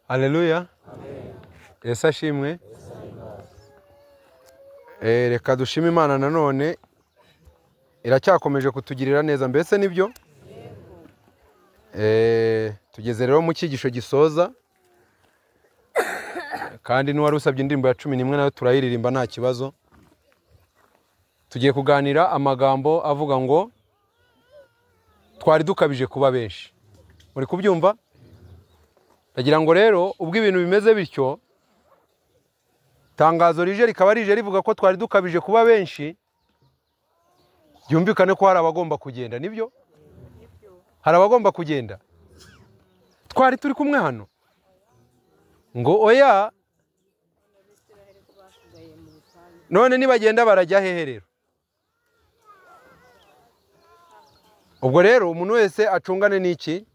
Haleluya. Yesu ashimwe. Reka dushime Imana nanone iracyakomeje kutugirira neza, mbese nibyo? Tugeze rero mu cyigisho gisoza, kandi n'uwari usabye indirimbo ya 11 nayo turayiririmba nta kibazo. Tugiye kuganira amagambo avuga ngo twari dukabije kuba benshi. Muri kubyumva? Ndagira ngo rero ubwo ibintu bimeze bityo, tangazo rije rikaba rije rivuga ko twari dukabije kuba benshi, byumvikane ko hari abagomba kugenda, nibyo? Hari abagomba kugenda. Twari turi kumwe hano ngo oya, none nibagenda barajya hehe rero? Ubwo rero umuntu wese acungane n'iki?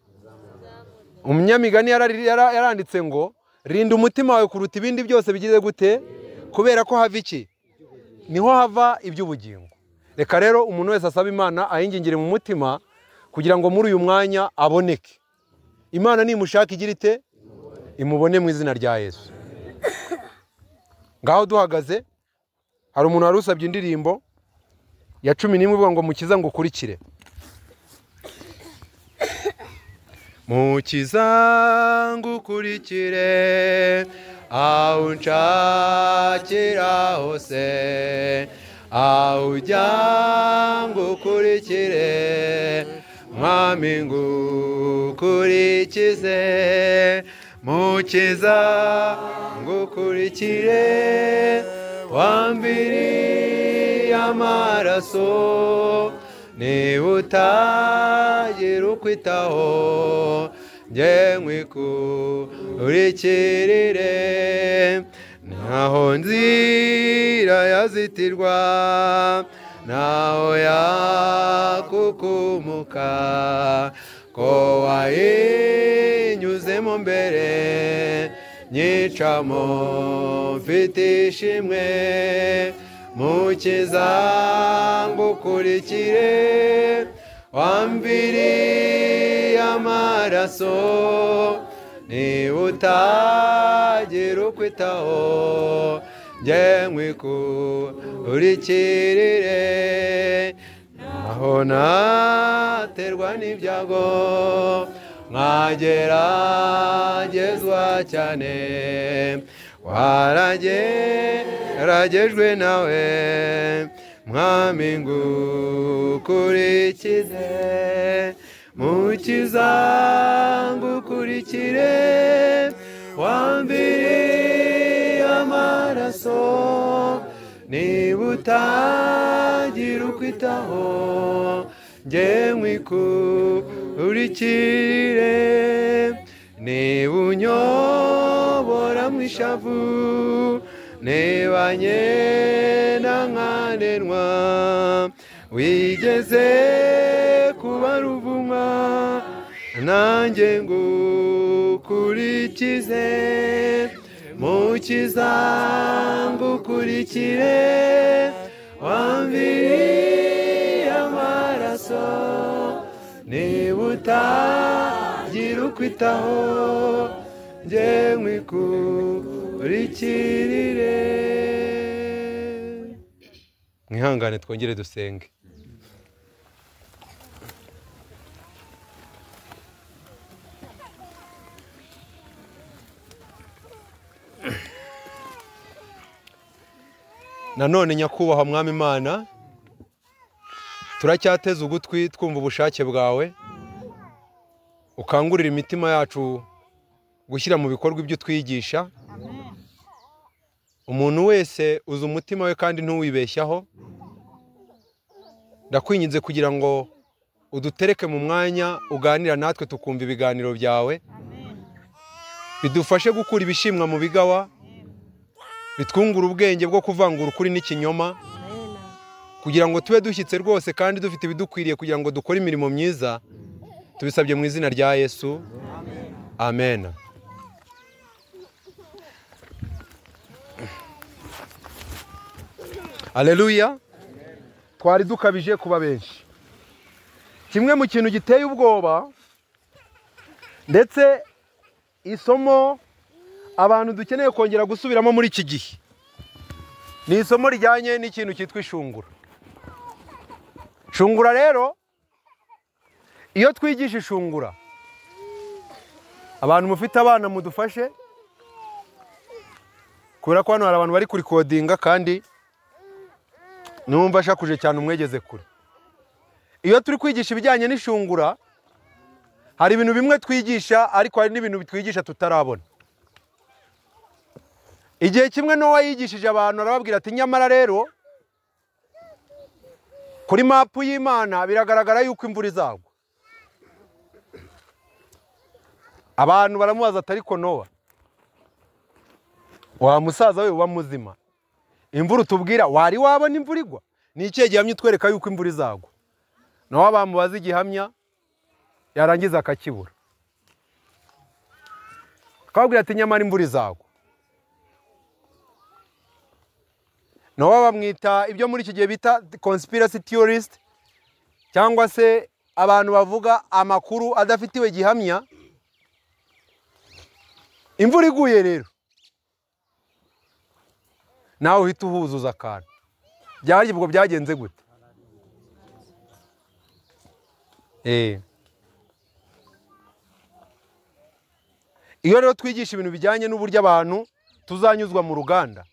Umunyamigani yaranditse ngo rinda umutima wawe kuruta ibindi byose bigize gute, kubera ko hava iki? Niho hava iby'ubugingo. Reka rero umuntu wese asaba Imana ayingingire mu mutima kugira ngo muri uyu mwanya aboneke. Imana nimushaka igira ite? Imubone mu izina rya Yesu. Ngaho duhagaze, hari umuntu wari usabye indirimbo ya 11 ivuga ngo mukiza ngo ukurikire. Mukiza ngukurikire aho unshakira hose, aho ujya ngukurikire, Mwami ngukurikize. Mukiza ngukurikire wambiriye amaraso, niba utagira ukwitaho njye nkwikurikirire. Ntaho nzira yazitirwa, ntaho yakukumuka, ko wayinyuzemo mbere nyicamo mfite ishimwe. Mukiza ngukurikire wambiriye amaraso, niba utagira ukwitaho njye nkwikurikirire. Naho naterwa n'ibyago nkageragezwa cyane, warageragejwe nawe Mwami ngukurikize. Mukiza ngukurikire wambiriye amaraso, niba utagira ukwitaho njye nkwikurikire. Niba unyobora mu ishavu, niba nyena nkanenwa, wigeze kuba ruvumwa nanjye ngukurikize. Mukiza ngukurikire wambiriye amaraso, niba utagira ukwitaho njye nkwikurikirire. Mwihangane twongere dusenge. Nanone nyakubahwa Mwami Imana, turacyateze ugutwi twumva ubushake bwawe, ukangurira imitima yacu gushyira mu bikorwa ibyo twigisha. Umuntu wese uzi umutima we kandi ntuwibeshyaho, ndakwinginze kugira ngo udutereke mu mwanya uganira natwe tukumva ibiganiro byawe, bidufashe gukura ibishimwa mu bigawa, bitwungura ubwenge bwo kuvangura ukuri n'ikinyoma, kugira ngo tube dushyitse rwose kandi dufite ibidukwiriye kugira ngo dukore imirimo myiza. Tubisabye mu izina rya Yesu, amen. Haleluya. Twari dukabije kuba benshi. Kimwe mu kintu giteye ubwoba, ndetse isomo abantu dukeneye kongera gusubiramo muri iki gihe ni isomo rijyanye n'ikintu cyitwa ishungura. Shungura rero, iyo twigisha ishungura, abantu mufite abana mudufashe, kubera ko hano hari abantu bari kurikodinga kandi numva ashakuje cyane umwegeze kure. Iyo turi kwigisha ibijyanye n'ishungura, hari ibintu bimwe twigisha ariko hari n'ibintu twigisha tutarabona. Igihe kimwe Nowa yigishije abantu arababwira ati nyamara rero kuri mapu y'Imana biragaragara yuko imvura izagwa. Abantu baramubaza ati ariko Nowa, wa musaza we uba muzima, imvura utubwira wari wabona imvura igwa? Ni ikihe gihamya utwereka yuko imvura izagwa? Nowa bamubaza igihamya yarangiza akakibura, akababwira ati nyamara imvura izagwa. Nowa bamwita ibyo muri iki gihe bita conspiracy theorist, cyangwa se abantu bavuga amakuru adafitiwe gihamya. Imvura iguye rero nawe uhita uhuzuza akantu. Byari ubwo byagenze gute? Iyo rero twigisha ibintu bijyanye n'uburyo abantu tuzanyuzwa mu ruganda,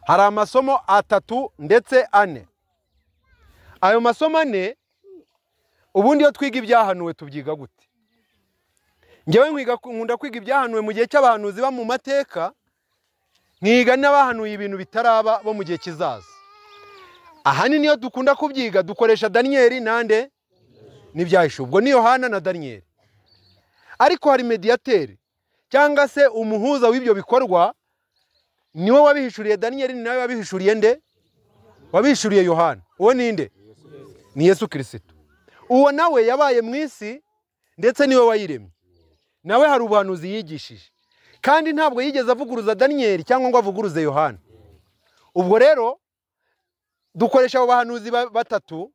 hari amasomo 3 ndetse 4. Ayo masomo 4, ubundi iyo twiga ibyahanuwe tubyiga gute? Njyewe nkunda kwiga ibyahanuwe mu gihe cy'abahanuzi ba mu mateka, nkiga n'abahanuye ibintu bitaraba bo mu gihe kizaza. Ahanini iyo dukunda kubyiga dukoresha Daniyeli nande n'ibyahishuwe, ubwo ni Yohana na Daniyeli. Ariko hari mediateri cyangwa se umuhuza w'ibyo bikorwa, niwe wabihishuriye Daniyeli, ni nawe wabihishuriye nde? Wabihishuriye Yohana. Uwo ninde? Ni Yesu Kristo. Uwo nawe yabaye mu isi ndetse niwe wayiremye. Nawe hari ubuhanuzi yigishije, kandi ntabwo yigeze avuguruza Daniyeli cyangwa ngo avuguruze Yohana. Ubwo rero dukoresha abo bahanuzi 3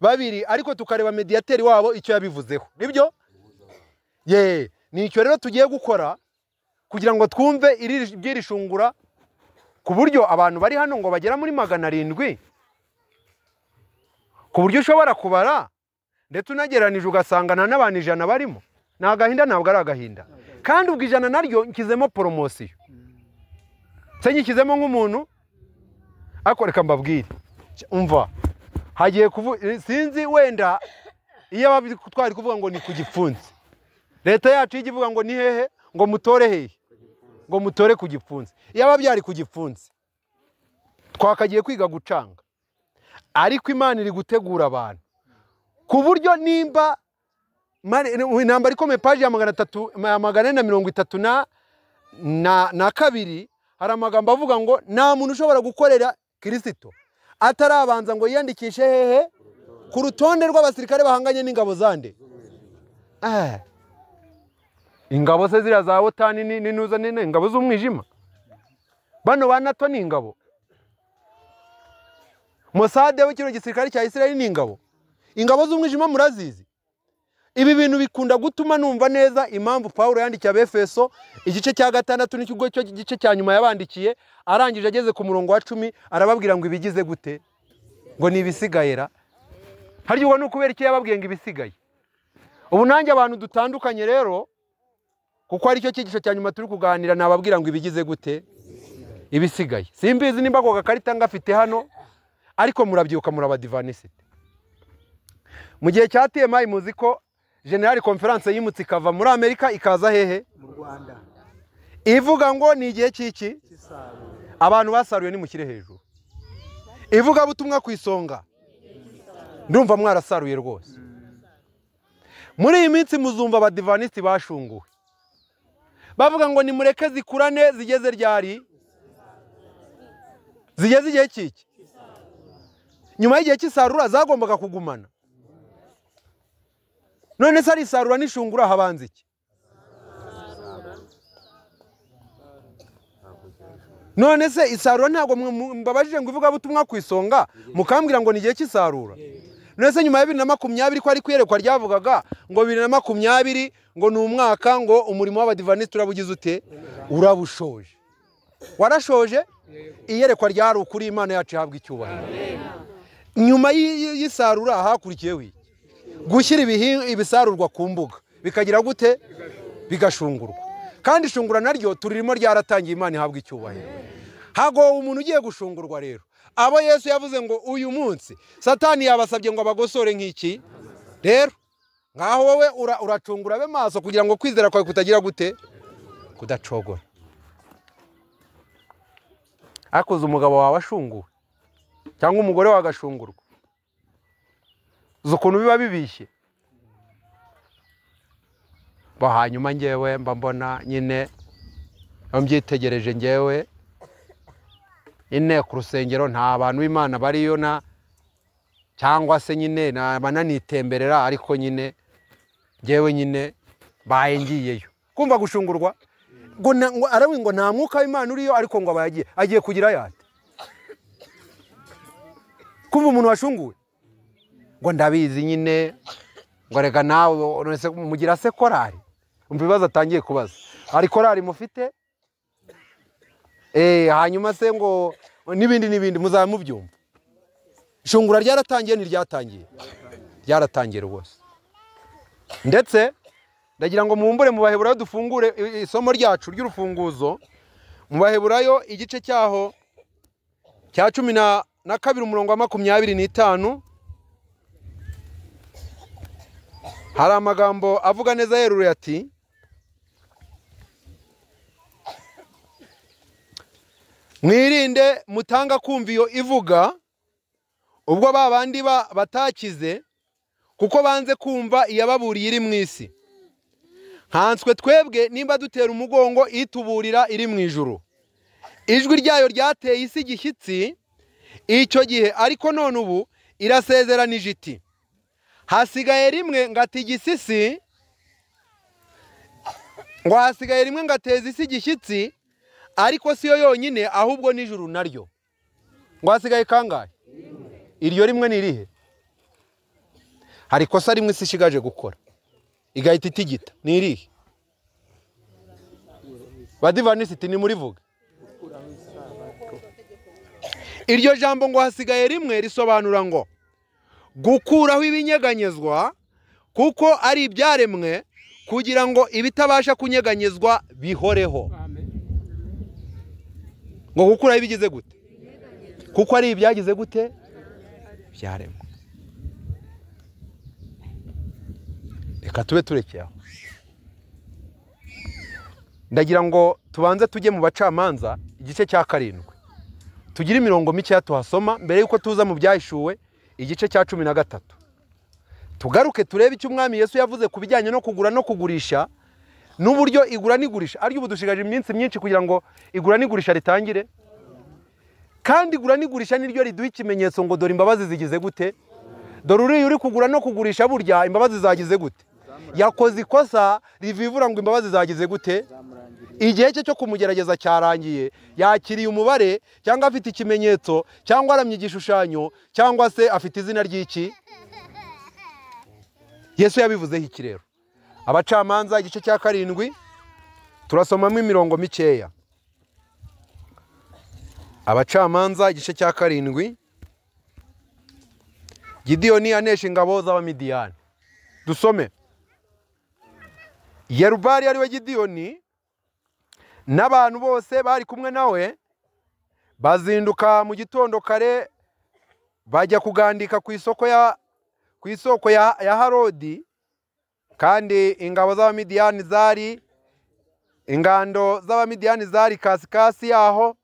2, ariko tukareba mediateri wabo icyo yabivuzeho. Nibyo? Ye, ni icyo rero tugiye gukora kugira ngo twumve iby'iri shungura, ku buryo abantu bari hano ngo bagera muri 700, ku buryo ushobora kubara ndetse unageranije ugasanga nta n'abantu 100 barimo. Ni agahinda? Ntabwo ari agahinda. Kandi ubwo 100 naryo nkizemo poromosiyo, se nyikizemo nk'umuntu. Ariko reka mbabwire, umva hagiye sinzi wenda iyo twari kuvuga ngo ni ku gipfunsi, leta yacu ijya ivuga ngo ni hehe, ngo mutore hehe, ngo mutore ku gipfunsi. Iyaba byari ku gipfunsi twakagiye kwiga gucanga. Ariko Imana iri gutegura abantu ku buryo nimba intambara ikomeye, paji ya 432, hari amagambo avuga ngo nta muntu ushobora gukorera Kristo atarabanza ngo yiyandikishe hehe ku rutonde rw'abasirikare bahanganye n'ingabo zande. Ingabo se ziriya za OTAN ni nuza ni ingabo z'umwijima. Bano ba NATO ni ingabo. Mossad w'ikiro gisirikare cya Israel ni ingabo. Ingabo z'umwijima murazizi. Ibi bintu bikunda gutuma numva neza impamvu Paulo yandikiye Abefeso igice cya 6 n'ikigo cyo gice cya nyuma yabandikiye, arangije ageze ku murongo wa 10 arababwira ngo ibigize gute, ngo ni ibisigayera. Hari ubwo nukubera iki yababwiye ngo ibisigaye? Ubu nanjye abantu dutandukanye rero, kuko ari cyo cyigisho cya nyuma turi kuganira, nababwira ngo ibigize gute, ibisigaye. Simbizi nimba ako gakarita ngafite hano, ariko murabyibuka murabadivanisite. Mu gihe cya TMI muzi ko General Conference yimutse ikava muri Amerika ikaza hehe? Mu Rwanda. Ivuga ngo ni igihe cy'iki? Abantu basaruye ni mukire hejuru. Ivuga butumwa ku isonga. Ndumva mwarasaruye rwose. Muri iyi minsi muzumva abadivanisiti bashunguwe. Bavuga ngo nimureke zikurane zigeze ryari? Zigeze igihe cy'iki? Nyuma y'igihe cy'isarura zagombaga kugumana. None se ari isarura n'ishungura habanza iki? None se isarura ntabwo mbabajije ngo ivuga butumwa ku isonga mukambwira ngo ni igihe cy'isarura. None se nyuma ya 2020 ko ari kwiyerekwa ryavugaga ngo 2020 ngo ni umwaka ngo umurimo w'abadivaniste urabugize ute? Urabushoje. Warashoje? Iyerekwa ryari ukuri, Imana yacu ihabwa icyubahiro. Nyuma y'isarura hakurikiyeho iki? Gushyira ibisarurwa ku mbuga bikagira gute? Bigashungurwa. Kandi ishungura naryo turirimo ryaratangiye, Imana ihabwa icyubahiro. Hagowe umuntu ugiye gushungurwa rero. Abo Yesu yavuze ngo uyu munsi Satani yabasabye ngo abagosore nk'iki. Rero ngaho wowe uracungura abe maso kugira ngo kwizera kwawe kutagira gute? Kudacogora. Akoze umugabo wawe ashunguwe cyangwa umugore wawe agashungurwa, uzi ukuntu biba bibishye. Bo hanyuma ngewe mba mbona nyine mbyitegereje ngewe nyine ku rusengero nta bantu b'Imana bariyo na cyangwa se nyine bananitemberera, ariko nyine ngewe nyine baye ngiyeyo. Kumva gushungurwa ngo arawi ngo nta mwuka w'Imana uriyo, ariko ngo abayagiye agiye kugira yate? Kumva umuntu washunguwe ngo ndabizi nyine ngo rega nawe mugira se korari. Umva ibibazo atangiye kubaza. Hari korari mufite? Hanyuma se ngo nibindi nibindi muzaba mubyumva. Ishungura ryaratangiye ntiryatangiye? Ryaratangiye rwose. Ndetse ndagira ngo mubumbure mu Baheburayo dufungure isomo ryacu ry'urufunguzo. Mu Baheburayo igice cyaho cya 12 umurongo wa 25 hari amagambo avuga neza yeruye ati: mwirinde mutanga kumva iyo ivuga ubwo babandi batakize, kuko banze kumva iyababuriye iri mu isi. Nkanswe twebwe nimba dutera umugongo ituburira iri mu ijuru. Ijwi ryayo ryateye isi igishyitsi icyo gihe, ariko none ubu irasezeranije iti: hasigaye rimwe ngatigisa isi, ngo hasigaye rimwe ngateza isi igishyitsi, ariko siyo yonyine ahubwo n'ijuru naryo. Ngo hasigaye kangahe? Iryo rimwe ni irihe? Hari ikosa rimwe isi ishigaje gukora igahita itigita, ni irihe? Badivanisiti ni murivuga. Iryo jambo ngo hasigaye rimwe risobanura ngo gukuraho ibinyeganyezwa, kuko ari ibyaremwe, kugira ngo ibitabasha kunyeganyezwa bihoreho. Ngo gukuraho ibigize gute? Kuko ari ibyagize gute? Byaremwe. Reka tube turekeye aho. Ndagira ngo tubanze tujye mu Bacamanza igice cya 7, tugire imirongo mike tuhasoma mbere yuko tuza mu Byahishuwe igice cya 13. Tugaruke turebe icyo Umwami Yesu yavuze ku bijyanye no kugura no kugurisha, n'uburyo igura n'igurisha ari ubu dushigaje iminsi myinshi kugira ngo igura n'igurisha ritangire. Kandi igura n'igurisha niryo riduha ikimenyetso ngo dore imbabazi zigize gute? Dore uriya uri kugura no kugurisha burya imbabazi zagize gute? Yakoze ikosa rivivura ngo imbabazi zagize gute? Igihe cye cyo kumugerageza cyarangiye, yakiriye umubare cyangwa afite ikimenyetso cyangwa aramye igishushanyo cyangwa se afite izina ry'iki? Yesu yabivuzeho iki rero? Abacamanza igice cya 7 turasomamo imirongo mikeya. Abacamanza igice cya 7, Gidiyoni anesha ingabo z'Abamidiyani. Dusome. Yerubali ari we Gidiyoni n'abantu bose bari kumwe nawe bazinduka mu gitondo kare bajya kugandika ku isoko ya Harodi. Kandi ingabo z'Abamidiyani zari ingando z'Abamidiyani zari kasikasi yaho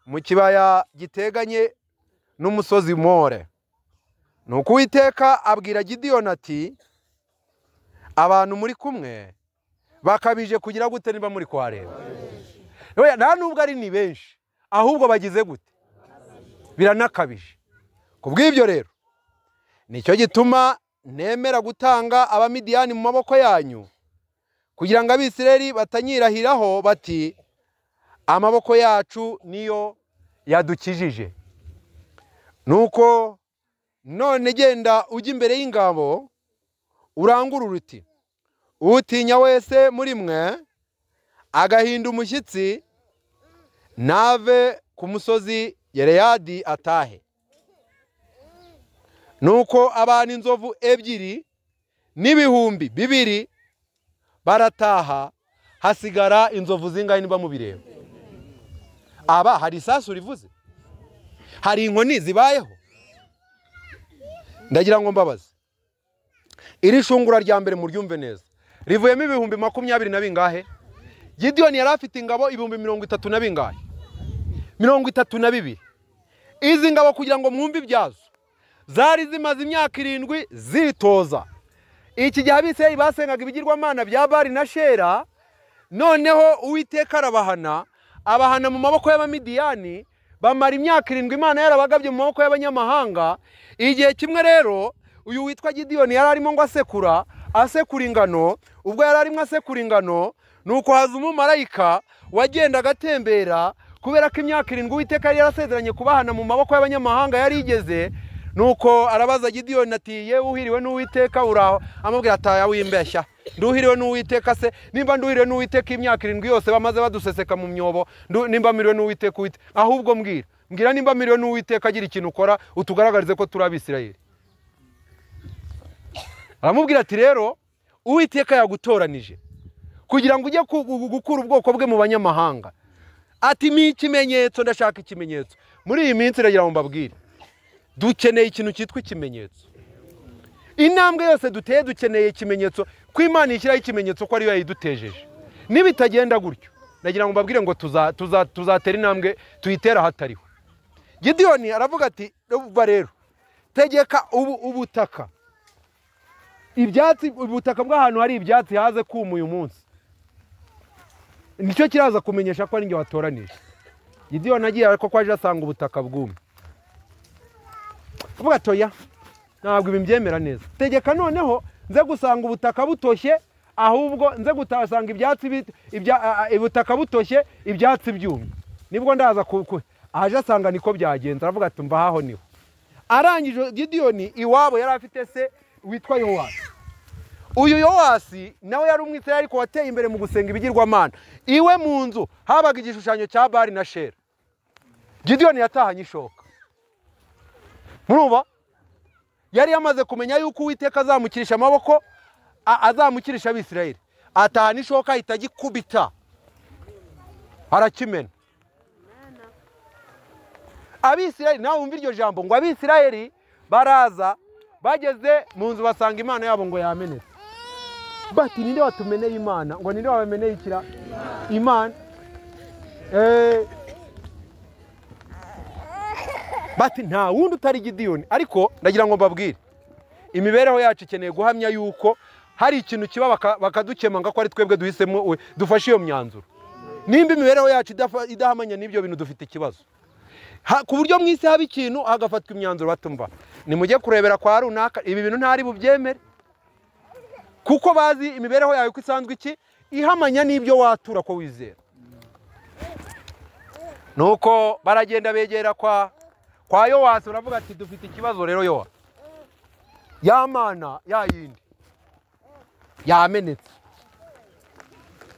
mu kibaya giteganye n'umusozi More. Nuko Uwiteka abwira Gidiyoni ati: abantu muri kumwe bakabije kugira gute niba muri kuhareba? Nta nubwo ari ni benshi, ahubwo bagize gute? Biranakabije. Kubw'ibyo rero nicyo gituma nemera gutanga Abamidiyani mu maboko yanyu, kugira ngo Abisirayeli batanyirahiraho bati amaboko yacu niyo yadukijije. Nuko none genda ujye imbere y'ingabo urangurura uti: utinya wese muri mwe Agahinda umushyitsi nave ku musozi Gileyadi atahe. Nuko abantu inzovu 2 n'ibihumbi 2 barataha, hasigara inzovu zingahe niba mubireba? Aba hari isasu rivuze, hari inkoni zibayeho. Ndagira ngo mbabaze, iri shungura rya mbere muryumve neza, rivuyemo 20,000 na bingahe? Gidiyoni yari afite ingabo 32,000 na bingahe? 32. Izi ngabo kugira ngo mwumve ibyazo, zari zimaze imyaka 7 zitoza. Iki gihe Abisirayeli basengaga ibigirwamana bya Bali na Shera, noneho Uwiteka arabahana, abahana mu maboko y'Abamidiyani, bamara imyaka 7 Imana yarabagabye mu maboko y'abanyamahanga. Igihe kimwe rero uyu witwa Gidiyoni yari arimo ngo asekura ingano. Ubwo yari arimo asekura ingano, nuko haza umumarayika wagendaga atembera, kubera ko imyaka 7 Uwiteka yari yarasezeranye kubahana mu maboko y'abanyamahanga yari igeze. Nuko arabaza Gidiyoni ati yewe uhiriwe n'Uwiteka uraho? Amubwira ati aya wimbeshya, nduhiriwe n'Uwiteka se? Nimba nduhiriwe n'Uwiteka imyaka 7 yose bamaze baduseseka mu myobo, nimba miriwe n'Uwiteka uwite, ahubwo mbwira nimba miriwe n'Uwiteka agira ikintu ukora utugaragarize ko turi Abisirayeli. Aramubwira ati rero Uwiteka yagutoranije kugira ngo ujye gukura ubwoko bwe mu banyamahanga. Ati mi ikimenyetso, ndashaka ikimenyetso. Muri iyi minsi ndagira ngo mbabwire, dukeneye ikintu cyitwa ikimenyetso. Intambwe yose duteye dukeneye ikimenyetso, ko Imana ishyiraho ikimenyetso ko ariyo yayidutejeje. Nibitagenda gutyo, ndagira ngo mbabwire ngo tuzatera intambwe tuyitera ahatariho. Gidiyoni aravuga ati uva rero tegeka ubutaka, ibyatsi, ubutaka bw'ahantu hari ibyatsi haze kuma uyu munsi, nicyo kiraza kumenyesha ko ari njye watoranije. Gidiyoni agiye ariko kwaje asanga ubutaka bwumye. Avuga ati oya, ntabwo ibi mbyemera neza, tegeka noneho nze gusanga ubutaka butoshye, ahubwo nze gutasanga ibyatsi, ubutaka butoshye ibyatsi byumye, nibwo ndaza aje asanga niko byagenze. Aravuga ati mva aho niho. Arangije Gidiyoni iwabo yari afite se witwa Yowasi. Uyu Yowasi nawe yari umwisirayeli ariko wateye imbere mu gusenga ibigirwamana. Iwe mu nzu habaga igishushanyo cya Bali na Shera. Gidiyoni yatahanye ishoka. Murumva? Yari yamaze kumenya yuko Uwiteka azamukirisha amaboko, azamukirisha Abisirayeli. Atahana ishoka ahita agikubita, arakimena. Abisirayeli, nawe wumva iryo jambo ngo Abisirayeli baraza, bageze mu nzu basanga Imana yabo ngo yamenetse. Bati ninde watumeneye Imana? Ngo ninde wabameneye ikira Imana? Bati nta wundi utari Gidiyoni. Ariko ndagira ngo mbabwire, imibereho yacu ikeneye guhamya yuko hari ikintu kiba bakadukemanga ko ari twebwe duhisemo dufashe iyo myanzuro. Nimba imibereho yacu idahamanya n'ibyo bintu, dufite ikibazo. Ku buryo mu isi haba ikintu hagafatwa imyanzuro batumva nimujye kurebera kwa runaka, ibi bintu ntari bubyemere, kuko bazi imibereho yawe ko isanzwe iki ihamanya n'ibyo watura ko wizera. Nuko baragenda begera kwa Yowasi, baravuga ati dufite ikibazo rero Yowa, ya mana ya yindi yamenetse,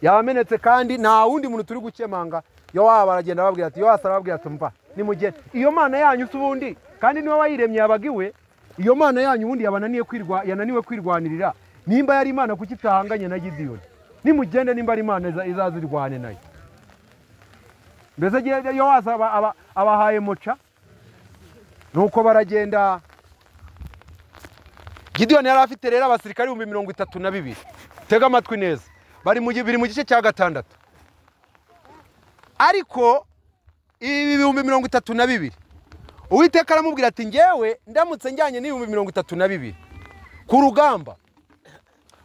yamenetse kandi nta wundi muntu turi gukemanga. Yowa baragenda babwira ati, Yowasi arababwira ati mva nimugende, iyo mana yanyu ubundi kandi niwe wayiremye yabagiwe, iyo mana yanyu ubundi yabananiye kwirwa, yananiwe kwirwanirira, nimba yari Imana kuki itahanganye na Gidiyoni? Nimugende, nimba ari Imana izazirwane nayo. Mbese Yowasi abahaye muca. Nuko baragenda. Gidiyoni yari afite rero abasirikari 32,000. Tega amatwi neza, bari mu gice cya 6. Ariko ibi 32,000 Uwiteka aramubwira ati ngewe ndamutse njyanye n'32,000 ku rugamba,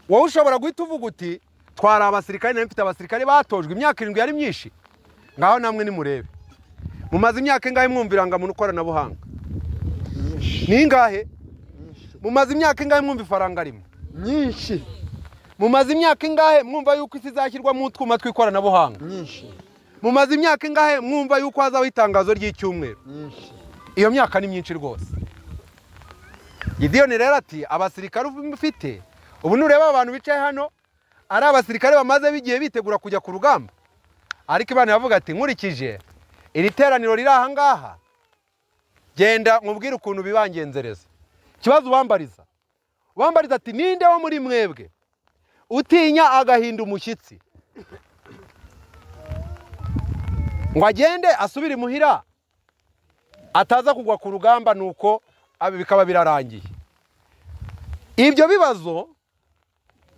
wowe ushobora guhita uvuga uti twari abasirikari, nari mfite abasirikari batojwe imyaka 7 yari myinshi. Ngaho namwe nimurebe, mumaze imyaka ingahe mwumviranga mu ikoranabuhanga? Ni ingahe? Mumaze imyaka ingahe mwumva ifaranga rimwe? Nyinshi. Mumaze imyaka ingahe mwumva yuko isi izashyirwa mu twuma tw'ikoranabuhanga? Nyinshi. Mumaze imyaka ingahe mwumva yuko hazaho itangazo ry'icyumweru? Nyinshi. Iyo myaka ni myinshi rwose. Gidiyoni rero ati abasirikare ufite ubu, nureba abantu bicaye hano, Ari abasirikare bamaze bigiye bitegura kujya ku rugamba. Ariko Imana yavuga ati nkurikije iri teraniro riri aha ngaha, genda nkubwire ukuntu bibangenzereza. Ikibazo ubambariza, ubambariza ati ninde wo muri mwebwe utinya agahinda umushyitsi ngo agende asubire imuhira ataza kugwa ku rugamba, nuko bikaba birarangiye. Ibyo bibazo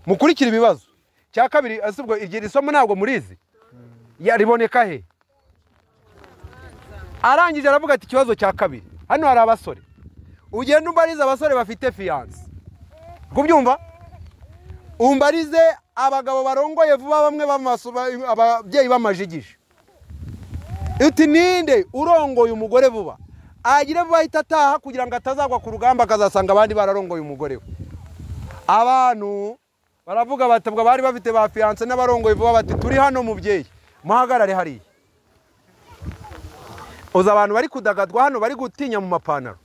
mukurikira ibibazo. Cya kabiri, asubwo iryo somo ntabwo murizi, yariboneka he? Arangije aravuga ati ikibazo cya kabiri, hano hari abasore, ugenda umbarize abasore bafite fiance, kubyumva, umbarize abagabo barongoye vuba, bamwe ababyeyi b'amajigije. Uti ninde urongoye umugore vuba agire vuba ahita ataha kugira ngo atazagwa ku rugamba akazasanga abandi bararongoye umugore we. Abantu baravuga batabwa bari bafite ba fiance n'abarongoye vuba bati turi hano mubyeyi muhagarare hariya. Uza abantu bari kudagadwa hano bari gutinya mu mapantaro.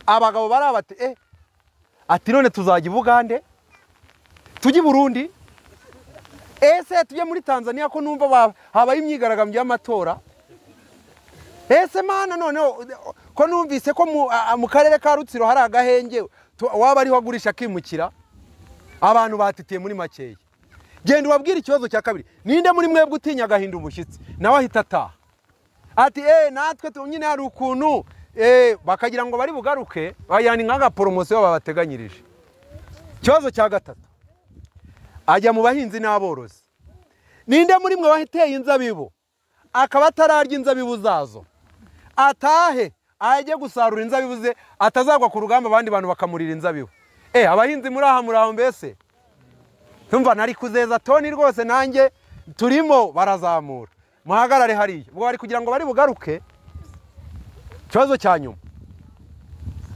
Abagabo barabati ati none tuzajya i Bugande, tujye i Burundi, ese tujye muri Tanzania ko numva habaye imyigaragambyo y'amatora, ese mana none ko numvise ko mu karere ka Rutsiro hari agahenge waba ariho agurisha akimukira. Abantu batitiye muri makeya. Genda ubabwire ikibazo cya kabiri, ninde muri mwebwe utinya agahinda umushyitsi nawe ahita ataha? Ati natwe nyine hari ukuntu bakagira ngo bari bugaruke, bayani nka poromosiyo babateganyirije. Ikibazo cya gatatu, ajya mu bahinzi n'aborozi. Ninde muri mwe wahiteye inzabibu akaba atararya inzabibu zazo, atahe ajye gusarura inzabibu ze atazagwa ku rugamba abandi bantu bakamurira inzabibu? Abahinzi muri aha muraho mbese tumva nari kuzeza toni rwose nanjye turimo barazamura, muhagarare hariya. Ubwo bari kugira ngo bari bugaruke. Ikibazo cya nyuma,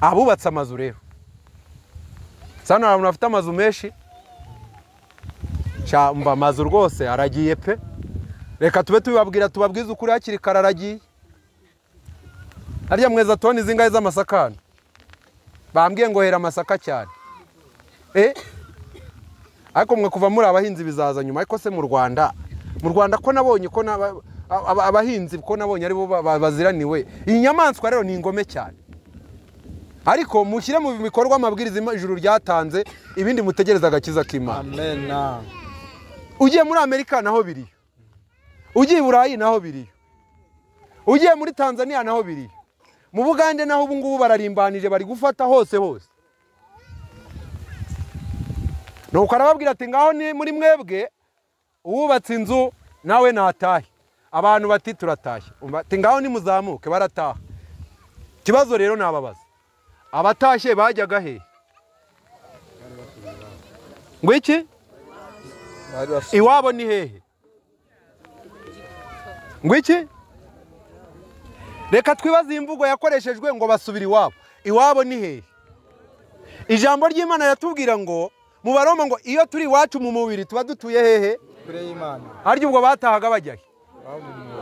abubatse amazu rero, sana abantu bafite amazu menshi, mba amazu rwose aragiye pe. Reka tube tubabwira, tubabwize ukuri hakiri kare, aragiye. Harya mweza toni zingahe z'amasaka? Bambwiye ngo hera amasaka cyane. Ariko mwe kuva muri abahinzi bizaza nyuma. Ariko se mu Rwanda, mu Rwanda ko nabonye ko abahinzi ko nabonye ari bo baziraniwe. Iyi nyamaswa rero ni ingome cyane. Ariko mushyire mu bikorwa amabwiriza ijuru ryatanze, ibindi mutegereza agakiza k'Imana. Amen. Ugiye muri Amerika naho biriyo, ugiye i Burayi naho biriyo, ugiye muri Tanzania naho biriyo, mu Bugande naho ubu ngubu bararimbanije bari gufata hose hose. Nuko arababwira ati ngaho ni muri mwebwe uwubatse inzu nawe natahe. Abantu bati turatashye. Ati ngaho nimuzamuke, barataha. Ikibazo rero nababaza, abatashye bajyaga he? Ngo iki? Iwabo ni hehe? Ngo iki? Reka twibaze imvugo yakoreshejwe ngo basubira iwabo. Iwabo ni hehe? Ijambo ry'Imana yatubwira ngo mu Baroma ngo iyo turi iwacu mu mubiri tuba dutuye hehe? Kure y'Imana. Harya ubwo batahaga bajya he?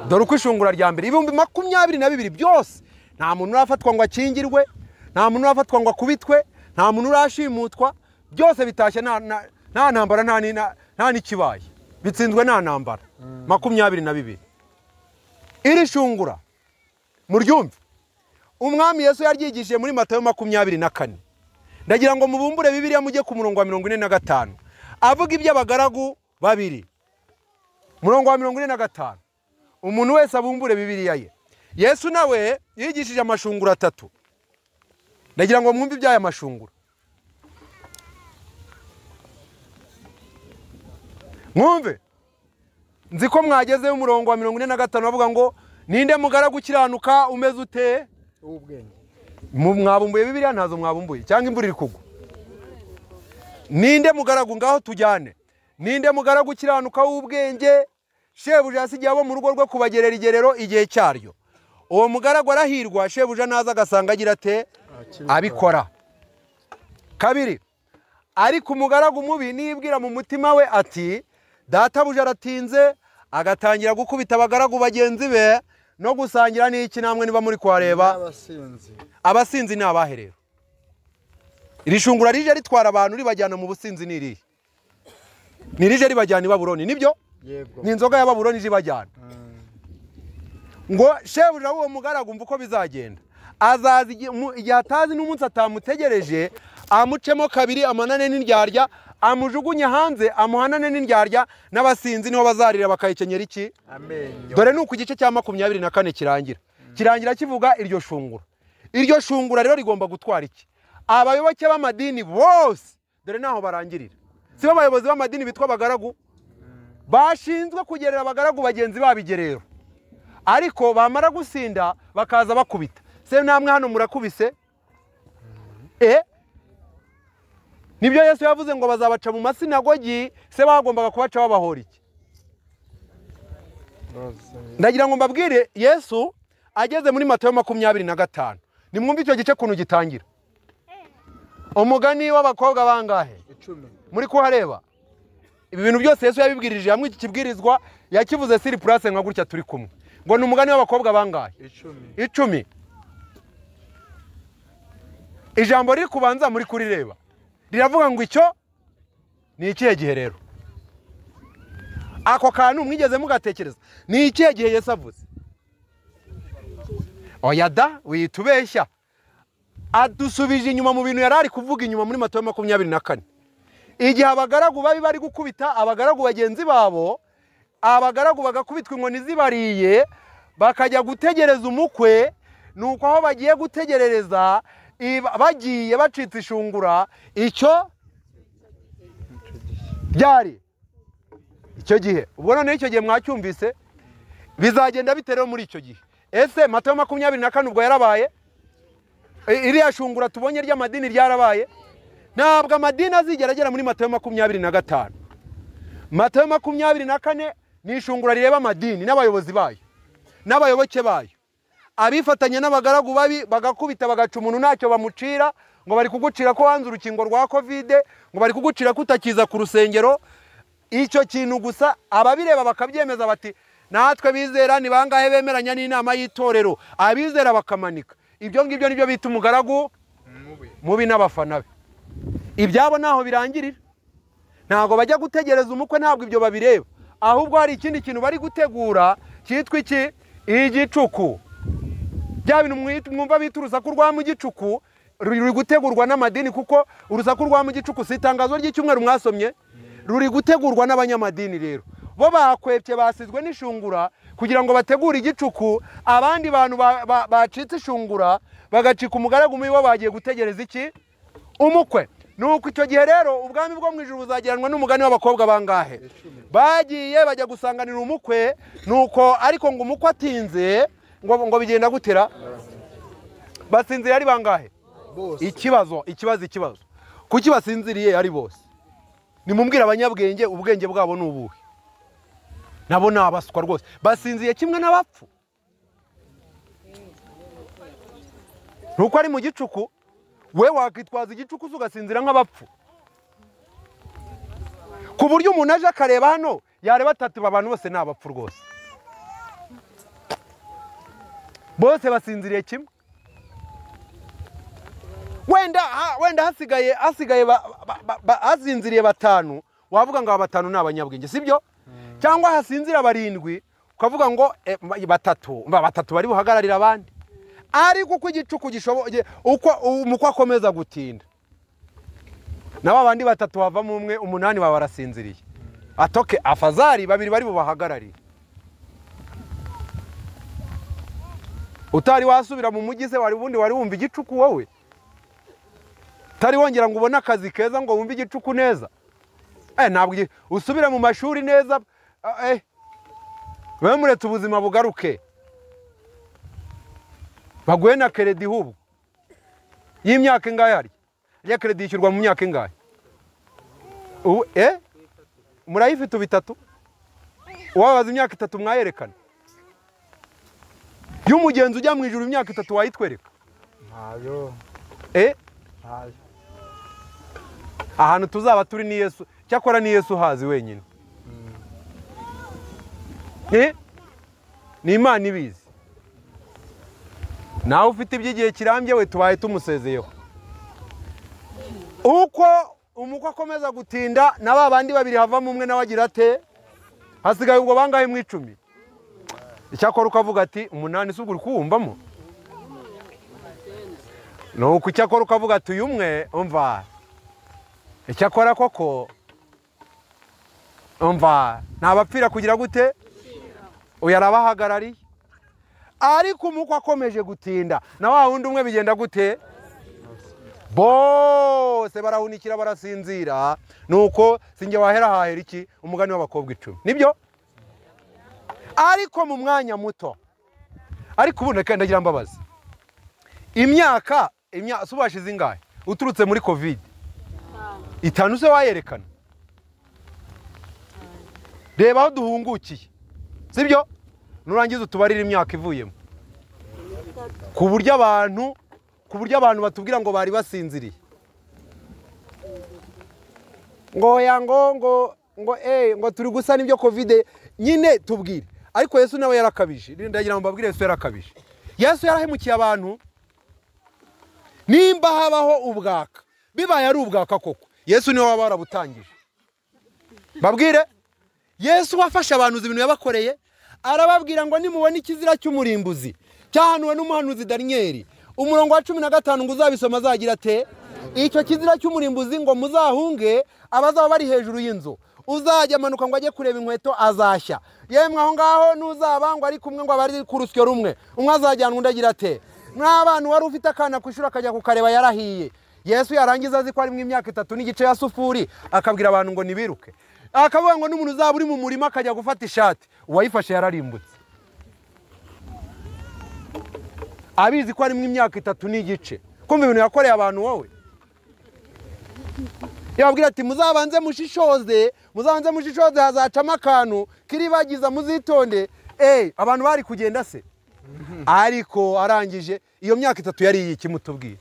Dore uko ishungura rya mbere 2022 byose, nta muntu urafatwa ngo akingirwe, nta muntu urafatwa ngo akubitwe, nta muntu urashimutwa, byose bitashye nta ntambara, nta n'ikibaye, bitsinzwe nta ntambara. 22. Iri shungura muryumve, Umwami Yesu yaryigishije muri Matayo 24. Ndagira ngo mubumbure Bibiliya mujye ku murongo wa 45, avuga iby'abagaragu babiri. Murongo wa 45, umuntu wese abumbure Bibiliya ye. Yesu nawe yigishije amashunguro atatu. Ndagira ngo mwumve iby'aya mashunguro. Mwumve, nzi ko mwageze umurongo wa 45 bavuga ngo ninde mugaragu ukiranuka umeze ute? Ubwenge. Mwabumbuye Bibiliya? Ntazo mwabumbuye, cyangwa imvura iri kugwa. Ninde mugaragu? Ngaho tujyane. Ninde mugaragu ukiranuka w'ubwenge shebuja yasigiye abo mu rugo rwe kubagerera igerero igihe cyaryo? Uwo mugaragu arahirwa, shebuja naza agasanga agira ate? Abikora. Kabiri, ariko umugaragu mubi nibwira mu mutima we ati databuja aratinze, agatangira gukubita abagaragu bagenzi be no gusangira n'iki? Namwe niba muri kwareba abasinzi ni abahe rero? Iri shungura rije ritwara abantu ribajyana mu businzi ni irihe? Ni rije ribajyana i Babuloni, nibyo? Yego. Ni inzoga ya Babuloni ije ibajyana. Ngo shebuja w'uwo mugaragu mva uko bizagenda, azaza igihe atazi n'umunsi atamutegereje, amucemo kabiri, amanane n'indyarya, amujugunye hanze, amuhanane n'indyarya n'abasinzi, niho bazarira bakayikenyera iki? Amenyo. Dore nuko igice cya 24 kirangira. Kirangira kivuga iryo shungura. Iryo shungura rero rigomba gutwara iki? Abayoboke b'amadini bose, dore naho barangirira. Si bo abayobozi b'amadini bitwa abagaragu, bashinzwe kugerera abagaragu bagenzi babo igerero, ariko bamara gusinda bakaza bakubita. Se namwe hano murakubise? Nibyo Yesu yavuze ngo bazabaca mu masinagogi, se bagombaga kubaca babahora iki? Ndagira ngo mbabwire, Yesu ageze muri Matayo 25, nimwumve icyo gice kuntu gitangira. Umugani w'abakobwa bangahe? 10. Muri kuhareba ibi bintu byose Yesu yabibwirije hamwe. Iki kibwirizwa yakivuze siri place nka gutya turi kumwe. Ngo ni umugani w'abakobwa bangahe? 10. 10. Ijambo riri kubanza muri kurireba riravuga ngo icyo ni ikihe gihe? Rero ako kantu mwigeze mugatekereza, ni ikihe gihe Yesu avuze? Oya da, witubeshya. Adusubije inyuma mu bintu yari ari kuvuga inyuma muri Matayo 24. Igihe abagaragu babi bari gukubita abagaragu bagenzi babo, abagaragu bagakubitwa inkoni zibariye, bakajya gutegereza umukwe. Nuko aho bagiye gutegerereza, bagiye bacitse ishungura, icyo byari icyo gihe. Ubwo none icyo gihe mwacyumvise, bizagenda bite rero muri icyo gihe? Ese Matayo 24 ubwo yarabaye? Iriya shungura tubonye ry'amadini ryarabaye? Ntabwo amadini azigera agera muri Matayo 25. Matayo 24 ni ishungura rireba amadini n'abayobozi bayo n'abayoboke bayo, abifatanya n'abagaragu babi, bagakubita bagaca umuntu ntacyo bamucira, ngo bari kugucira ko wanze urukingo rwa Covid, ngo bari kugucira ko utakiza ku rusengero. Icyo kintu gusa ababireba bakabyemeza bati natwe bizera ni bangahe bemeranya n'inama y'itorero, abizera bakamanika. Ibyo ngibyo nibyo bita umugaragu mubi n'abafana be. Ibyabo naho birangirira. Ntabwo bajya gutegereza umukwe, ntabwo ibyo babireba, ahubwo hari ikindi kintu bari gutegura cyitwa iki? Igicuku. Bya bintu mwumva bita urusaku rwa mu gicuku, ruri gutegurwa n'amadini, kuko urusaku rwa mu gicuku si itangazo ry'icyumweru mwasomye, ruri gutegurwa n'abanyamadini. Rero bo bakwepye, basizwe n'ishungura kugira ngo bategure igicuku. Abandi bantu bacitse ishungura bagacika umugaragu mubi, bo bagiye gutegereza iki? Umukwe. Nuko icyo gihe rero ubwami bwo mu ijuru buzageranwa n'umugani w'abakobwa bangahe? Bagiye bajya gusanganira umukwe. Nuko ariko ngo umukwe atinze, ngo bigenda gutera? Basinziriye ari bangahe? Bose. Ikibazo, ikibazo, ikibazo. Kuki basinziriye ari bose? Nimumbwire abanyabwenge, ubwenge bwabo ni ubuhe? Nabo ni abaswa rwose, basinziye kimwe n'abapfu. Nuko ari mu gicuku, we wakitwaza igicuku ugasinzira nk'abapfu, ku buryo umuntu aje akareba hano yareba atatu, abantu bose ni abapfu rwose, bose basinziriye kimwe. Wenda hasigaye hasinziriye 5, wavuga ngo aba 5 ni abanyabwenge, sibyo? Cyangwa hasinzira 7, ukavuga ngo batatu bari buhagararira abandi. Ariko uko igicuku gishoboye, uko umukwe akomeza gutinda, nabo abandi 3 bavamo umwe, 8 baba barasinziriye. Atoke afazari 2 bari bubahagararire. Utari wasubira mu mujyi se wari ubundi wari wumva igicuku wowe? Utari wongera ngo ubone akazi keza ngo wumve igicuku neza? Ntabwo usubira mu mashuri neza. Bemuretse ubuzima bugaruke, baguhe na keredi hubwo y'imyaka ingahe? Harya ya keredi yishyurwa mu myaka ingahe? Ubu murayifite ubu 3? Uwabaza imyaka 3 mwayerekana? Y'umugenzi ujya mu ijuru imyaka 3 wayitwereka? Ntayo. Ntayo. Ahantu tuzaba turi ni Yesu, cyakora ni Yesu hazi wenyine. Ni Imana ibizi. Nawe ufite iby'igihe kirambye we tubaye tumusezeyeho. Uko Umukwe akomeza gutinda na ba bandi babiri havamo umwe nawe agira ate? Hasigaye ubwo bangahe mu 10? Icyakora ukavuga ati 8 si ubwo uri kuwumvamo? Nuko icyakora ukavuga ati uyu umwe umva icyakora koko umva ntabapfira kugira gute? Uyu arabahagarariye. Ariko umukwe akomeje gutinda na wa wundi umwe bigenda gute? Bose barahunikira barasinzira. Nuko sinjye wahera hahera iki? Umugani w'abakobwa 10. Nibyo? Ariko mu mwanya muto. Ariko ubu ndagira mbabazi. Imyaka subashize ingahe uturutse muri Covid? 5 se wayerekana. Reba aho duhungukiye. Sibyo? Nurangiza utubarira imyaka ivuyemo. Ku buryo abantu batubwira ngo bari basinziriye. Ngo ya ngo ngo ngo ngo turi gusa nibyo Covid nyine tubwire. Ariko Yesu nawe yarakabije. Ndagira ngo mbabwire Yesu yarakabije. Yesu yarahemukiye abantu. Nimba habaho ubwaka, bibaye ari ubwaka koko, Yesu niwe waba warabutangije. Babwire Yesu wafashe abantu ibintu yabakoreye, arababwira ngo nimubona ikizira cy'umurimbuzi cyahanuwe n'umuhanuzi Daniel, umurongo wa 15 ngo uzabisoma azagira ate? Icyo kizira cy'umurimbuzi ngo muzahunge abazaba bari hejuru y'inzu. Uzajya amanuka ngo ajye kureba inkweto azashya. Yemwe aho ngaho nuzaba ngo ari kumwe ngo abari ku rusyo rumwe, umwe azajyanwa undi agira ate? N'abantu wari ufite akana kwishura akajya kukareba yarahiye. Yesu yarangiza azi ko ari mu imyaka 3 n'igice ya sufuri, akabwira abantu ngo nibiruke. Akavuga ngo n'umuntu uzaba uri mu murima akajya gufata ishati, uwayifashe yararimbutse. Abizi ko ari mu imyaka 3 n'igice. Kumva ibintu yakoreye abantu wowe. Yababwira ati muzabanze mushishoze, muzabanze mushishoze hazacamo akantu kiribagiza muzitonde. Abantu bari kugenda se. Ariko arangije iyo myaka 3 yari yiki mutubwira.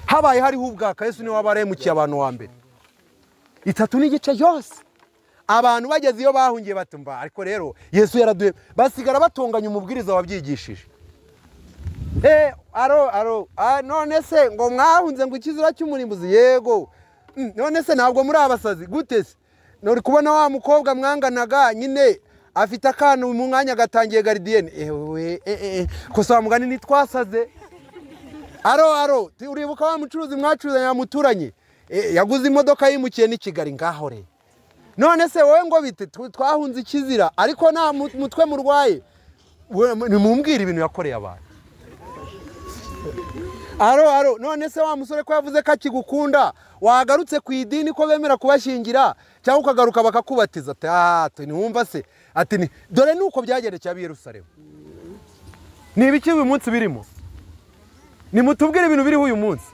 Habaye hariho ubwaka Yesu niwe wabaremukiye abantu wa mbere. 3 n'igice yose. Abantu bageze iyo bahungiye batumva, ariko rero Yesu yaraduye basigara batonganya umubwiriza wabyigishije. Aro none se ngo mwahunze ngo ikizira cy'umurimbuzi? Yego. None se ntabwo muri abasazi gute se? Nori kubona wa mukobwa mwanganaga nyine afite akana mu mwanya gatangiye gardienne. Ewe kosa mugani nitwasaze. Aro uribuka wa mucuruzi mwacuruzanya yamuturanye yaguze imodoka yimukiye ni Kigali ngaho re. None se wowe ngo bite twahunze ikizira ariko nta mutwe murwaye. Nimumbwire ibintu yakoreye abantu. Aro none se wa musore ko yavuze ko akigukunda wagarutse ku idini ko bemera kubashingira cyangwa ukagaruka bakakubatiza? Ati ntiwumva se? Ati ni dore nuko byagerekeye ab'i Yerusalemu. Ni ibiki uyu munsi birimo? Nimutubwire ibintu biriho uyu munsi.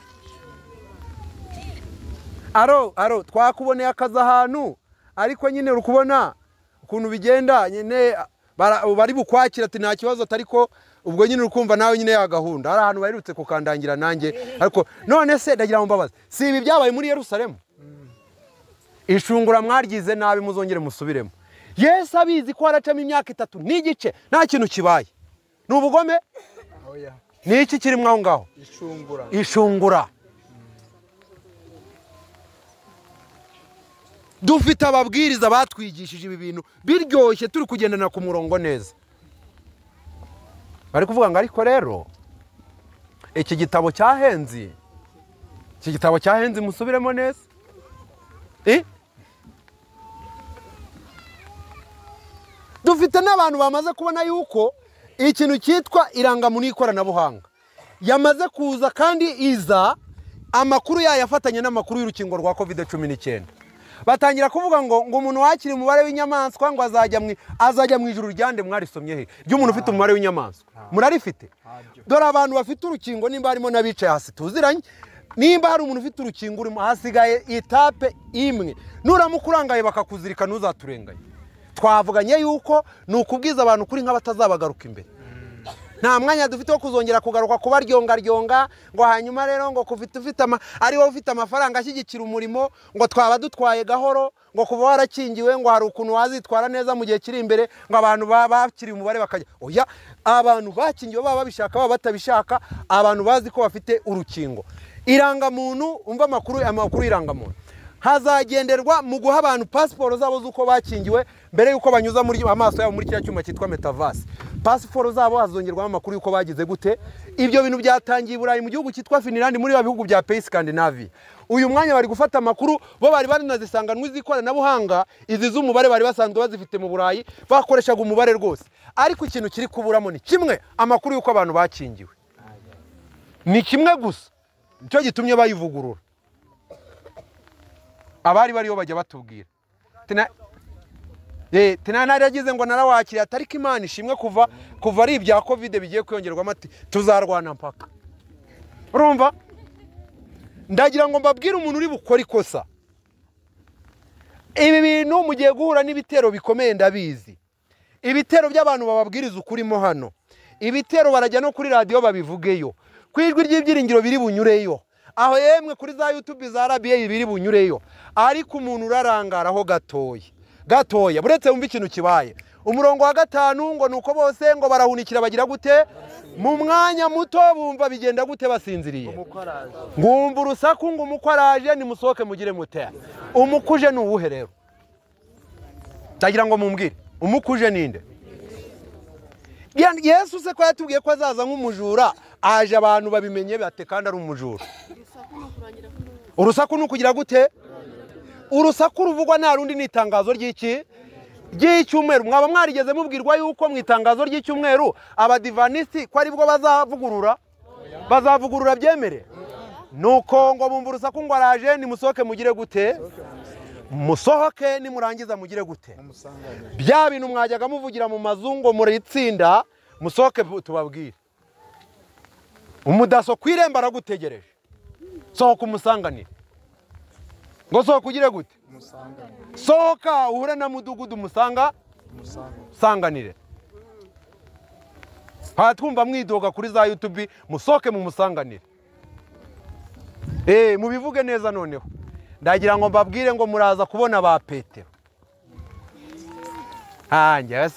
Aro twakuboneye akazi ahantu ariko nyine uri kubona ukuntu bigenda nyine bari bukwakira ati nta kibazo atariko ubwo nyine urukumva nawe nyine ya gahunda. Hari ahantu baherutse kukandangira nanjye ariko none se ndagira ngo mbabaze, si ibi byabaye muri Yerusalemu? Ishungura mwaryize nabi muzongere musubiremo. Yesu abizi ko haracamo imyaka 3 n'igice nta kintu kibaye. Ni ubugome? Ni iki kiri mwaho ngaho? Ishungura. Ishungura. Dufite ababwiriza batwigishije ibi bintu biryoshye turi kugendana ku murongo neza. Bari kuvuga ngo ariko rero iki gitabo cyahenze, iki gitabo cyahenze musubiremo neza. Dufite n'abantu bamaze kubona yuko ikintu cyitwa irangamuntu y'ikoranabuhanga yamaze kuza kandi iza amakuru yayafatanye n'amakuru y'urukingo rwa Covid-19. Batangira kuvuga ngo umuntu wakiri umubare w'inyamaswa ngo azajya mu ijuru ryande. Mwarisomye he ry'umuntu ufite umubare w'inyamaswa? Murarifite? Dore abantu bafite urukingo nimba harimo n'abicaye hasi tuziranye, nimba hari umuntu ufite urukingo urimo hasigaye etape imwe, nuramuka urangaye bakakuzirika ntuzaturenganye. Twavuganye yuko ni ukubwiza abantu kuri nk'abatazabagaruka imbere. Nta mwanya dufite wo kuzongera kugaruka kubaryongaryonga ngo hanyuma rero ngo kufite ufite ari wowe ufite amafaranga ashyigikira umurimo ngo twaba dutwaye gahoro ngo kuva warakingiwe ngo hari ukuntu wazitwara neza mu gihe kiri imbere ngo abantu bakiriye umubare bakajya. Oya, abantu bakingiwe baba babishaka baba batabishaka, abantu bazi ko bafite urukingo. Irangamuntu, umva amakuru y'irangamuntu. Hazagenderwa mu guha abantu pasiporo zabo z'uko bakingiwe mbere y'uko banyuza muri amaso yabo muri kiriya cyuma cyitwa metaverse. Pasiporo zabo hazongerwamo amakuru y'uko bagize gute. Ibyo bintu byatangiye i Burayi mu gihugu cyitwa Finland, muri ba bihugu bya pays Scandinavia. Uyu mwanya bari gufata amakuru, bo bari barinazisanganwe iz'ikoranabuhanga, izi z'umubare bari basanzwe bazifite mu Burayi, bakoreshaga umubare rwose. Ariko ikintu kiri kuburamo ni kimwe, amakuru y'uko abantu bakingiwe. Ni kimwe gusa, nicyo gitumye bayivugurura. Abari bariyo bajya batubwira. Tina naragize ngo narawakiriye, atariko Imana ishimwe kuva ari ibya Covid bigiye kwiyongerwamo, ati tuzarwana mpaka. Urumva? Ndagira ngo mbabwire umuntu uri bukora ikosa. Ibi bintu mugiye guhura n'ibitero bikomeye, ndabizi. Ibitero by'abantu bababwiriza ukurimo hano. Ibitero barajya no kuri radio babivugeyo. Ku ijwi ry'ibyiringiro biri bunyureyo. Aho yemwe kuri za YouTube za RBA biri bunyureyo. Ariko umuntu urarangaraho gatoya. Gatoya, buretse wumva ikintu kibaye. Umurongo wa 5 ngo nuko bose ngo barahunikira bagira gute? Mu mwanya muto bumva bigenda gute basinziriye. Ngumva urusaku ngo umukwaraje, nimusohoke mugire mute. Umukuje ni uwuhe rero? Ndagira ngo mumbwire, umukuje ninde? Yesu se ko yatubwiye ko azaza nk'umujura, aje abantu babimenye bate kandi ari umujura. Urusaku ni ukugira gute? Urusaku ruvugwa nta rundi ni itangazo ry'iki? Ry'icyumweru. Mwaba mwarigeze mubwirwa yuko mu itangazo ry'icyumweru abadivanisi ko aribwo bazavugurura? Bazavugurura byemere? Nuko ngo bumva urusaku ngo araje, nimusohoke mugire gute? Musohoke, nimurangiza mugire gute? Bya bintu mwajyaga muvugira mu mazungo muri itsinda, musohoke tubabwire. Umudaso kwiremba aragutegereje. Sohoka umusanganire. Ngo sohoka ugire gute? Sohoka uhure na mudugudu musanga sanganire. Twumva mwidoga kuri za YouTube, musohoke mu musanganire. Mubivuge neza noneho. Ndagira ngo mbabwire ngo muraza kubona ba Petero. Njyewe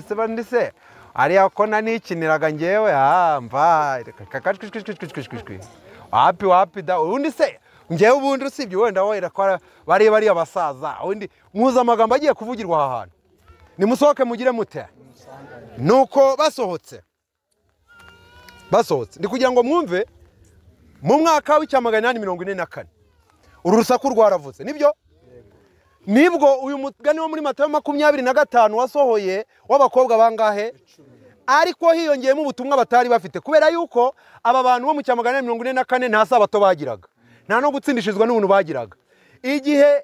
se bandise. Ariya ko nanikiniraga njyewe, mva wapi wapi da ubundi se njyewe ubundi usibye wenda wera ko bari abasaza, ubundi muza amagambo agiye kuvugirwa aha hantu. Nimusohoke mugire mute. Nuko basohotse. Ndi kugira ngo mwumve mu mwaka w'1844 uru rusaku rwaravuze, nibyo? Nibwo uyu mugani wo muri Matayo 25 wasohoye w'abakobwa bangahe? Ariko hiyongeyemo ubutumwa batari bafite, kubera yuko aba bantu bo mu 1844 nta sabato bagiraga, nta no gutsindishizwa n'ubuntu bagiraga. Igihe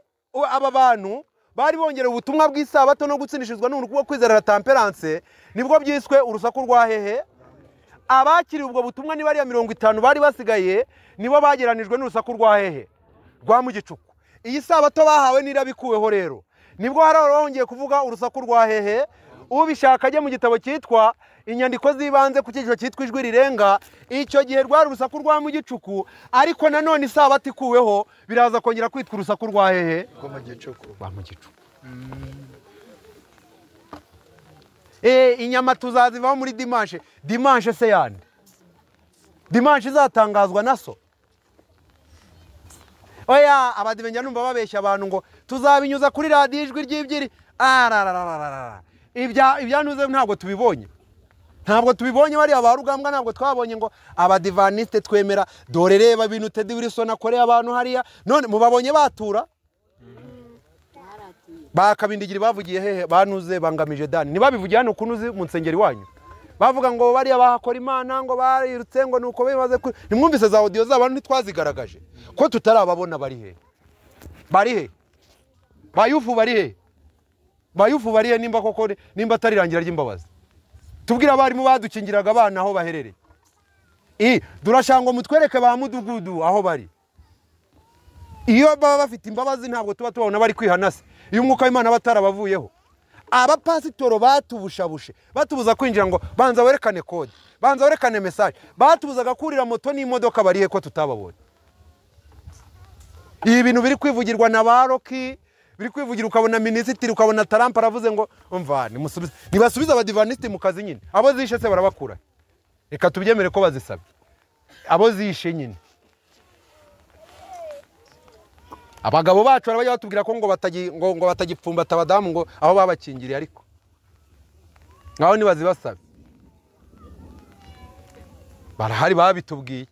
aba bantu bari bongera ubutumwa bw'isabato no gutsindishizwa n'ubuntu bwo kwizera na temperance, nibwo byiswe urusaku rwa hehe. Abakiri ubwo butumwa ni bari ya 50 bari basigaye, nibo bageranijwe n'urusaku rwa hehe, rwa mu gicuku. Iyi sabato bahawe nirabikuweho rero, nibwo hari abongeye kuvuga urusaku rwa hehe. Ubishaka ajye mu gitabo cyitwa inyandiko z'ibanze ku cyiciro cyitwa ijwi rirenga. Icyo gihe rwari urusaku rwa mu gicuku, ariko nanone isabato ikuweho biraza kongera kwitwa urusaku rwa hehe, rwa mu gicuku. Inyama tuzazivaho muri dimanche. Dimanche se yande? Dimanche izatangazwa na so? Oya, abadivenja numva babeshya abantu ngo tuzabinyuza kuri radio ijwi ry'ibyiri. Ibyanuze ntabwo tubibonye. Ntabwo tubibonye bari abarugambwa, ntabwo twabonye ngo abadivaniste twemera. Dore reba ibintu Teddy Wilson akoreye abantu hariya, none mubabonye batura bakabindigira bavugiye hehe? Banuze bangamije dani ntibabivugiye hano kunuzi mu nsengeri wanyu, bavuga ngo bariya bahakora Imana ngo barirutse ngo nuko bimaze. Nimwumvise za audio z'abantu ntitwazigaragaje ko tutarababona. Bari he? Bari he? Bayufu bari he? Bayufu bari he? Nimba koko nimba atarirangira ry'imbabazi, tubwira abarimu badukingiraga abana aho baherereye. Durashanga mutwereke ba mudugudu aho bari. Iyo baba bafite imbabazi ntabwo tuba tubabona bari kwihana se. Iyo umwuka w'Imana batarabavuyeho. Abapasitoro batubushabushe, batubuza kwinjira ngo banza werekane code, banza werekane message, batubuzaga kurira moto n'imodoka barihe ko tutababonye. Ibi bintu biri kwivugirwa na baroki, biri kwivugira ukabona minisitiri, ukabona Trump aravuze ngo umva nimusubize, nibasubiza abadivaniste mu kazi nyine. Abo zishe se barabakura. Reka tubyemere ko bazisabye. Abo zishe nyine. Abagabo bacu barabajya batubwira ko ngo batagipfumbata abadamu ngo aho babakingiriye, ariko ngaho nibazibasabe barahari babitubwiye.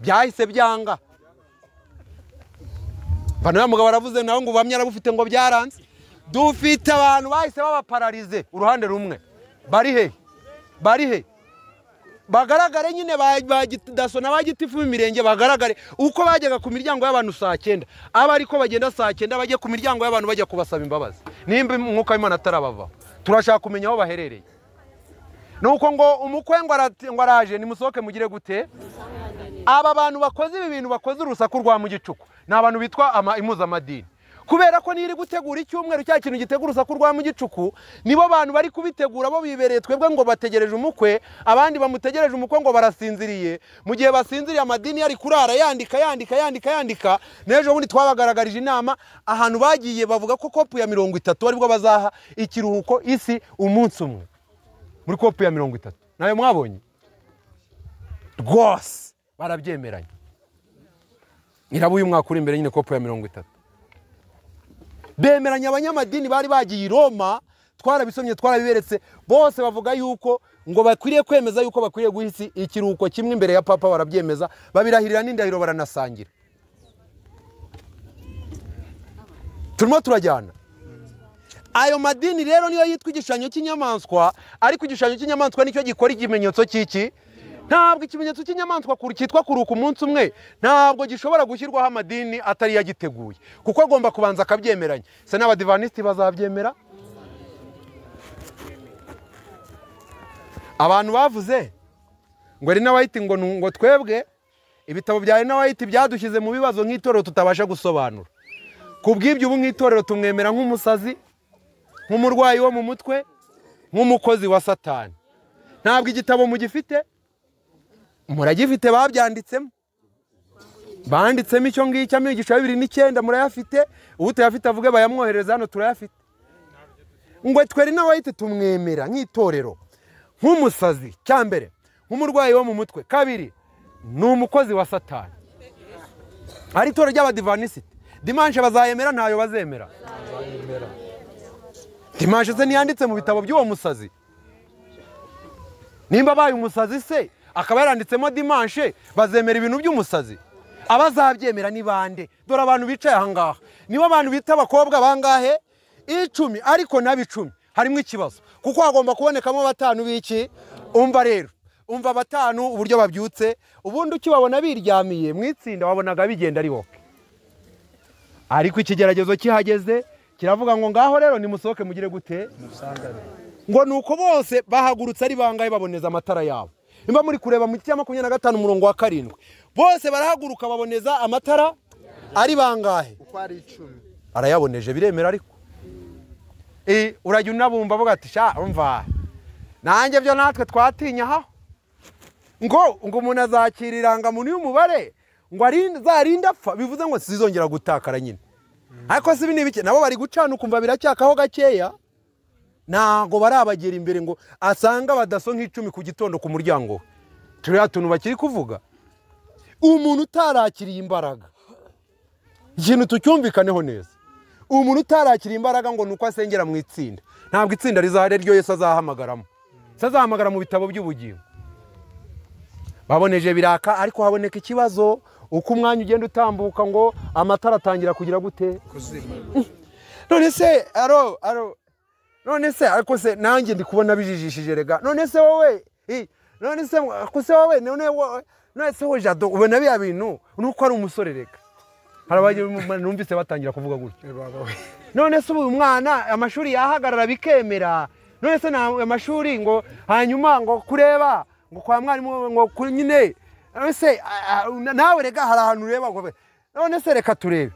Byahise byanga. Bano mugabo baravuze nawe ngo bamye arabufite ngo byaranze. Dufite abantu bahise babapararize uruhande rumwe. Bari he? Bari he? Bagaragare nyine ba daso n'abagitifu imirenge bagaragare uko bajyaga ku miryango y'abantu saa 9, aba ariko bagenda saa 9 bajye ku miryango y'abantu bajya kubasaba imbabazi. Nimba umwuka w'Imana atarabava, turashaka kumenya aho baherereye. Nuko ngo umukwe ngo araje nimusohoke mugire gute? Aba bantu bakoze ibi bintu bakoze urusaku rwa mu gicuku ni abantu bitwa impuzamadini. Kubera ko niri gutegura icyumweru cya kintu gitegura urusaku rwa mu gicuku, nibo bantu bari kubitegura bo bibereye twebwe ngo bategereje umukwe, abandi bamutegereje umukwe ngo barasinziriye. Mu gihe basinziriye amadini yari kurara yandika yandika yandika yandika. N'ejo bundi twabagaragarije inama ahantu bagiye bavuga ko kopu ya 30 aribwo bazaha ikiruhuko isi umunsi umwe. Muri kopu ya 30 nayo mwabonye rwose barabyemeranye. Irabo uyu mwaka uri imbere nyine kopu ya 30 bemeranya. Abanyamadini bari bagiye i Roma, twarabisomye twarabiberetse, bose bavuga yuko ngo bakwiriye kwemeza yuko bakwiriye guhisi ikiruhuko kimwe imbere ya papa, barabyemeza babirahirira n'indahiro baranasangira. Turimo turajyana. Ayo madini rero niyo yitwa igishushanyo cy'inyamaswa, ariko igishushanyo cy'inyamaswa nicyo gikora ikimenyetso cy'iki. Ntabwo ikimenyetso cy'inyamaswa cyitwa kuruka umunsi umwe, ntabwo gishobora gushyirwaho amadini atari yagiteguye, kuko agomba kubanza akabyemeranya. Se n'abadivanisiti bazabyemera? Abantu bavuze ngo Elena White ngo twebwe ibitabo bya Elena White byadushyize mu bibazo nk'itorero tutabasha gusobanura. Kubw'ibyo ubu nk'itorero tumwemera nk'umusazi, nk'umurwayi wo mu mutwe, nk'umukozi wa Satani. Ntabwo igitabo mugifite, muragifite, babyanditsemo, banditsemo icyo ngicyo amigisha 2009 murayafite. Utayafite avuge bayamwohereza hano turayafite. Ngo twe Elena White tumwemera nk'itorero nk'umusazi cyambere, nk'umurwayi wo mu mutwe, kabiri ni umukozi wa Satani. Ari itorero ry'abadivanisiti dimanche bazayemera ntayo bazemera. Dimanche se niyanditse mu bitabo by'uwo musazi? Nimba baye umusazi se akaba yaranditsemo dimanche, bazemera ibintu by'umusazi? Abazabyemera ni bande? Dore abantu bicaye aha ngaha nibo abantu bita abakobwa bangahe? 10, ariko nabi 10 harimo ikibazo, kuko hagomba kubonekamo batanu biki. Umva rero, umva batanu uburyo babyutse, ubundi ukibabona biryamiye mu itsinda wabonaga bigenda ari wowe. Ariko ikigeragezo kihageze kiravuga ngo ngaho rero nimusohoke mugire gute? Ngo nuko bose bahagurutse ari bangahe baboneza amatara yabo. Nimba muri kureba mu cya 25 umurongo wa 7, bose barahaguruka baboneza amatara ari bangahe? Uko ari 10. Arayaboneje biremera ariko. Urajya unabumva avuga ati sha umva nanjye byo natwe twatinya aho ngo umuntu azakira irangamuntu y'umubare ngo arinda apfa, bivuze ngo sizongera gutakara nyine. Ariko si bini bike nabo bari gucana ukumva biracyakaho gakeya, ntago barabagera imbere ngo asanga badaso nk'icumi ku gitondo ku muryango. Turiya tuntu bakiri kuvuga. Umuntu utarakiriye imbaraga, ikintu tucyumvikaneho neza, umuntu utarakiriye imbaraga ngo nuko asengera mu itsinda, ntabwo itsinda rizahari ryo Yesu azahamagaramo. Azahamagara mu bitabo by'ubugingo. Baboneje biraka, ariko haboneka ikibazo uko umwanya ugenda utambuka ngo amatara atangira kugira gute? Kuzima. None se aro none se ariko se nanjye ndi kubona bijijishije rega. None se wowe none se kuse wowe none se wowe Jado ubona biya bintu nuko ari umusore rega. Harabaje numvise batangira kuvuga gutyo. None se ubu mwana amashuri yahagarara bikemera. None se na amashuri ngo hanyuma ngo kureba ngo kwa mwarimu ngo kuri nyine. None se nawe rega hari ahantu ureba ngo none se reka turebe.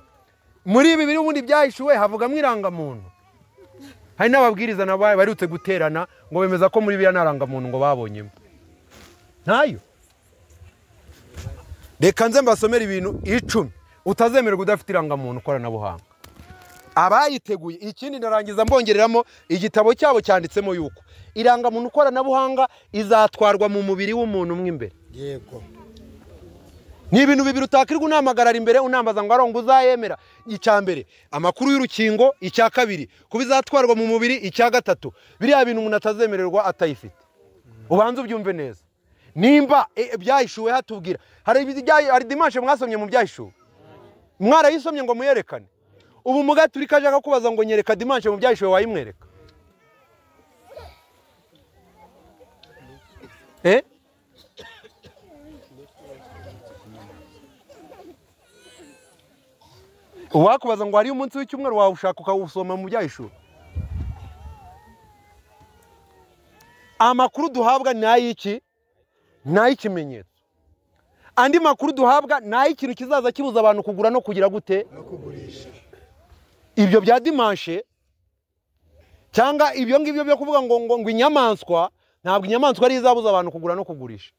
Muri ibi biri ubundi byahishuwe havuga mwirangamuntu. Hari n'ababwiriza nabo barutse guterana ngo bemeza ko muri biya narangamuntu ngo babonyemo. Ntayo. Reka nze mbasomera ibintu 10 utazemererwa udafite irangamuntu koranabuhanga. Abayiteguye ikindi ndarangiza mbongereramo igitabo cyabo cyanditsemo yuko irangamuntu koranabuhanga izatwarwa mu mubiri w'umuntu umwe imbere. Yego. Ni ibintu bibiri utakirwa unamagarara imbere unambaza ngo arongo uzayemera. Icya mbere amakuru y'urukingo, icya kabiri kubizatwarwa mu mubiri, icya gatatu biriya bintu umuntu atazemererwa atayifite. Ubanze ubyumve neza. Nimba byahishuwe hatubwira hari dimanche mwasomye mu byahishuwe, mwarayisomye ngo muyerekane. Ubu mugaturika aje akakubaza ngo nyereka dimanche mu byahishuwe, wayimwereka? Uwakubaza ngo hari umunsi w'icyumweru wawushaka ukawusoma mu byahishuwe. Amakuru duhabwa ni ay'iki? Ni ay'ikimenyetso. Andi makuru duhabwa ni ay'ikintu kizaza kibuza abantu kugura no kugira gute? No kugurisha. Ibyo bya dimanche cyangwa ibyo ngibyo byo kuvuga ngo ngo inyamaswa, ntabwo inyamaswa ari izabuza abantu kugura no kugurisha.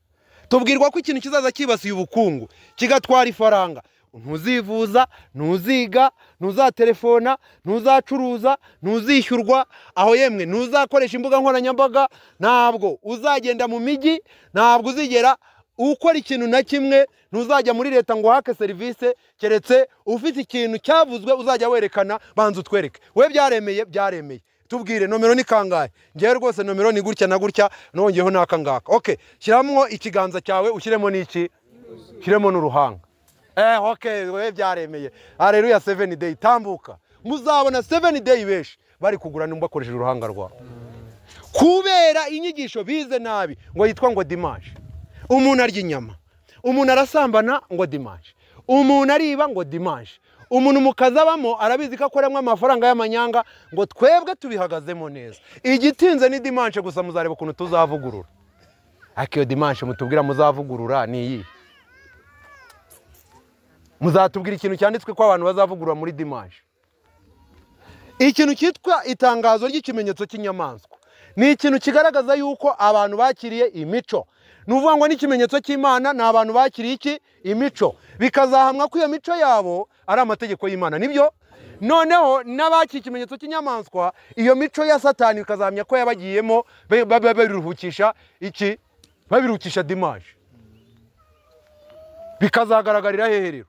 Tubwirwa ko ikintu kizaza kibasiye ubukungu kigatwara ifaranga. Ntuzivuza, ntuziga, ntuzatelefona, ntuzacuruza, ntuzishyurwa, aho yemwe ntuzakoresha imbuga nkoranyambaga, ntabwo uzagenda mu mijyi, ntabwo uzigera ukora ikintu na kimwe, ntuzajya muri leta ngo uhake serivisi keretse ufite ikintu cyavuzwe uzajya werekana. Banza utwereke we byaremeye, byaremeye, tubwire nomero ni kangahe? Ngewe rwose nomero ni gutya na gutya, nongeyeho n'aka ngaka. Okay, shyiramo ikiganza cyawe ushyiremo n'iki? Shyiremo n'uruhanga. Okay, we byaremeye. Haleluya, 7 day tambuka. Muzabona 7 day benshi bari kugura nimba bakoresheje uruhanga rwabo. Kubera inyigisho bize nabi ngo yitwa ngo dimanche. Umuntu arya inyama, umuntu arasambana ngo dimanche, umuntu ariba ngo dimanche, umuntu mukazabamo arabizi ko akoramo amafaranga y'amanyanga ngo twebwe tubihagazemo neza. Igitinze ni dimanche gusa, muzareba ukuntu tuzavugurura. Ariko iyo dimanche mutubwira muzavugurura ni iyi? Muzatubwira ikintu cyanditswe ko abantu bazavugurura muri dimanche? Ikintu cyitwa itangazo ry'ikimenyetso cy'inyamaswa ni ikintu kigaragaza yuko abantu bakiriye imico. Ni ukuvuga ngo n'ikimenyetso cy'Imana ni abantu bakiriye iki? Imico. Bikazahamwa ko iyo mico yabo ari amategeko y'Imana, nibyo? Noneho n'abakiriye ikimenyetso cy'inyamaswa, iyo mico ya Satani bikazahamya ko yabagiyemo, babiruhukisha iki? Babiruhukisha dimanche. Bikazagaragarira hehe rero?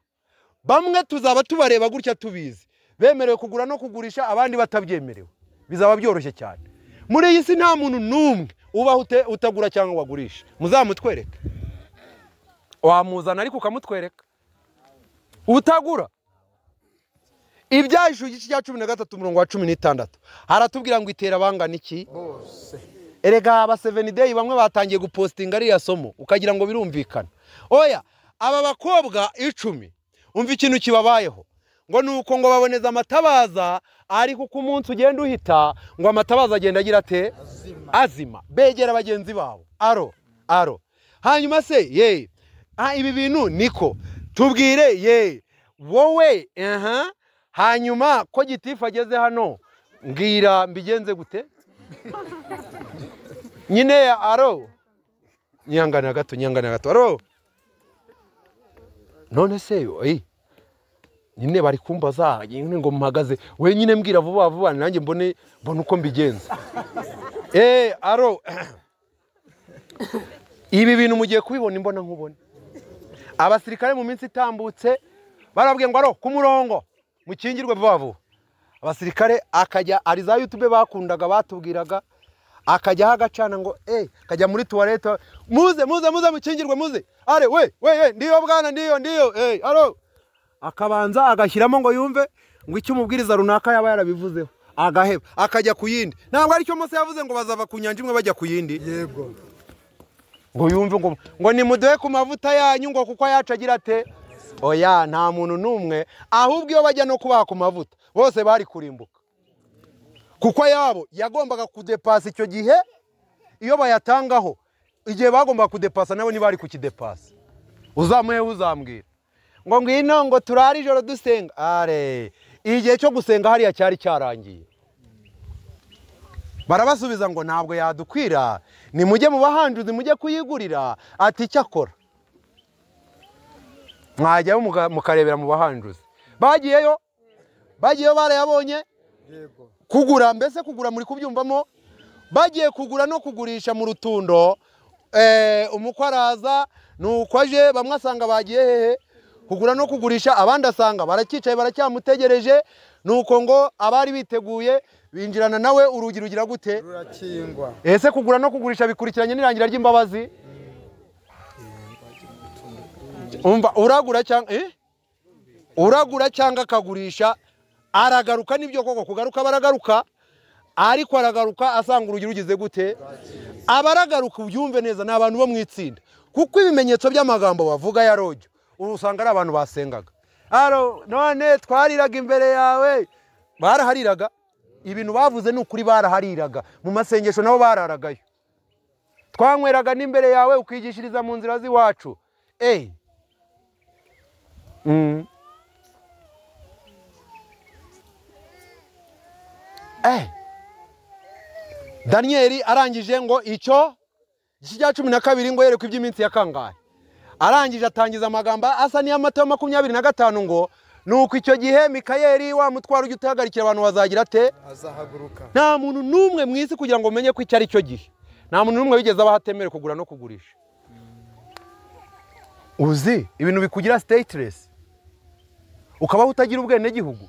Bamwe tuzaba tubareba gutya tubizi, bemerewe kugura no kugurisha, abandi batabyemerewe. Bizaba byoroshye cyane. Muri iyi si nta muntu n'umwe ubaho utagura cyangwa wagurisha. Muzamutwereke. Wamuzana ariko ukamutwereka. Utagura. Ibyahishuwe igice cya 13 umurongo wa 16 haratubwira ngo itera bangana iki? Bose. Erega aba 7 day bamwe batangiye gupostinga ariya somo ukagira ngo birumvikana. Oya, aba bakobwa 10 umva ikintu kibabayeho ngo nuko ngo baboneza amatabaza, ariko uko umunsi ugenda uhita ngo amatabaza agenda agira ate? Azima. Begera bagenzi babo. Aro aro. Hanyuma se ye ibi bintu niko tubwire ye wowe hanyuma ko gitifu ageze hano mbwira mbigenze gute? Nyine aro nyangana gato, nyangana gato aro. None se nyine bari kumbaza nyine ngo mpagaze we nyine mbwira vuba vuba nanjye mbone uko mbigenza. Aro ibi bintu mugiye kubibona imbona nkubone. Abasirikare mu minsi itambutse barabwiye ngo aro ku murongo mukingirwe vuba vuba. Abasirikare akajya ari za YouTube bakundaga batubwiraga, akajya hagacana ngo akajya muri toilette, muze muze muze mukingirwe muze. Are we we ndiyo bwana ndiyo ndiyo aro. Akabanza agashyiramo ngo yumve ngo icyo umubwiriza runaka yaba yarabivuzeho, agaheba akajya ku yindi. Ntabwo aricyo Mose yavuze ngo bazava ku nyanja imwe bajya ku yindi. Yego. Ngo yumve ngo nimuduhe ku mavuta yanyu ngo kuko ayacu agira ate? Oya, nta muntu n'umwe. Ahubwo iyo bajya no kubaha ku mavuta bose bari kurimbuka, kuko yabo yagombaga kudepasa icyo gihe. Iyo bayatangaho igihe bagombaga kudepasa nabo ntibari kukidepasa. Uzamuhe uzambwira ngo ngwino ngo turare ijoro dusenga. Are igihe cyo gusenga hariya cyari cyarangiye. Barabasubiza ngo ntabwo yadukwira, nimujye mu bahanjuzi mujye kuyigurira. Ati icyakora mwajyayo mukarebera mu bahanjuzi. Bagiyeyo, bagiyeyo barayabonye. Kugura mbese kugura muri kubyumvamo, bagiye kugura no kugurisha mu rutundo. Umukwe araza, nuko aje bamwe asanga bagiye hehe kugura no kugurisha, abandi asanga baracyicaye baracyamutegereje. Nuko ngo abari biteguye binjirana nawe, urugi rugira gute? Rurakingwa. Ese kugura no kugurisha bikurikiranye n'irangira ry'imbabazi? Umva, uragura cyangwa uragura cyangwa akagurisha, aragaruka. Nibyo koko kugaruka baragaruka, ariko aragaruka asanga urugi rugize gute? Abaragaruka, ubyumve neza, ni abantu bo mu itsinda, kuko ibimenyetso by'amagambo bavuga ya rojyo usanga ari abantu basengaga. Aro none twariraga imbere yawe, barahariraga. Ibintu bavuze ni ukuri, barahariraga mu masengesho, nabo bararagayo. Twanyweraga n'imbere yawe, ukigishiriza mu nzira z'iwacu. Daniyeli arangije ngo icyo gice cya 12 ngo yerekwe iby'iminsi ya kangahe, arangije atangiza amagambo asa n'iy'Amatayo 25 ngo nuko icyo gihe Mikayeli wa mutwaro ujya utahagarikira abantu bazagira ate? Azahaguruka. Nta muntu n'umwe mu isi, kugira ngo umenye ko icyo ari cyo gihe, nta muntu n'umwe wigeze abaho atemerewe kugura no kugurisha. Uzi ibintu bikugira stateless, ukabaho utagira ubwenegihugu.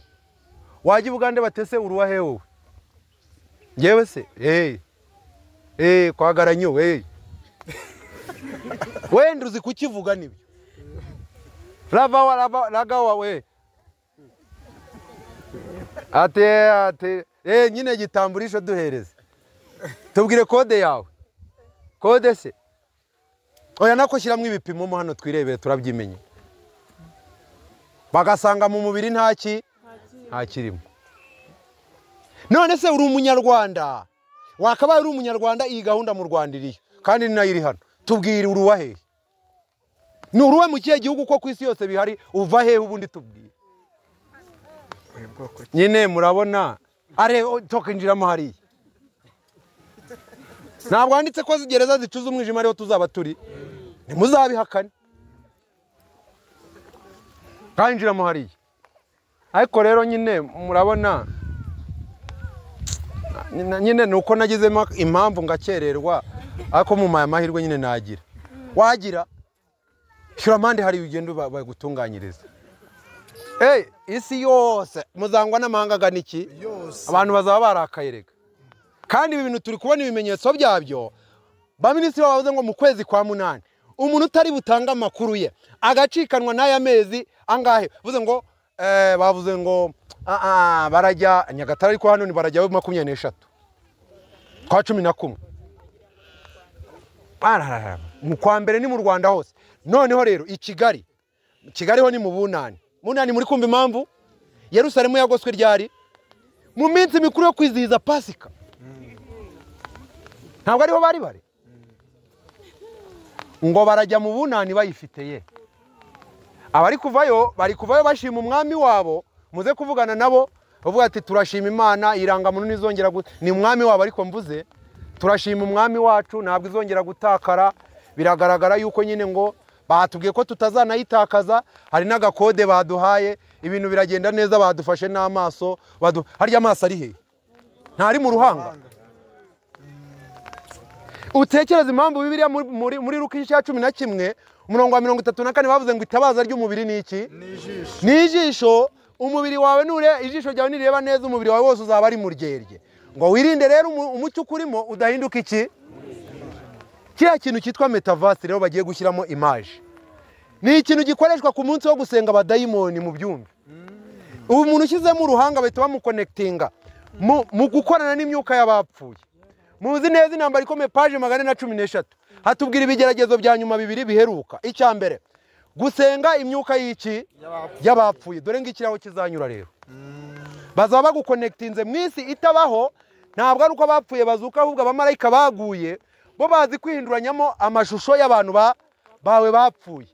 Wajya i Bugande batese uruwa he wowe? Ngewe se kwagaranyo wenda uzi kukivuga nibyo rava ragawa we ate nyine gitamburisho duhereze, tubwire kode yawe. Kode se oya nako shyiramo ibipimo mo hano twirebere turabyimenye. Bagasanga mu mubiri ntaki ntakirimo. None se uri umunyarwanda, wakabaye uri umunyarwanda, iyi gahunda mu Rwanda iriyo kandi ni nayo iri hano. Tubwire uruwa hehe? Ni uruwe mu kihe gihugu ko ku isi yose bihari? Uva hehe ubundi tubwire? Nyine murabona are tokinjiramo hariya. Ntabwo handitse ko zigereza zicuza umwijima ariho tuzaba turi, ntimuzabihakane. Kanjiramo hariya. Ariko rero nyine murabona nyine nuko nagizemo impamvu ngakererwa, ariko mu amahirwe nyine nagira. Wagira shyura amande hari ugenda bagutunganyiriza. Isi yose muzangwa n'amahanga agana iki? Abantu bazaba barakaye rega. Kandi ibi bintu turi kubona ibimenyetso byabyo. Ba minisitiri bavuze ngo mu kwezi kwa 8 umuntu utari butanga amakuru ye agacikanwa n'aya mezi angahe, bavuze ngo bavuze ngo barajya Nyagatare, ariko hano ni barajya 23 kwa 11. Mu kwa mbere ni mu Rwanda hose. Noneho rero i Kigali, Kigali ho ni mu bunani. Munani muri kumva impamvu Yerusalemu yagoswe ryari? Mu minsi mikuru yo kwizihiza Pasika. Ntabwo ariho bari bari. Ngo barajya mu bunani bayifiteye. Abari kuvayo bari kuvayo bashima umwami wabo, muze kuvugana nabo bavuga ati turashima Imana irangamuntu nizongera, ni umwami wabo ariko mvuze turashima umwami wacu ntabwo izongera gutakara. Biragaragara yuko nyine ngo batubwiye ko tutazanayitakaza, hari n'agakode baduhaye, ibintu biragenda neza, badufashe n'amaso, harya amaso ari he? Ntari mu ruhanga. Utekereza impamvu Bibiliya muri Luka igice cya 11 umurongo wa 34 bavuze ngo itabaza ry'umubiri ni iki? Ni ijisho. Umubiri wawe nure ijisho ryawe nireba neza, umubiri wawe wose uzaba ari muryerye. Ngo wirinde rero umucyo ukurimo udahinduka iki? Kiriya kintu cyitwa metaverse rero bagiye gushyiramo image. Ni ikintu gikoreshwa ku munsi wo gusenga abadayimoni mu byumve. Ubu umuntu ushyizemo uruhanga bahita bamuconnectinga mu gukorana n'imyuka y'abapfuye. Muzi neza intambara ikomeye, page 413 hatubwira ibigeragezo bya nyuma bibiri biheruka. Icya mbere, gusenga imyuka y'iki y'abapfuye. Dore ngikiraho kizanyura rero. Bazaba baguconnectinze mu isi itabaho, ntabwo ari uko abapfuye bazuka, ahubwo abamarayika baguye bo bazi kwihinduranyamo amashusho y'abantu bawe bapfuye.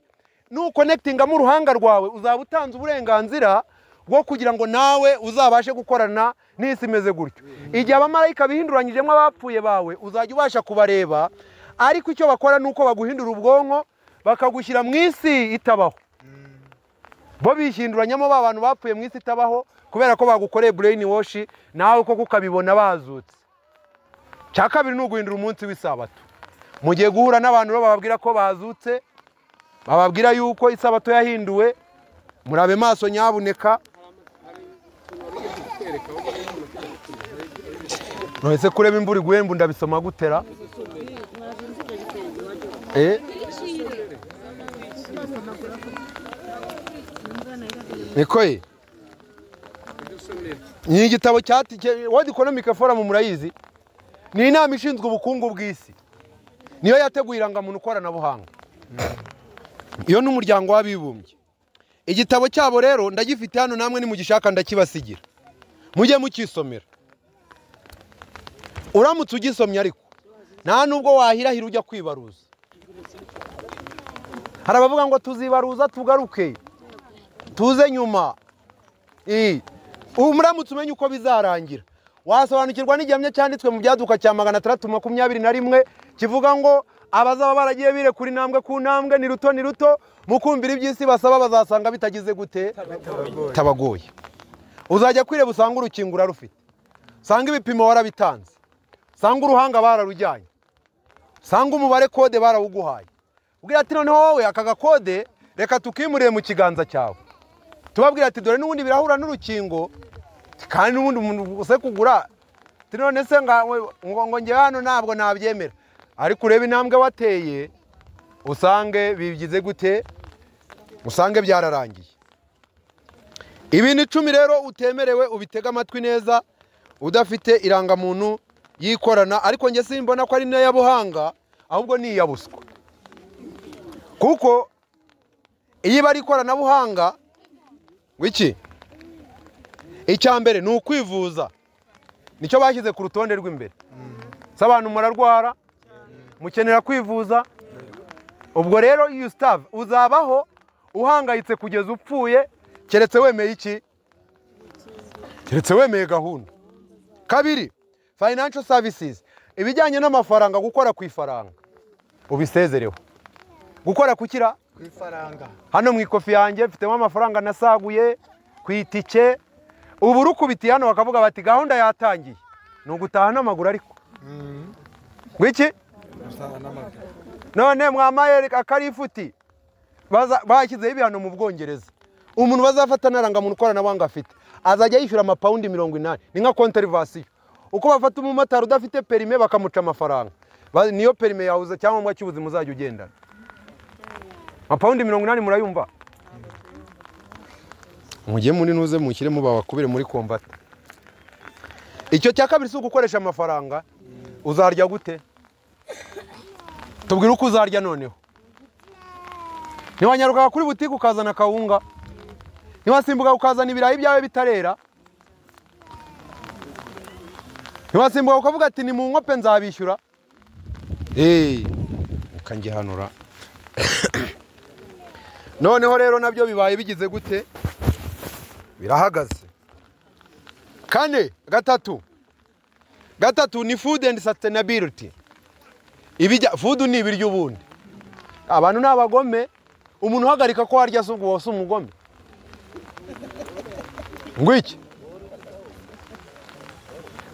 Nuconnectingamo uruhanga rwawe uzaba utanze uburenganzira bwo kugira ngo nawe uzabashe gukorana n'isi imeze gutyo. Igihe abamarayika bihinduranyijemo abapfuye bawe uzajya ubasha kubareba, ariko icyo bakora nuko baguhindura ubwonko bakagushyira mu isi itabaho. Bo bihinduranyamo ba bantu bapfuye mu isi itabaho kubera ko bagukoreye brain wash, nawe koko ukabibona bazutse. Cya kabiri ni uguhindura umunsi w'isabato. Mugiye guhura n'abantu bababwira ko bazutse, bababwira yuko isabato yahinduwe. Murabe maso nyabuneka. Nonese kureba imvura iguye mbu ndabisoma gutera. Nikoye ni igitabo cya World Economic Forum, murayizi, ni inama ishinzwe ubukungu bw'isi, niyo yateguye irangamuntu koranabuhanga. Iyo n'umuryango w'abibumbye. Igitabo cyabo rero ndagifite hano, namwe nimugishaka ndakibasigira mujye mukisomera. Uramutse ugisomye ariko nta nubwo wahirahira ujya kwibaruza. Hari abavuga ngo tuzibaruza tugaruke tuze nyuma. Uramutse umenye uko bizarangira wasobanukirwa n'igihamya cyanditswe mu byaduka cya 621 kivuga ngo abazaba baragiye birekura intambwe ku ntambwe ni ruto ni ruto, mukumvira iby'isi basaba bazasanga bitagize gute, tabagoye. Uzajya kwireba usanga urukingo urarufite, usanga ibipimo warabitanze, usanga uruhanga bararujyanye, usanga umubare kode barawuguhaye. Ubwira ati noneho wowe aka gakode reka tukimurire mu kiganza cyawe. Tubabwira ati dore n'ubundi birahura n'urukingo, kandi n'ubundi umuntu use kugura. Ati none se ngo nge hano ntabwo nabyemera. Ariko urebe intambwe wateye usange bigize gute, usange byararangiye. Ibintu 10 rero utemerewe, ubitega amatwi neza udafite irangamuntu yikorana. Ariko nge simbona ko ari n'ayabuhanga, ahubwo ni iyabuswa. Kuko iyo bari ikoranabuhanga wiki icya mbere ni ukwivuza, nicyo bashyize ku rutonde rw'imbere. Abantu murarwara mukenera kwivuza. Ubwo rero Gustave uzabaho uhangayitse kugeza upfuye, keretse wemeye iki, keretse wemeye gahunda. Kabiri, financial services, ibijyanye n'amafaranga, gukora ku ifaranga ubisezereho. Gukora kukira ku ifaranga. Hano mu ikofi yanjye mfitemo amafaranga nasaguye ku itike. Ubu rukubitiye hano bakavuga bati gahunda yatangiye, ni ugutaha n'amaguru. Ariko ngwiki none mwamaye akarifuti bashyizeho ibihano mu Bwongereza. Umuntu bazafata narangamuntu koranabuhanga afite azajya yishyura amapawundi 80, ni nka konterivasiyo. Uko bafata umumotari udafite perime bakamuca amafaranga, niyo perime yawe cyangwa cy'ubuzima uzajya ugendana. Amapawundi 80 murayumva? Mujye muri nuze mushyire babakubire muri kombata. Icyo cya kabiri si ugukoresha amafaranga. Uzarya gute? Tubwire uko uzarya noneho. Ntiwanyaruka kuri butike ukazana kawunga, ntiwasimbuka ukazana ibirayi byawe bitarera, ntiwasimbuka ukavuga ati ni mu nkope nzabishyura. Ukangihanura. Noneho rero nabyo bibaye bigize gute, birahagaze. Kane, gatatu ni food and sustainability. Ibijya food ni ibiryo ubundi. Abantu n'abagome, umuntu uhagarika ko harya se ubwo wose umugome. Ngwiki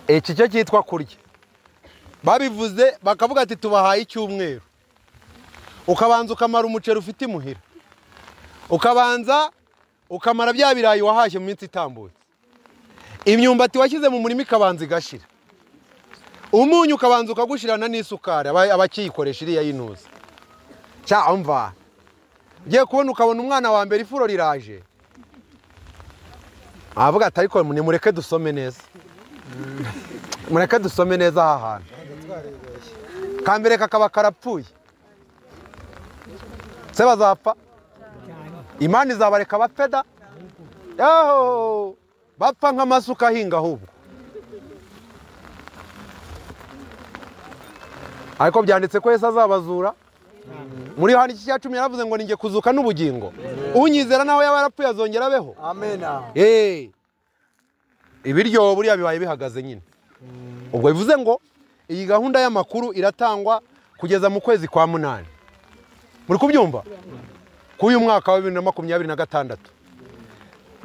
iki cyo cyitwa kurya. Babivuze bakavuga ati tubahaye icyumweru. Ukabanza ukamara umuceri ufite imuhira, ukabanza ukamara bya birayi wahashye mu minsi itambutse, imyumbati washyize mu murima ikabanza igashira, umunyu ukabanza ukagushirana n'isukari abakiyikoresha iriya yinuza. Cya umva ugiye kubona ukabona umwana wa mbere ifuro riraje, avuga ati ariko nimureke dusome neza, mureke dusome neza aha hantu. Kambere kakaba karapfuye, se bazapfa, Imana izabareka bapfe da, yaho bapfa nk'amasuka ahinga ahubwo. Ariko byanditse ko Yesu azabazura. Muri Yohana 10 yaravuze ngo ninjye kuzuka n'ubugingo, unyizera naho yaba yarapfuye azongera abeho. Amen. Ibiryo buriya bibaye bihagaze nyine. Ubwo bivuze ngo iyi gahunda y'amakuru iratangwa kugeza mu kwezi kwa 8. Muri kubyumva? K'uyu mwaka wa 2026.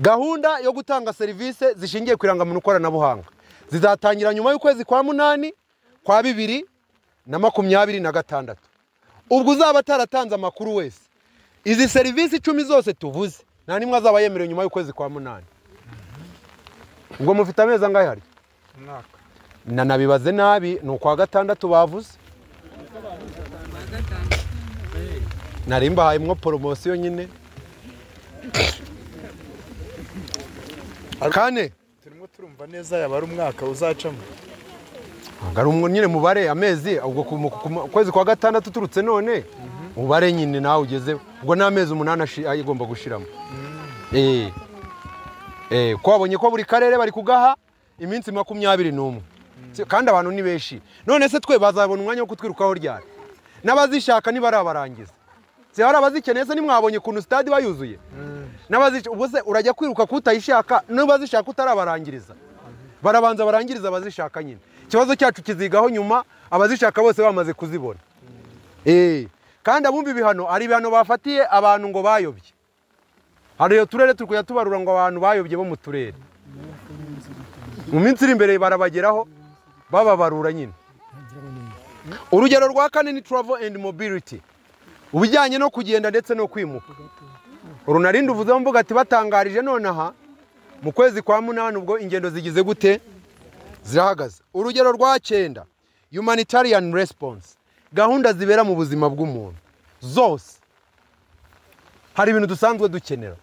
Gahunda yo gutanga serivisi zishingiye ku irangamuntu koranabuhanga zizatangira nyuma y'ukwezi kwa 8 kwa 2026. Ubwo uzaba ataratanze amakuru wese, izi serivisi 10 zose tuvuze nta nimwe azaba yemerewe nyuma y'ukwezi kwa 8. Ubwo mufite amezi angahe hari? Umwaka. Nanabibaze nabi, ni ukwa 6 bavuze. Nari mbahaye mwo poromosiyo nyine. Kane turimo turumva neza yaba ari umwaka uzacamo. Ngari umwe nyine mubare amezi, ubwo kwezi kwa 6 turutse none mubare nyine nawe ugeze ubwo n'amezi 8 agomba gushiramo. Ko wabonye ko buri karere bari kugaha iminsi 21. Kandi abantu ni benshi. None se twe bazabona umwanya wo kutwirukaho ryari? N'abazishaka nibarabarangiza. Se hari abazikeneye se nimwabonye kuntu stade bayuzuye. N'abazishaka ubwo se urajya kwiruka kutayishaka n'abazishaka utarabarangiriza. Barabanza barangiriza abazishaka nyine. Ikibazo cyacu kizigaho nyuma abazishaka bose bamaze kuzibona. Kandi abumva ibihano ari ibihano bafatiye abantu ngo bayobye. Hari iyo turere turi kujya tubarura ngo abantu bayobye bo mu turere. Mu minsi iri imbere barabageraho bababarura nyine. Urugero rwa kane ni travel and mobility, ubijyanye no kugenda ndetse no kwimuka. Urunarindi uvuze mvuga ati batangarije nonaha mu kwezi kwa 8 ubwo ingendo zigize gute zirahagaze. Urugero rwa 9, humanitarian response, gahunda zibera mu buzima bw'umuntu zose. Hari ibintu dusanzwe dukenera.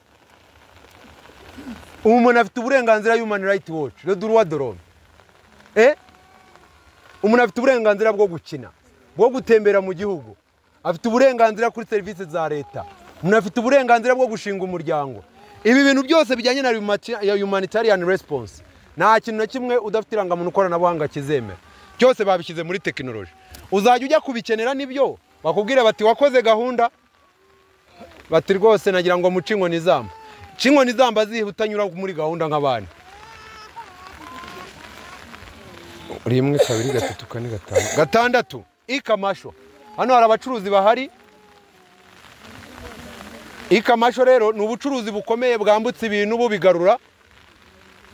Umuntu afite uburenganzira, Human Rights Watch, le droit de l'homme. Umuntu afite uburenganzira bwo gukina, bwo gutembera mu gihugu, afite uburenganzira kuri serivisi za leta, umuntu afite uburenganzira bwo gushinga umuryango. Ibi bintu byose bijyanye na humanitarian response, nta kintu na kimwe udafite irangamuntu koranabuhanga kizemera. Byose babishyize muri tekinoloji. Uzajya ujya kubikenera nibyo bakubwira bati wakoze gahunda, bati rwose nagira ngo muce inkoni zamba. Inkoni zamba zihuta nyura muri gahunda nk'abandi. 1 2 3 4 5 6 ikamasho. Hano hari abacuruzi bahari. Ikamasho rero ni ubucuruzi bukomeye bwambutse ibintu bubigarura.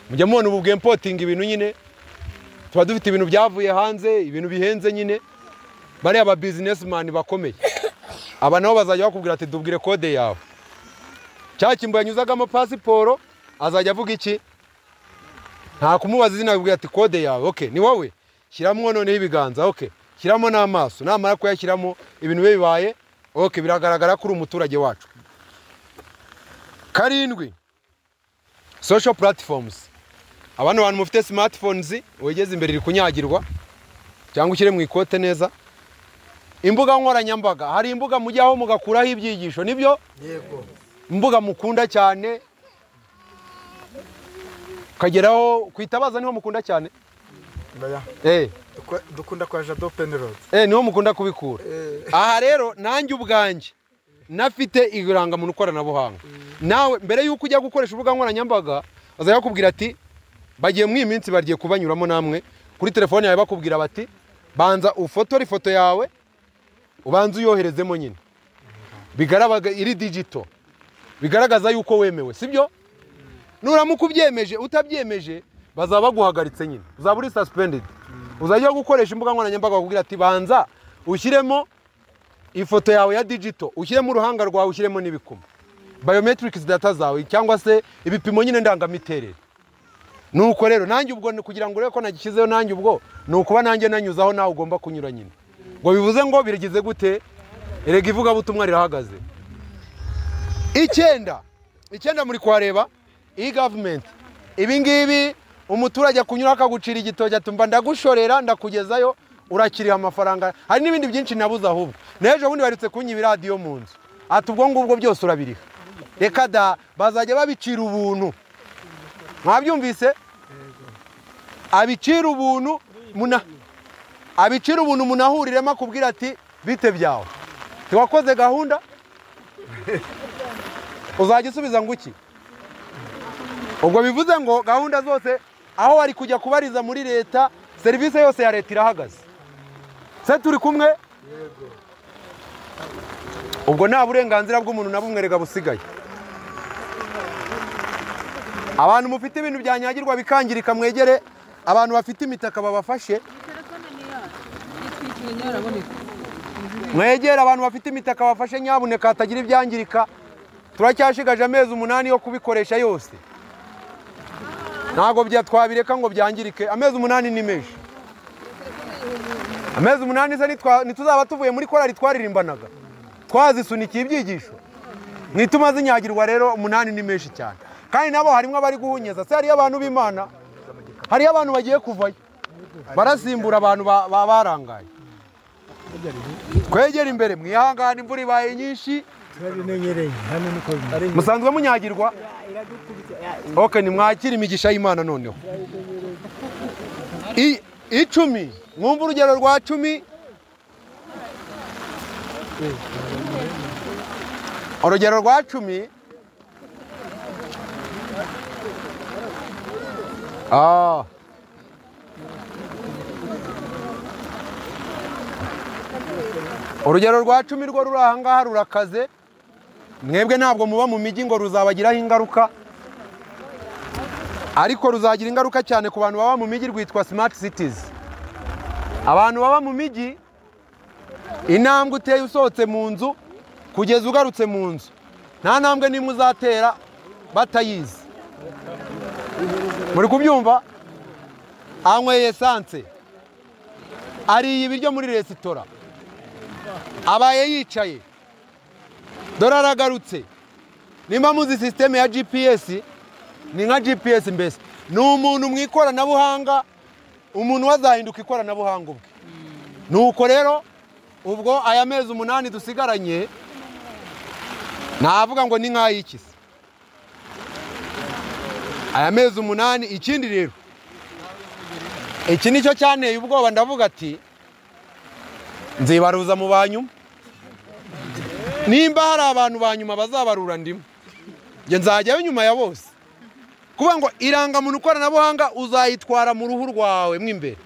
Mujya mubona ubu bw'importing ibintu nyine. Tuba dufite ibintu byavuye hanze, ibintu bihenze nyine. Bari aba businessman bakomeye. Aba nabo bazajya bakubwira ati dubwire kode yawe. Cya kimbo yanyuzagamo pasiporo azajya avuga iki? Nta kumubaza izina, akubwira ati kode yawe. Okay, ni wowe. Shyiramo noneho ibiganza, okay. Shyiramo n'amaso. Namara kuyashyiramo ibintu bibaye, okay, biragaragara kuri umuturage wacu. 7, social platforms. Abantu bantu mufite smartphones, wegeze imbere iri kunyagirwa cyangwa ushyire mu ikote neza. Imbuga nkoranyambaga, hari imbuga mujyaho mugakuraho ibyigisho, nibyo? Yego. Imbuga mukunda cyane kageraho kwitabaza niho mukunda cyane. Dukunda kwa Jado Penrod. Niho mukunda kubikura. Aha rero nanjye ubwanjye nafite irangamuntu koranabuhanga. Nawe mbere yuko ujya gukoresha urubuga nkoranyambaga azajya bakubwira ati bagiye mu iminsi bagiye kubanyuramo namwe kuri telefone yawe bakubwira bati banza ufotore ifoto yawe ubanza uyoherezemo nyine. Bigaragaza iri digital. Bigaragaza yuko wemewe, sibyo? Nuramuka ubyemeje utabyemeje bazaba baguhagaritse nyine. Uzaba uri suspended. Uzajya gukoresha imbuga nkoranyambaga bakubwira ati banza ushyiremo ifoto yawe ya digital, ushyiremo uruhanga rwawe, ushyiremo n'ibikuma. Biometrics data zawe cyangwa se ibipimo nyine ndangamiterere. Nuko rero nanjye ubwo kugira ngo urebe ko nagishyizeho nanjye ubwo nukuba nanjye nanyuzaho nawe ugomba kunyura nyine. Ngo bivuze ngo birigize gute? Erega ivuga butumwa rirahagaze. 9 muri kwareba e-government. Ibi ngibi umuturage kunyura akagucira igitoki atumva ndagushorera ndakugezayo urakiriha amafaranga. Hari n'ibindi byinshi nabuze ahubwo. N'ejo bundi barutse kunyiba radio mu nzu. Ati ubwo ngubwo byose urabiriha. Reka da bazajya babicira ubuntu. Mwabyumvise? Abicira ubuntu muna abicira ubuntu munahuriremo akubwira ati bite byawe. Tiwakoze gahunda? Uzajya usubiza ngo iki? Ubwo bivuze ngo gahunda zose aho wari kujya kubariza muri leta, serivisi yose ya leta irahagaze. Se turi kumwe? Yego. Ubwo nta burenganzira bw'umuntu na bumwe rega busigaye. Abantu mufite ibintu byanyagirwa bikangirika mwegere abantu bafite imitaka babafashe. Mwegera abantu bafite imitaka bafashe nyabuneka hatagira ibyangirika. Turacyashigaje amezi 8 yo kubikoresha yose. Ntabwo twabireka ngo byangirike. Amezi 8 ni menshi. Amezi 8 se nituzaba tuvuye muri korali twaririmbanaga, twazisunikiye ibyigisho. Mwituma zinyagirwa rero 8 ni menshi cyane. Kandi nabo harimo abari guhunyeza. Se hariyo abantu b'Imana, hariyo abantu bagiye kuvayo barasimbura abantu barangaye. Twegera imbere mwihangane, imvura ibaye nyinshi. Musanzwe munyagirwa. Okay, nimwakira imigisha y'Imana noneho. 10 mwumva urugero rwa 10. Urugero rwa 10. Urugero rwa 10 rwo ruri aha ngaha rurakaze. Mwebwe ntabwo muba mu mijyi ngo ruzabagiraho ingaruka, ariko ruzagira ingaruka cyane ku bantu baba mu mijyi. Rwitwa smart cities. Abantu baba mu mijyi, intambwe uteye usohotse mu nzu kugeza ugarutse mu nzu, nta ntambwe n'imwe uzatera batayizi. Muri kubyumva? Anyweye esanse, ariye ibiryo muri resitora, abaye yicaye, dore aragarutse. Nimba muzi systeme ya GPS, ni nka GPS mbese. Ni umuntu mu ikoranabuhanga, umuntu wazahinduka ikoranabuhanga ubwe. Nuko rero ubwo aya mezi 8 dusigaranye, navuga ngo ni nk'ayikisi aya mezi 8. Ikindi rero, iki nicyo cyanteye ubwoba, ndavuga ati nzibaruza mu banyuma. Nimba hari abantu banyuma bazabarura ndimo, nge nzajyayo nyuma ya bose. Kuvuga ngo irangamuntu koranabuhanga uzayitwara mu ruhu rwawe mwimbere.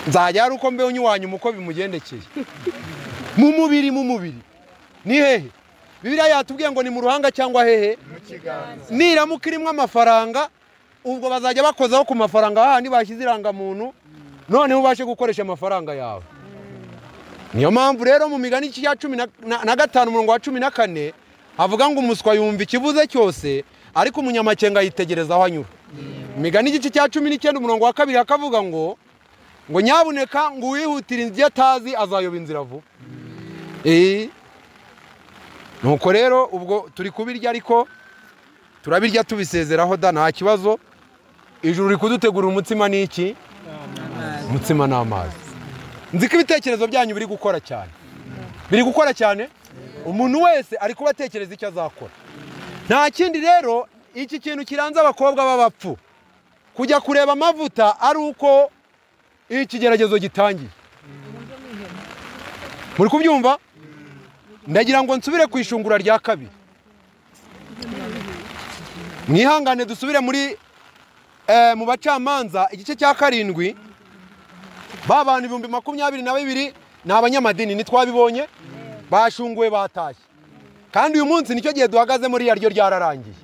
Nzajya ari uko mbeho nyuwanyuma uko bimugendekeye. Mu mubiri, mu mubiri ni hehe? Bibiliya yatubwiye ngo ni mu ruhanga cyangwa hehe? Niramuka irimo amafaranga, ubwo bazajya bakozaho ku mafaranga hahandi bashyize irangamuntu, noneho ubashe gukoresha amafaranga yawe. Niyo mpamvu rero mu migani ya 15 umurongo wa 14 havuga ngo umuswa yumva ikibuze cyose, ariko umunyamakenga yitegereza aho anyura. Imigani igice cya 19 umurongo wa 2 hakavuga ngo nyabuneka ngo uwihutira inzira atazi azayoba inzira vuba. Nuko rero ubwo turi kubirya, ariko turabirya tubisezeraho da, nta kibazo. Ijuru riri kudutegura umutsima n'iki? Umutsima n'amazi. Nzi ko ibitekerezo byanyu biri gukora cyane. Biri gukora cyane. Umuntu wese ari kubatekereza icyo azakora. Nta kindi rero, iki kintu kiranze abakobwa b'abapfu kujya kureba amavuta ari uko ikigeragezo gitangiye. Muri kubyumva? Ndagira ngo nsubire ku ishungura rya kabiri. Mwihangane dusubire muri mu bacamanza igice cya 7. Ba bantu 22,000 ni abanyamadini, nitwabibonye bashunguwe batashye. Kandi uyu munsi nicyo gihe duhagaze muri yaryo ryararangiye.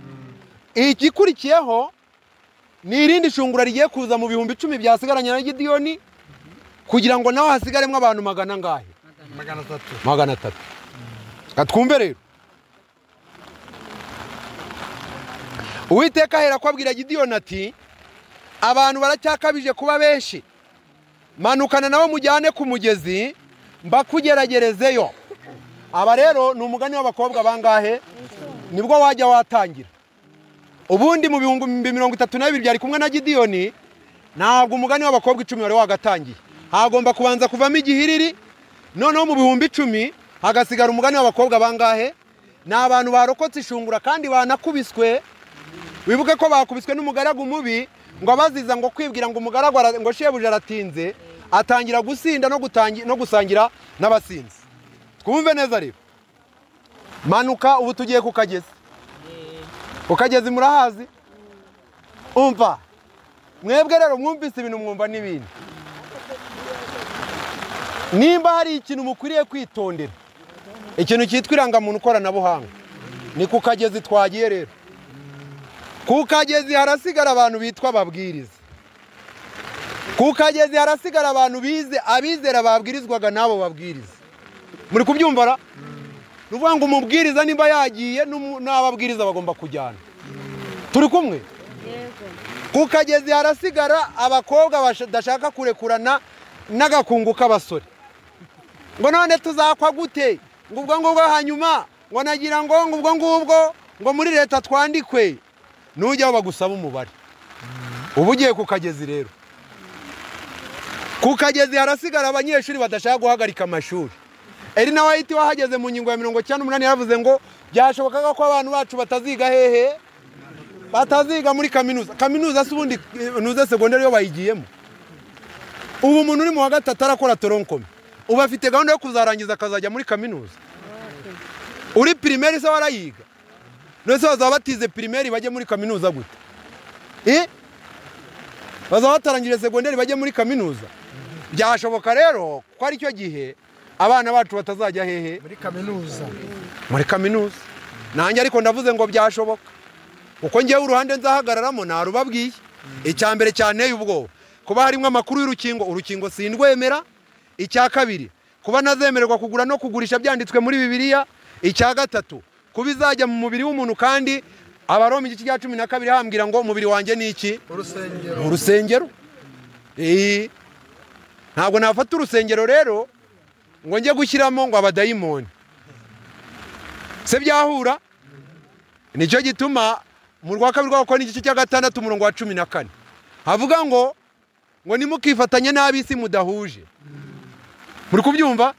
Igikurikiyeho ni irindi shungura rigiye kuza mu 10,000 byasigaranye na Gidiyoni, kugira ngo naho hasigaremo abantu magana angahe? 300. Katwumve rero. Uwiteka ahera ko abwira Gidiyoni ati abantu baracyakabije kuba benshi, manukana nabo mujyane ku mugezi mbakugeragerezeyo. Aba rero ni umugani w'abakobwa bangahe? Nibwo wajya watangira. Ubundi mu 32,000 byari kumwe na Gidiyoni, ntabwo umugani w'abakobwa 10 wari wagatangiye. Hagomba kubanza kuvamo igihiriri, noneho mu 10,000 hagasigara umugani w'abakobwa bangahe? Ni abantu barokotse ishungura kandi banakubiswe. Wibuke ko bakubiswe n'umugaragu mubi, ngo abaziza ngo kwibwira ngo umugaragu ngo shebuja aratinze, atangira gusinda no gusangira n'abasinzi. Twumve neza rero. Manuka ubu tugiye ku kagezi. Ku kagezi murahazi? Umva. Mwebwe rero mwumvise ibintu mwumva n'ibindi. Nimba hari ikintu mukwiriye kwitondera, ikintu cyitwa irangamuntu koranabuhanga, ni ku kagezi twagiye rero. Ku kagezi harasigara abantu bitwa ababwiriza. Ku kagezi harasigara abantu bize, abizera babwirizwaga nabo babwiriza. Muri kubyumva ra? Nuvuga ngo umubwiriza nimba yagiye n'ababwiriza bagomba kujyana. Turi kumwe? Yego. Ku kagezi harasigara abakobwa badashaka kurekurana n'agakungu k'abasore. Ngo none tuzakwa gute? Ngo ubwo ngubwo hanyuma ngo nagira ngo ubwo ngubwo ngo muri leta twandikwe. Nujya bagusaba umubare. Ubu ugiye ku kagezi rero. Ku kagezi harasigara abanyeshuri badashaka guhagarika amashuri. Erina White wahageze mu ngingo ya 98 yaravuze ngo byashobokaga ko abantu bacu bataziga hehe, bataziga muri kaminuza. Kaminuza se ubundi nuze segonderi yo bayigiyemo. Ubu umuntu uri mu wa gatatu arakora toronkome, ubu afite gahunda yo kuzarangiza akazajya muri kaminuza. Uri primaire se warayiga? None se bazaba batize primaire bajye muri kaminuza gute? Bazaba batarangije segonderi bajye muri kaminuza? Byashoboka rero ko ari cyo gihe abana bacu batazajya hehe? Muri kaminuza. Muri kaminuza. Nanjye ariko ndavuze ngo byashoboka. Uko ngiye uruhande nzahagararamo narubabwiye. Icya mbere cyane ubwoba kuba harimo amakuru y'urukingo, urukingo sindwemera. Icya kabiri kuba nazemererwa kugura no kugurisha byanditswe muri Bibiliya. Icya gatatu kuba izajya mu mubiri w'umuntu, kandi Abaroma igice cya 12 hambwira ngo umubiri wanjye ni iki? Urusengero. Urusengero. Ntabwo nafata urusengero rero ngo njye gushyiramo ngo abadayimoni. Se byahura? Nicyo gituma mu rwa kabiri rw'Abakorinto n'igice cya 6 umurongo wa 14 havuga ngo nimukifatanye n'ab'isi mudahuje. Muri kubyumva?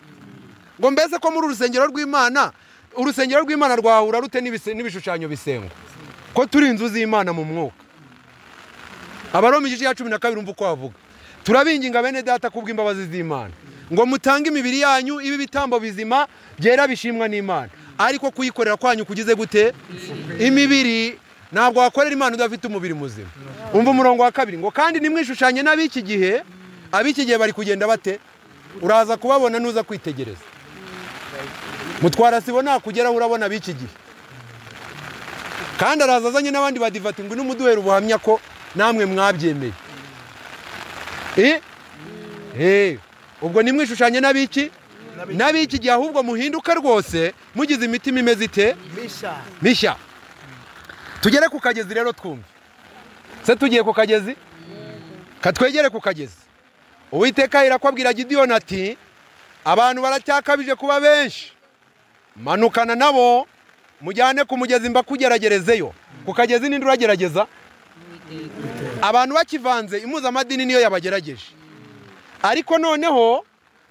Ngo mbese ko muri urusengero rw'Imana, urusengero rw'Imana rwahura rute n'ibishushanyo bisengwa? Ko turi inzu z'Imana mu mwuka. Abaroma igice cya 12 umva uko havuga. Turabinginga bene data kubw'imbabazi z'Imana ngo mutange imibiri yanyu ibi bitambo bizima byera bishimwa n'Imana. Ariko kuyikorera kwanyu kugize gute? Imibiri ntabwo wakorera Imana udafite umubiri muzima. Umva umurongo wa 2 ngo kandi nimwishushanye n'ab'iki gihe, ab'iki gihe bari kugenda bate? Uraza kubabona nuza kwitegereza. Mutwara sibo nakugera urabona ab'iki gihe. Kandi araza azanye n'abandi badivati ngo numuduhera ubuhamya ko namwe mwabyemeye. Ubwo nimwishushanye n'abiki? N'abiki gihe, ahubwo muhinduka rwose mugize imitima imeze ite? Mishya. Tugere ku kagezi rero twumve. Se tugiye ku kagezi? Katwegere ku kagezi. Uwiteka irakwabwira Gidiyoni ati abantu baracyakabije kuba benshi, manukana nabo mujyane ku mugezi mbakugeragerezeyo. Ku kagezi ninde uragerageza? Abantu bakivanze impuzamadini niyo yabagerageje. Ariko noneho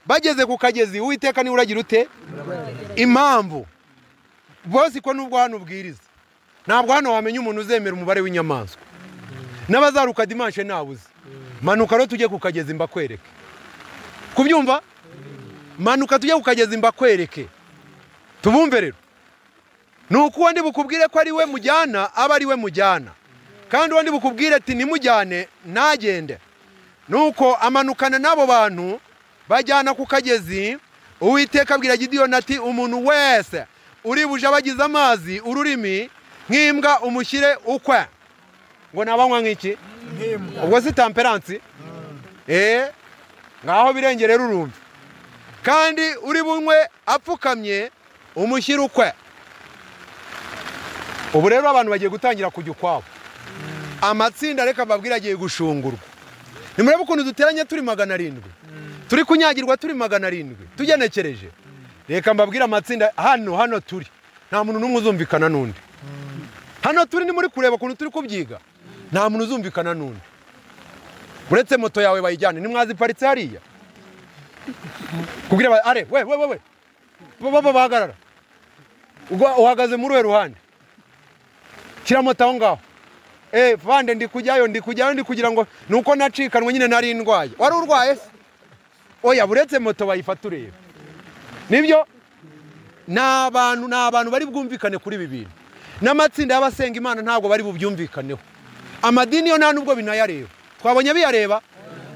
bageze ku kagezi Uwiteka niwe uragira ute? Impamvu bose ko nubwo hano ubwiriza ntabwo hano wamenya umuntu uzemera umubare w'inyamaswa n'abazaruka dimanche nabuze. Manuka rero tujye ku kagezi mbakwereke. Kubyumva? Manuka tujye ku kagezi mbakwereke. Tubumve rero. Nuko uwo ndi bukubwire ko ari we mujyana aba ari we mujyana, kandi uwo ndi bukubwire ati nimujyane ntagende. Nuko amanukana n'abo bantu bajyana ku kagezi. Uwiteka abwira Gidiyoni ati umuntu wese uri buje abagize amazi ururimi nk'imbwa umushyire ukwe. Ngo nabanywa nk'iki? Ubwo si temperance? Ngaho birengerera urumva. Kandi uri bunywe apfukamye umushyire ukwe. Ubu rero abantu bagiye gutangira kujya ukwabo. Amatsinda reka mbabwira agiye gushungurwa. Nimurebe ukuntu duteranye turi 700. Turi kunyagirwa turi 700. Tugenekereje. Reka mbabwira amatsinda hano turi. Nta muntu n'umwe uzumvikana n'undi. Hano turi ni muri kureba ukuntu turi kubyiga. Nta muntu uzumvikana n'undi. Uretse moto yawe bayijyane nimwaziparitse hariya. Kugira are we we we. Baba bahagarara. Uhagaze muri we ruhande. Shyira moto aho ngaho. Vande ndi kujyayo ndi kugira ngo nuko nacikanwe nyine nari ndwaye. Wari urwaye se? Oya buretse moto bayifata urebe. Nibyo? N'abantu bari bwumvikane kuri ibi bintu. N'amatsinda y'abasenga Imana ntabwo bari bubyumvikaneho. Amadini yo nta nubwo binayareba. Twabonye biyareba.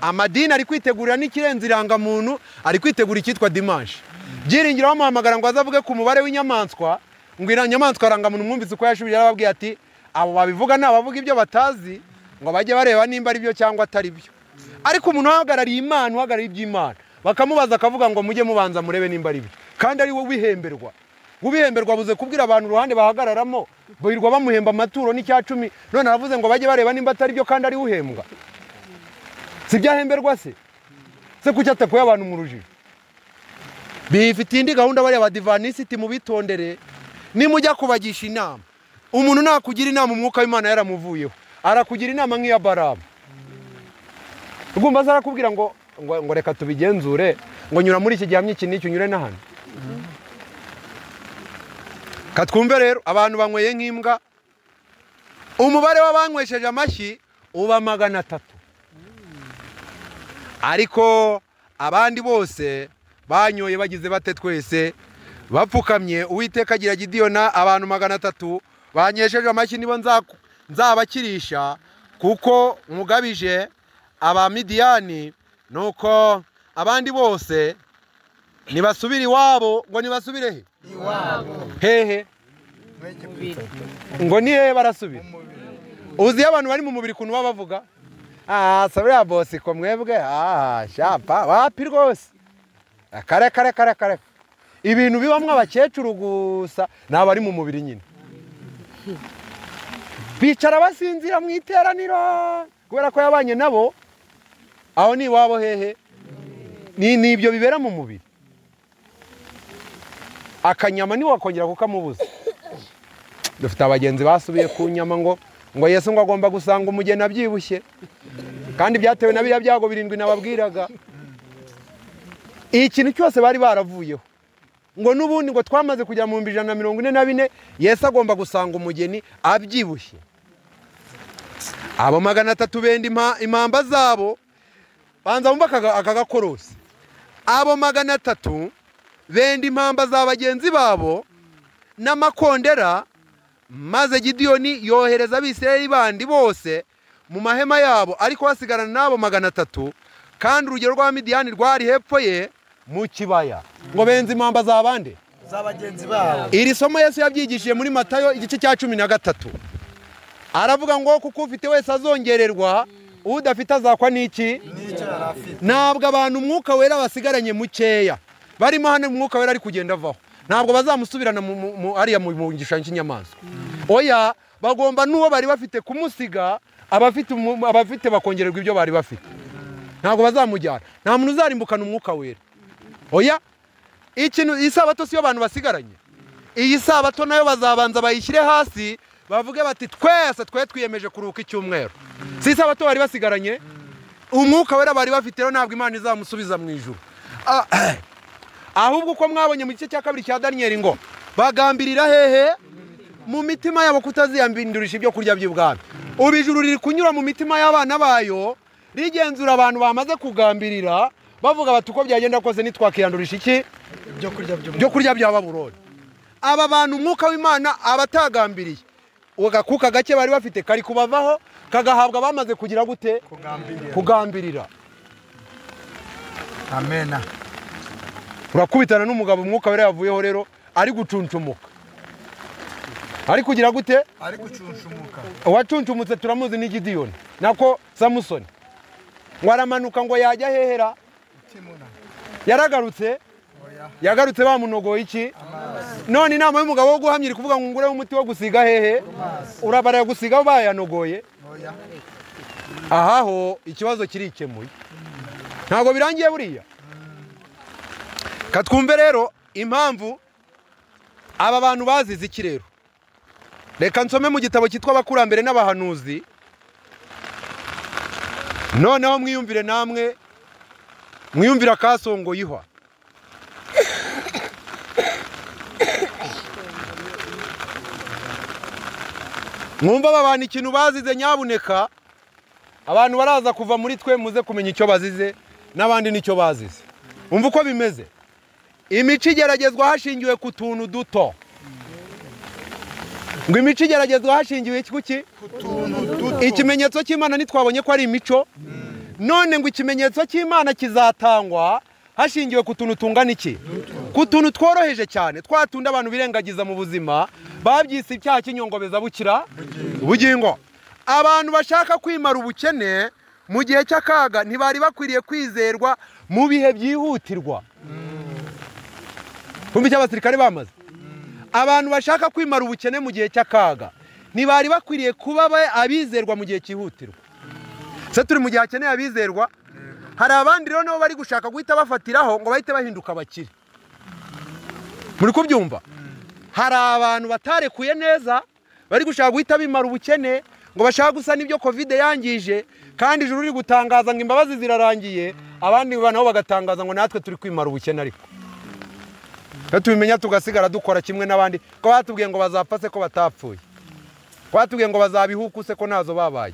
Amadini ari kwitegurira n'ikirenze irangamuntu, ari kwitegura icyitwa dimanche. Byiringiro bamuhamagara ngo azavuge ku mubare w'inyamaswa, ngo inyamaswa arangamuntu mwumvise uko yashubije yarababwiye ati abo babivuga nabavuga ibyo batazi ngo bajye bareba nimba ari byo cyangwa atari byo. Ariko umuntu uhagarariye Imana, uhagarariye iby'Imana, bakamubaza akavuga ngo mujye mubanza murebe nimba ari byo, kandi ari we wihemberwa. Ubihemberwa abuze kubwira abantu uruhande bahagararamo, birirwa bamuhemba amaturo n'icya 10, none aravuze ngo bajye bareba nimba atari byo kandi ari uhembwa. Si byahemberwa se? Se kuki atakuye abantu mu rujijo? Bifitiye indi gahunda bariya Abadivanisiti, mubitondere. Nimujya kubagisha inama, umuntu nakugira inama umwuka w'Imana yaramuvuyeho, arakugira inama nk'iya Baramu. Ugomba azarakubwira ngo ngo reka tubigenzure, ngo nyura muri iki gihamya iki n'iki unyure na hano. Katwumve rero abantu banyweye nk'imbwa, umubare w'abanywesheje amashyi uba 300. Ariko abandi bose banyoye bagize bate twese bapfukamye. Uwiteka agira Gidiyona, abantu 300 banyesheje amashyi nibo nzabakirisha, kuko mugabije Abamidiyani. Nuko abandi bose nibasubire iwabo. Ngo nibasubire he? Iwabo. Hehe? Ngo ni hehe barasubira? Uzi abantu bari mu mubiri kuntu baba bavuga, ah sabira bosi ko mwebwe, ah shapa wapi rwose, kare kare kare kare. Ibintu bibamwe abakecuru gusa nabari mu mubiri nyine bicara basinzira mu iteraniro kubera ko yabanye nabo. Aho ni iwabo hehe? Ni ibyo bibera mu mubiri. Akanyama ni wakongera kukamubuza. Dufite abagenzi basubiye ku nyama ngo Yesu ngo agomba gusanga umugeni abyibushye, kandi byatewe na biriya byago 7 nababwiraga. Ikintu cyose bari baravuyeho ngo nubundi ngo twamaze kujya mu 144, Yesu agomba gusanga umugeni abyibushye. Abo 300 benda impamba zabo, banza bumva akagakorosi. Abo 300 benda impamba za bagenzi babo n'amakondera, maze Gidiyoni yohereza Abisirayeli bandi bose mu mahema yabo, ariko basigarana nabo 300, kandi urugero rwa Midiyani rwari hepfo ye mu kibaya. Ngo benze impamba za bande? Za bagenzi babo. Iri somo Yesu yabyigishije muri Matayo igice cya 13. Aravuga ngo kuko ufite wese azongererwa, udafite azakwa n'iki? Ntabwo abantu umwuka wera basigaranye mukeya barimo hano, umwuka wera ari kugenda avaho, ntabwo bazamusubirana ariya mu gishushanyo cy'inyamaswa. Oya, bagomba n'uwo bari bafite kumusiga, abafite bakongererwa ibyo bari bafite. Ntabwo bazamujyana. Nta muntu uzarimbukana umwuka wera. Oya, ikintu isabato siyo abantu basigaranye. Iyi sabato nayo bazabanza bayishyire hasi, bavuge bati twese twe twiyemeje kuruhuka icyumweru. Si isabato bari basigaranye, umwuka wera bari bafite rero ntabwo Imana izamusubiza mu ijuru. Ahubwo uko mwabonye mu gice cya 2 cya Daniel ngo bagambirira hehe? Mu mitima yabo kutaziyambindurisha ibyo kurya by'ubwami. Ubu ijuru riri kunyura mu mitima y'abana bayo, rigenzura abantu bamaze kugambirira, bavuga bati uko byagenda kose nitwakiyandurisha iki? Ibyo kurya bya Babuloni. Aba bantu umwuka w'Imana abatagambiriye, ugakuka gake bari bafite kari kubavaho, kagahabwa bamaze kugira gute? Kugambirira. Amena. Urakubitana n'umugabo umwuka wera yavuyeho rero ari gucuncumuka. Ari kugira gute? Ari gucuncumuka. Uwacuncumutse turamuzi ni Gidiyoni, nako Samusoni. Ngo aramanuka ngo yajya hehera? Yaragarutse? Yagarutse bamunogoye iki? None inama y'umugabo wo guhamya iri kuvuga ngo ngure umuti wo gusiga hehe? Urabara gusiga bayanogoye. Ahaho ikibazo kirikemuye. Ntabwo birangiye buriya. Katwumve rero impamvu aba bantu bazize iki rero. Reka nsome mu gitabo cyitwa Abakurambere n'Abahanuzi, noneho mwiyumvire namwe, mwiyumvira kasongo yihwa. Mwumva aba bantu ikintu bazize nyabuneka, abantu baraza kuva muri twe muze kumenya icyo bazize n'abandi nicyo bazize. Umva uko bimeze. Imico igeragezwa hashingiwe ku tuntu duto. Ngo imico igeragezwa hashingiwe kuki? Ikimenyetso cy'Imana nitwabonye ko ari imico. None ngo ikimenyetso cy'Imana kizatangwa hashingiwe ku tuntu tungana iki? Ku tuntu tworoheje cyane, twatunda abantu birengagiza mu buzima, babyise icyaha cy'inyongobeza bukira bugingo. Abantu bashaka kwimara ubukene mu gihe cy'akaga ntibari bakwiriye kwizerwa mu bihe byihutirwa. Kumva icyo abasirikare bamaze. Abantu bashaka kwimara ubukene mu gihe cy'akaga ntibari bakwiriye kuba abizerwa mu gihe cyihutirwa. Se turi mu gihe hakeneye abizerwa. Hari abandi rero nabo bari gushaka guhita bafatiraho ngo bahite bahinduka abakire. Muri kubyumva? Hari abantu batarekuye neza bari gushaka guhita bimara ubukene ngo bashaka gusa n'ibyo Covid yangije, kandi ijuru riri gutangaza ngo imbabazi zirarangiye, abandi nabo bagatangaza ngo natwe turi kwimara ubukene. Ariko iyo tubimenya tugasigara dukora kimwe n'abandi, ko batubwiye ngo bazapfa se ko batapfuye, ko batubwiye ngo bazabihuku se ko ntazo babaye.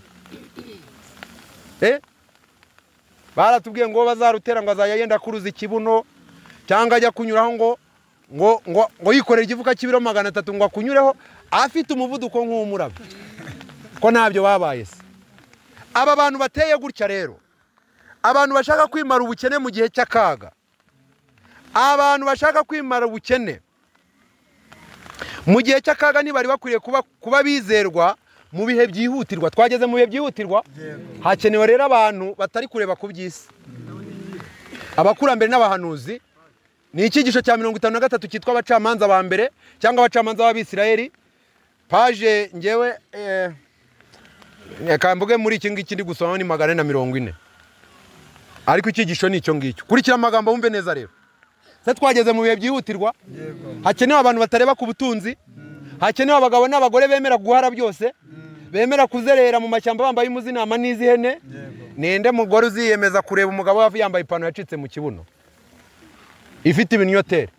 Baratubwiye ngo bazarutera ngo azajya yenda kuruza ikibuno cyangwa ajya kunyuraho ngo ngo ngo ngo yikorera igifuka cy'ibiro 300 ngo akunyureho afite umuvuduko nk'uw'umurabyo, ko ntabyo babaye se. Aba bantu bateye gutya rero, abantu bashaka kwimara ubukene mu gihe cy'akaga, abantu bashaka kwimara ubukene mu gihe cy'akaga ntibari bakwiriye kuba bizerwa mu bihe byihutirwa. Twageze mu bihe byihutirwa, hakenewe rero abantu batari kureba ku by'isi. Abakurambere n'abahanuzi ni icyigisho cya 53 cyitwa abacamanza ba mbere cyangwa abacamanza b'Abisirayeli. Page ngewe reka mvuge muri iki ngiki ndi gusoma ni 440, ariko icyigisho ni icyo ngicyo. Kurikira amagambo wumve neza rero. Se twageze mu bihe byihutirwa, hakenewe abantu batareba ku butunzi, hakenewe abagabo n'abagore bemera guhara byose, bemera kuzerera mu mashyamba bambaye impuzinama n'izihene. Ninde mugore uziyemeza kureba umugabo we yambaye ipantaro yacitse mu kibuno ifite ibinyoteri?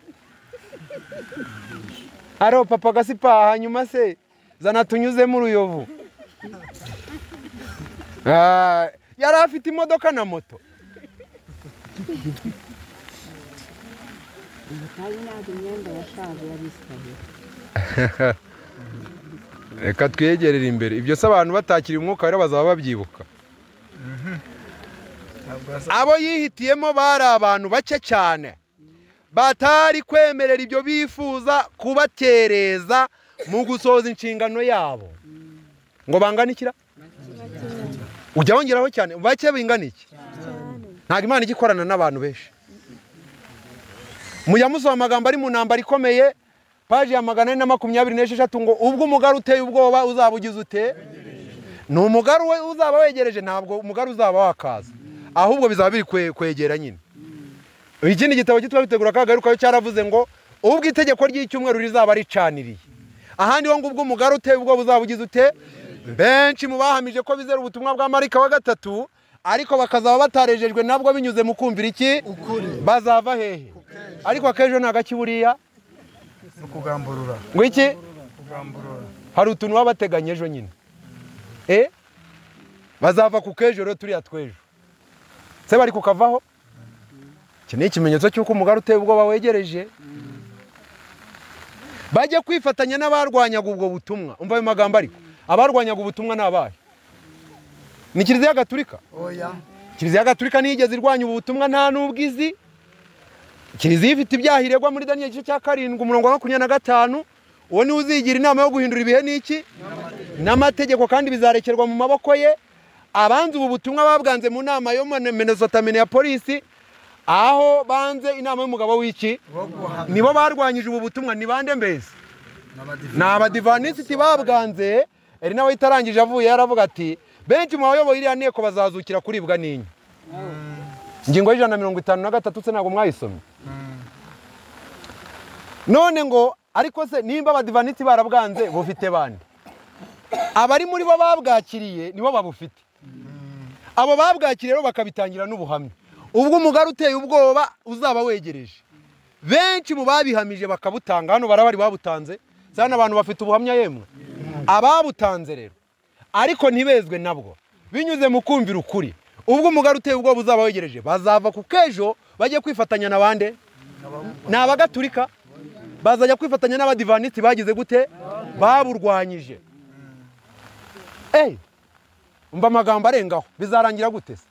Aro papa gasipa, hanyuma se zana tunyuzemo uruyovu. Yari afite imodoka na moto. Reka twegerere imbere. Ibyo se abantu batakiri umwuka rero bazaba babyibuka. Abo yihitiyemo bari abantu bake cyane batari kwemerera ibyo bifuza kubatereza mu gusohoza inshingano yabo. Ngo bangana ikira? Ujya wongeraho cyane, bake bingana iki? Ntabwo Imana igikorana n'abantu benshi. Mujya musoma amagambo ari mu ntambara ikomeye, paji ya 426 ngo ubwo umugari uteye ubwoba uzaba ugize ute? Ni umugari we uzaba wegereje, ntabwo umugari uzaba wakaza, ahubwo bizaba biri kwegera nyine. Ikindi gitabo cyitwa Bitegura Akagaruka cyaravuze ngo ubwo itegeko ry'icyumweru rizaba ricaniriye, ahandi ho ngo ubwo umugari uteye ubwoba uzaba ugize ute? Benshi mu bahamije ko bizera ubutumwa bwa Marika wa gatatu, ariko bakazaba batarejejwe nabwo binyuze mu kumvira iki? Bazava hehe? Ariko akejo nta buriya kugamburura. Ngo iki? Kugamburura. Hari utuntu babateganye ejo nyine. Bazava ku kejo rero turiya twejo. Se bari kukavaho? Iki ni ikimenyetso cy'uko umugari uteye ubwoba wegereje. Bajya kwifatanya n'abarwanyaga ubwo butumwa. Umva ayo magambo ariko. Abarwanyaga ubutumwa n'abahe? Ni Kiliziya Gatulika? Oya. Kiliziya Gatulika ntiyigeze irwanya ubu butumwa nta n'ubwizi. Kiliziya ifite ibyaha iregwa muri Daniel igice cya 7 umurongo wa 25, uwo ni uzigira inama yo guhindura ibihe n'iki? N'amategeko, kandi bizarekerwa mu maboko ye. Abanze ubu butumwa babwanze mu nama yo Minnesota Minneapolis, aho banze inama y'umugabo w'iki? Nibo barwanyije ubu butumwa. Ni bande mbese? Ni abadivanisiti babwanze. Eri nawe itarangije avuye yaravuga ati benshi mu bayoboye iriya nteko bazazukira kuribwa n'inyo. Ingingo y'ijana na 153 se ntabwo mwayisomye? None ngo ariko se nimba abadivaniti barabwanze bufite bande? Abari muri bo babwakiriye nibo babufite. Abo babwakiriye rero bakabitangira n'ubuhamya. Ubwo umugari uteye ubwoba uzaba wegereje, benshi mu babihamije bakabutanga. Hano barabari babutanze cyane, abantu bafite ubuhamya yemwe. Ababutanze rero ariko ntibezwe nabwo binyuze mu kumvira ukuri, ubwo umugari uteye ubwoba uzaba wegereje bazava ku kejo bajye kwifatanya na bande? Ni abagaturika bazajya kwifatanya n'abadivaniti bagize gute? Baburwanyije. Umva amagambo arengaho. Bizarangira gute se?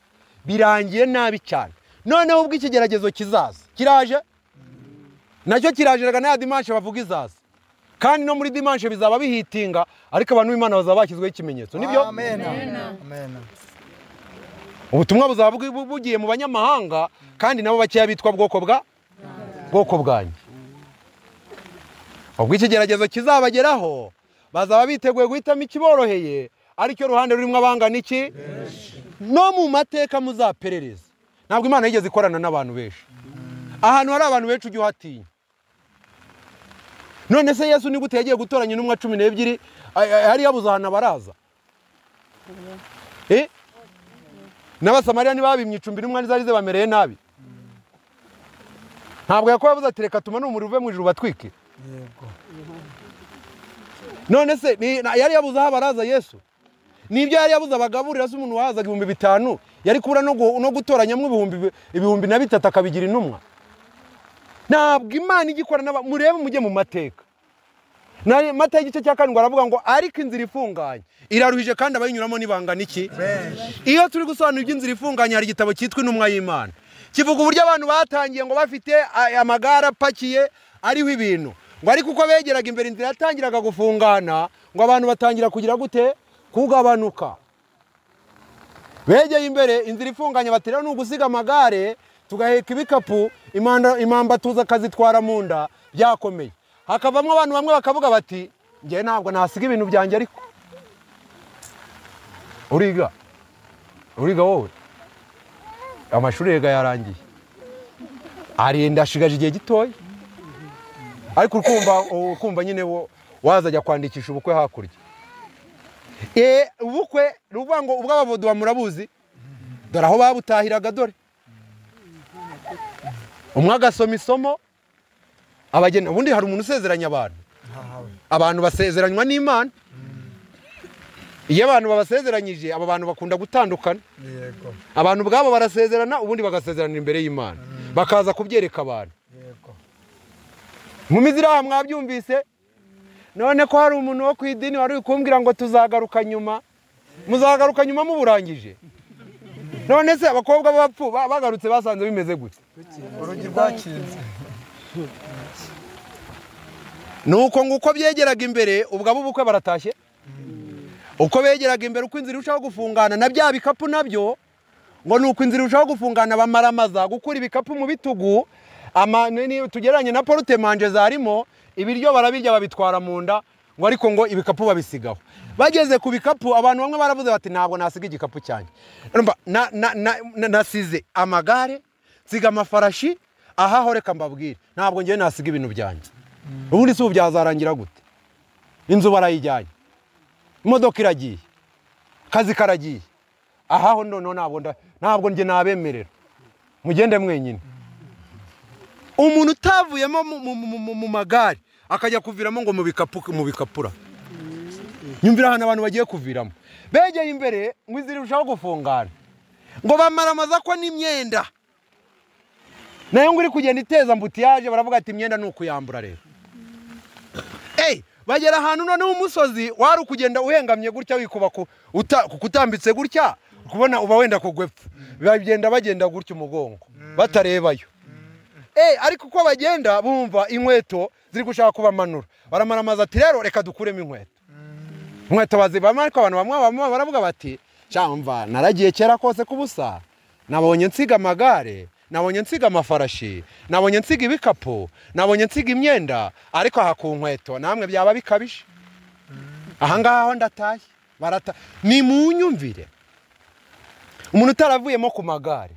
Birangiye nabi cyane. Noneho ubwo ikigeragezo kizaza kiraje, nacyo kirajeraga na dimanche bavuga izaza, kandi no muri dimanche bizaba bihitinga, ariko abantu b'Imana bazaba bashyizweho ikimenyetso. Nibyo? Amen. Amen. Ubutumwa buzaba bugiye mu banyamahanga kandi nabo bakeya bitwa bwoko bwanjye. Ubwo ikigeragezo kizabageraho bazaba biteguye guhitamo ikiboroheye, aricyo ruhande rurimo abangana iki? No mu mateka muzaperereza. Ntabwo Imana yigeze ikorana n'abantu benshi. Ahantu hari abantu benshi ujye uhatinya. None se Yesu ni gute yagiye gutoranya intumwa 12 hari yabuze ahantu abaraza? N'Abasamariya ntibabimye icumbi intumwa zari zibamereye nabi. Ntabwo Yakobo yavuze ati reka tumane umuriro uve mu ijuru batwike. Yego. None se yari yabuze aho abaraza Yesu? Nibyo yari yabuze abagaburira se umuntu wahazaga 5000 yari kubura no gutoranyamwo 2003 akabigira intumwa. Ntabwo Imana igikora murebe mujye mu mateka. Na Matayo igice cya 7 aravuga ngo ariko inzira ifunganye iraruhije kandi abayinyuramo nibangana iki? Iyo turi gusobanura iby'inzira ifunganye hari igitabo cyitwa Intumwa y'Imana. Kivuga uburyo abantu batangiye ngo bafite amagare apakiye ariho ibintu. Ngo ariko uko begeraga imbere inzira yatangiraga gufungana, ngo abantu batangira kugira gute? Kugabanuka. Begeye imbere inzira ifunganye batera n'ugusiga amagare tugaheka ibikapu, imamba tuza kazitwara mu nda byakomeye. Hakavamo abantu bamwe bakavuga bati ngiye ntabwo nasiga ibintu byanjye, ariko uriga wowe amashuri yega yarangiye arenda ashigaje igihe gitoya, ariko ukumva nyine wazajya kwandikisha ubukwe hakurya. Ubukwe ruvuga ngo ubw'ababodo murabuzi, dore aho babutahiraga, dore umwe agasoma isomo abageni. Ubundi hari umuntu usezeranya abantu, abantu basezeranywa n'Imana. Iyo abantu babasezeranyije aba bantu bakunda gutandukana. Yego. Abantu ubwabo barasezerana ubundi bagasezeranira imbere y'Imana, bakaza kubyereka abantu. Yego. Mu mizira mwabyumvise. None ko hari umuntu wo ku idini wari kumbwira ngo tuzagaruka nyuma, muzagaruka nyuma muburangije. None se abakobwa b'abapfu bagarutse basanze bimeze gute? Urugi rwakinze. Nuko nguko byegeraga imbere ubwo abubukwe baratashye. Uko begeraga imbere uko inzira irushaho gufungana na bya bikapu nabyo, ngo nuko inzira irushaho gufungana bamaramaza gukura ibikapu mu bitugu, tugereranye na porte-manger zarimo ibiryo barabirya babitwara mu nda, ngo ariko ngo ibikapu babisigaho. Bageze ku bikapu abantu bamwe baravuze bati ntabwo nasiga igikapu cyanjye. Urumva nasize amagare, nsiga amafarashi, aha reka mbabwire ntabwo ngiye nasiga ibintu byanjye. Ubundi si ubyazarangira gute? Inzu barayijyanye, imodoka iragiye, kazi karagiye, ahaho none ntabwo nge nabemerera, mugende mwenyine. Umuntu utavuyemo mu magare akajya kuviramo ngo mu bikapura. Nyumvira hano abantu bagiye kuviramo. Begeye imbere ngo inzira irushaho gufungana, ngo bamaramaza ko n'imyenda nayo ngo iri kugenda iteza mbutiyaje, baravuga ati imyenda ni ukuyambura rero. Bagera ahantu noneho umusozi wari ukugenda uhengamye gutya wikuba kutambitse gutya kubona uba wenda kugwepfa, bagenda bagenda gutya umugongo batarebayo. Ariko uko bagenda bumva inkweto ziri gushaka kubamanura, baramaramaza ati rero reka dukuremo inkweto. Inkweto bazibama, ariko abantu bamwe baravuga bati cyamva naragiye kera kose kubusa, nabonye nsiga amagare, nabonye nsiga amafarashi, nabonye nsiga ibikapu, nabonye nsiga imyenda, ariko aha ku nkweto namwe byaba bikabije. Aha ngaho ndatashye. Barata ni munyumvire. Umuntu utaravuyemo ku magare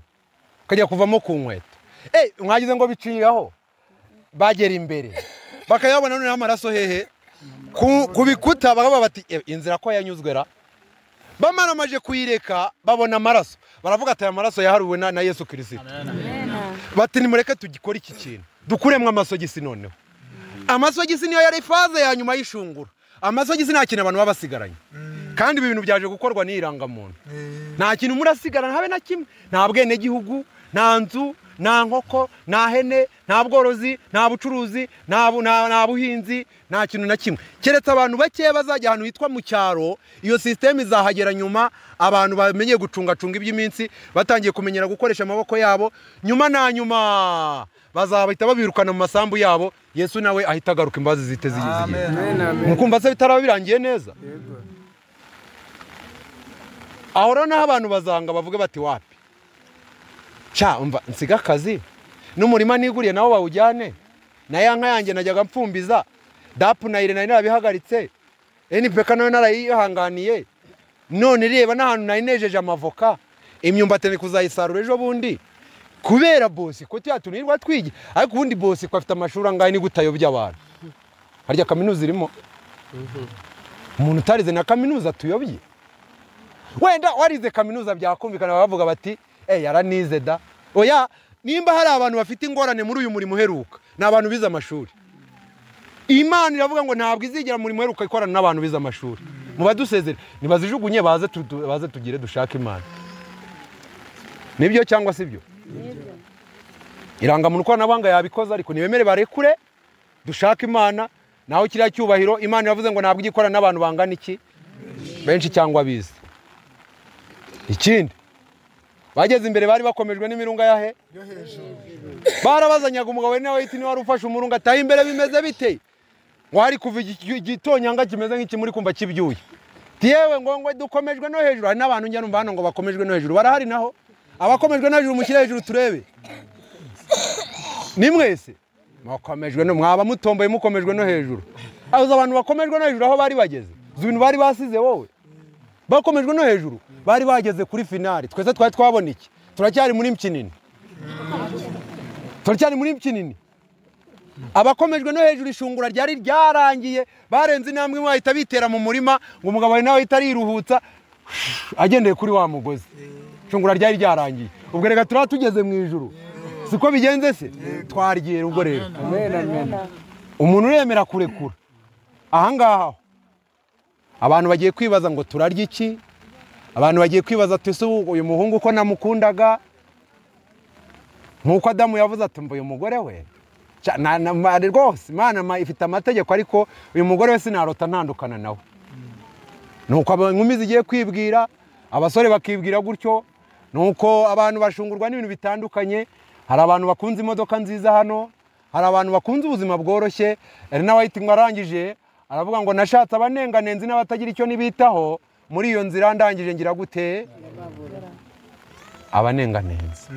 akajya kuvamo ku nkweto, mwagize ngo biciraho, bagera imbere bakayabona noneho amaraso hehe ku bikuta, bakaba bati inzira ko yanyuzwe ra. Bamaramaje kuyireka babona amaraso, baravuga ati aya maraso yaharuwe na Yesu Kristo. Bati nimureke tugikora iki kintu, dukuremwe amasogisi noneho. Amasogisi niyo yari faze ya nyuma y'ishungura. Amasogisi nta kintu abantu babasigaranye. Kandi ibi bintu byaje gukorwa n'irangamuntu. Nta kintu murasigarana habe na kimwe, nta bwene gihugu, nta nzu, nta nkoko, nta hene, nta bworozi, nta bucuruzi, nta buhinzi, nta kintu na kimwe. Keretse abantu bake bazajya ahantu hitwa mu cyaro, iyo system izahagera nyuma, abantu bamenye gucungacunga iby'iminsi, batangiye kumenyera gukoresha amaboko yabo, nyuma na nyuma bazabahita babirukana mu masambu yabo. Yesu nawe ahita agaruka imbazi zite zigiye. Mukumva se bitaraba birangiye neza? Aho rero naho abantu bazanga bavuge bati wapi, cya umva nsiga akazi n'umurima niguriye nawo bawujyane, na ya nka yanjye najyaga mfumbiza, dapu na ire nari narabihagaritse, NPK nayo narayihanganiye, none reba n'ahantu nari nejeje amavoka, imyumbati ni kuzayisarura ejo bundi kubera bosi ko tuyatunirwa twigi. Ariko ubundi bosi ko afite amashuri angahe ni gutayobya abantu? Harya kaminuza irimo? Umuntu utarize na kaminuza tuyobye? Wenda warize kaminuza byakumvikana bavuga bati yaranize da. Oya, nimba hari abantu bafite ingorane muri uyu murimo uheruka, ni abantu bize amashuri. Imana iravuga ngo ntabwo izigera muri muheruka ikorana n'abantu bize amashuri. Mubadusezere nibazijugunye baze baze tugire dushake Imana. Nibyo cyangwa sibyo? Irangamuntu koranabuhanga yabikoze, ariko nibemere barekure dushake Imana. Naho kiriya cyubahiro Imana yavuze ngo ntabwo igikorana n'abantu bangana iki, benshi cyangwa bize. Ikindi bageze imbere bari bakomejwe n'imirunga yahe barabazanyaga umugabo nawe yiti ni wari ufashe umurunga ataha imbere bimeze bite, ngo hari kuva igitonyanga kimeze nk'ikimuri kumva kibyuye. Tiyewe ngo ngo dukomejwe no hejuru. Hari n'abantu njya numva hano ngo bakomejwe no hejuru, barahari naho abakomejwe no hejuru mushyire hejuru turebe. Ni mwese mukomejwe no mwaba mutomboye mukomejwe no hejuru. Aho abantu bakomejwe no hejuru aho bari bageze, ibintu bari basize wowe bakomejwe no hejuru bari bageze kuri finali. Twese twari twabona iki, turacyari muri mkinini, turacyari muri mkinini. Abakomejwe no hejuru ishungura ryari ryarangiye, barenze intambwe imwe bahita bitera mu murima, ngo umugabo nawe ahita ariruhutsa agendeye kuri wa mugozi. Ishungura ryari ryarangiye. Ubwo reka turaba tugeze mu ijuru, siko bigenze se? Twargiye ubwo rero. Umuntu uremera kurekura ahangaha, abantu bagiye kwibaza ngo turarya iki, abantu bagiye kwibaza ati ese uyu muhungu ko namukundaga, nkuko Adamu yavuze ati mvuye umugore we rwose Imana ifite amategeko, ariko uyu mugore we sinarota ntandukana nawe. Nuko inkumi zigiye kwibwira, abasore bakibwira gutyo, nuko abantu bashungurwa n'ibintu bitandukanye. Hari abantu bakunze imodoka nziza hano, hari abantu bakunze ubuzima bworoshye. Elena White ngo arangije aravuga ngo nashatse abanenganenzi n'abatagira icyo nibitaho, muri iyo nzira ndangije ngira gute? Abanenganenzi.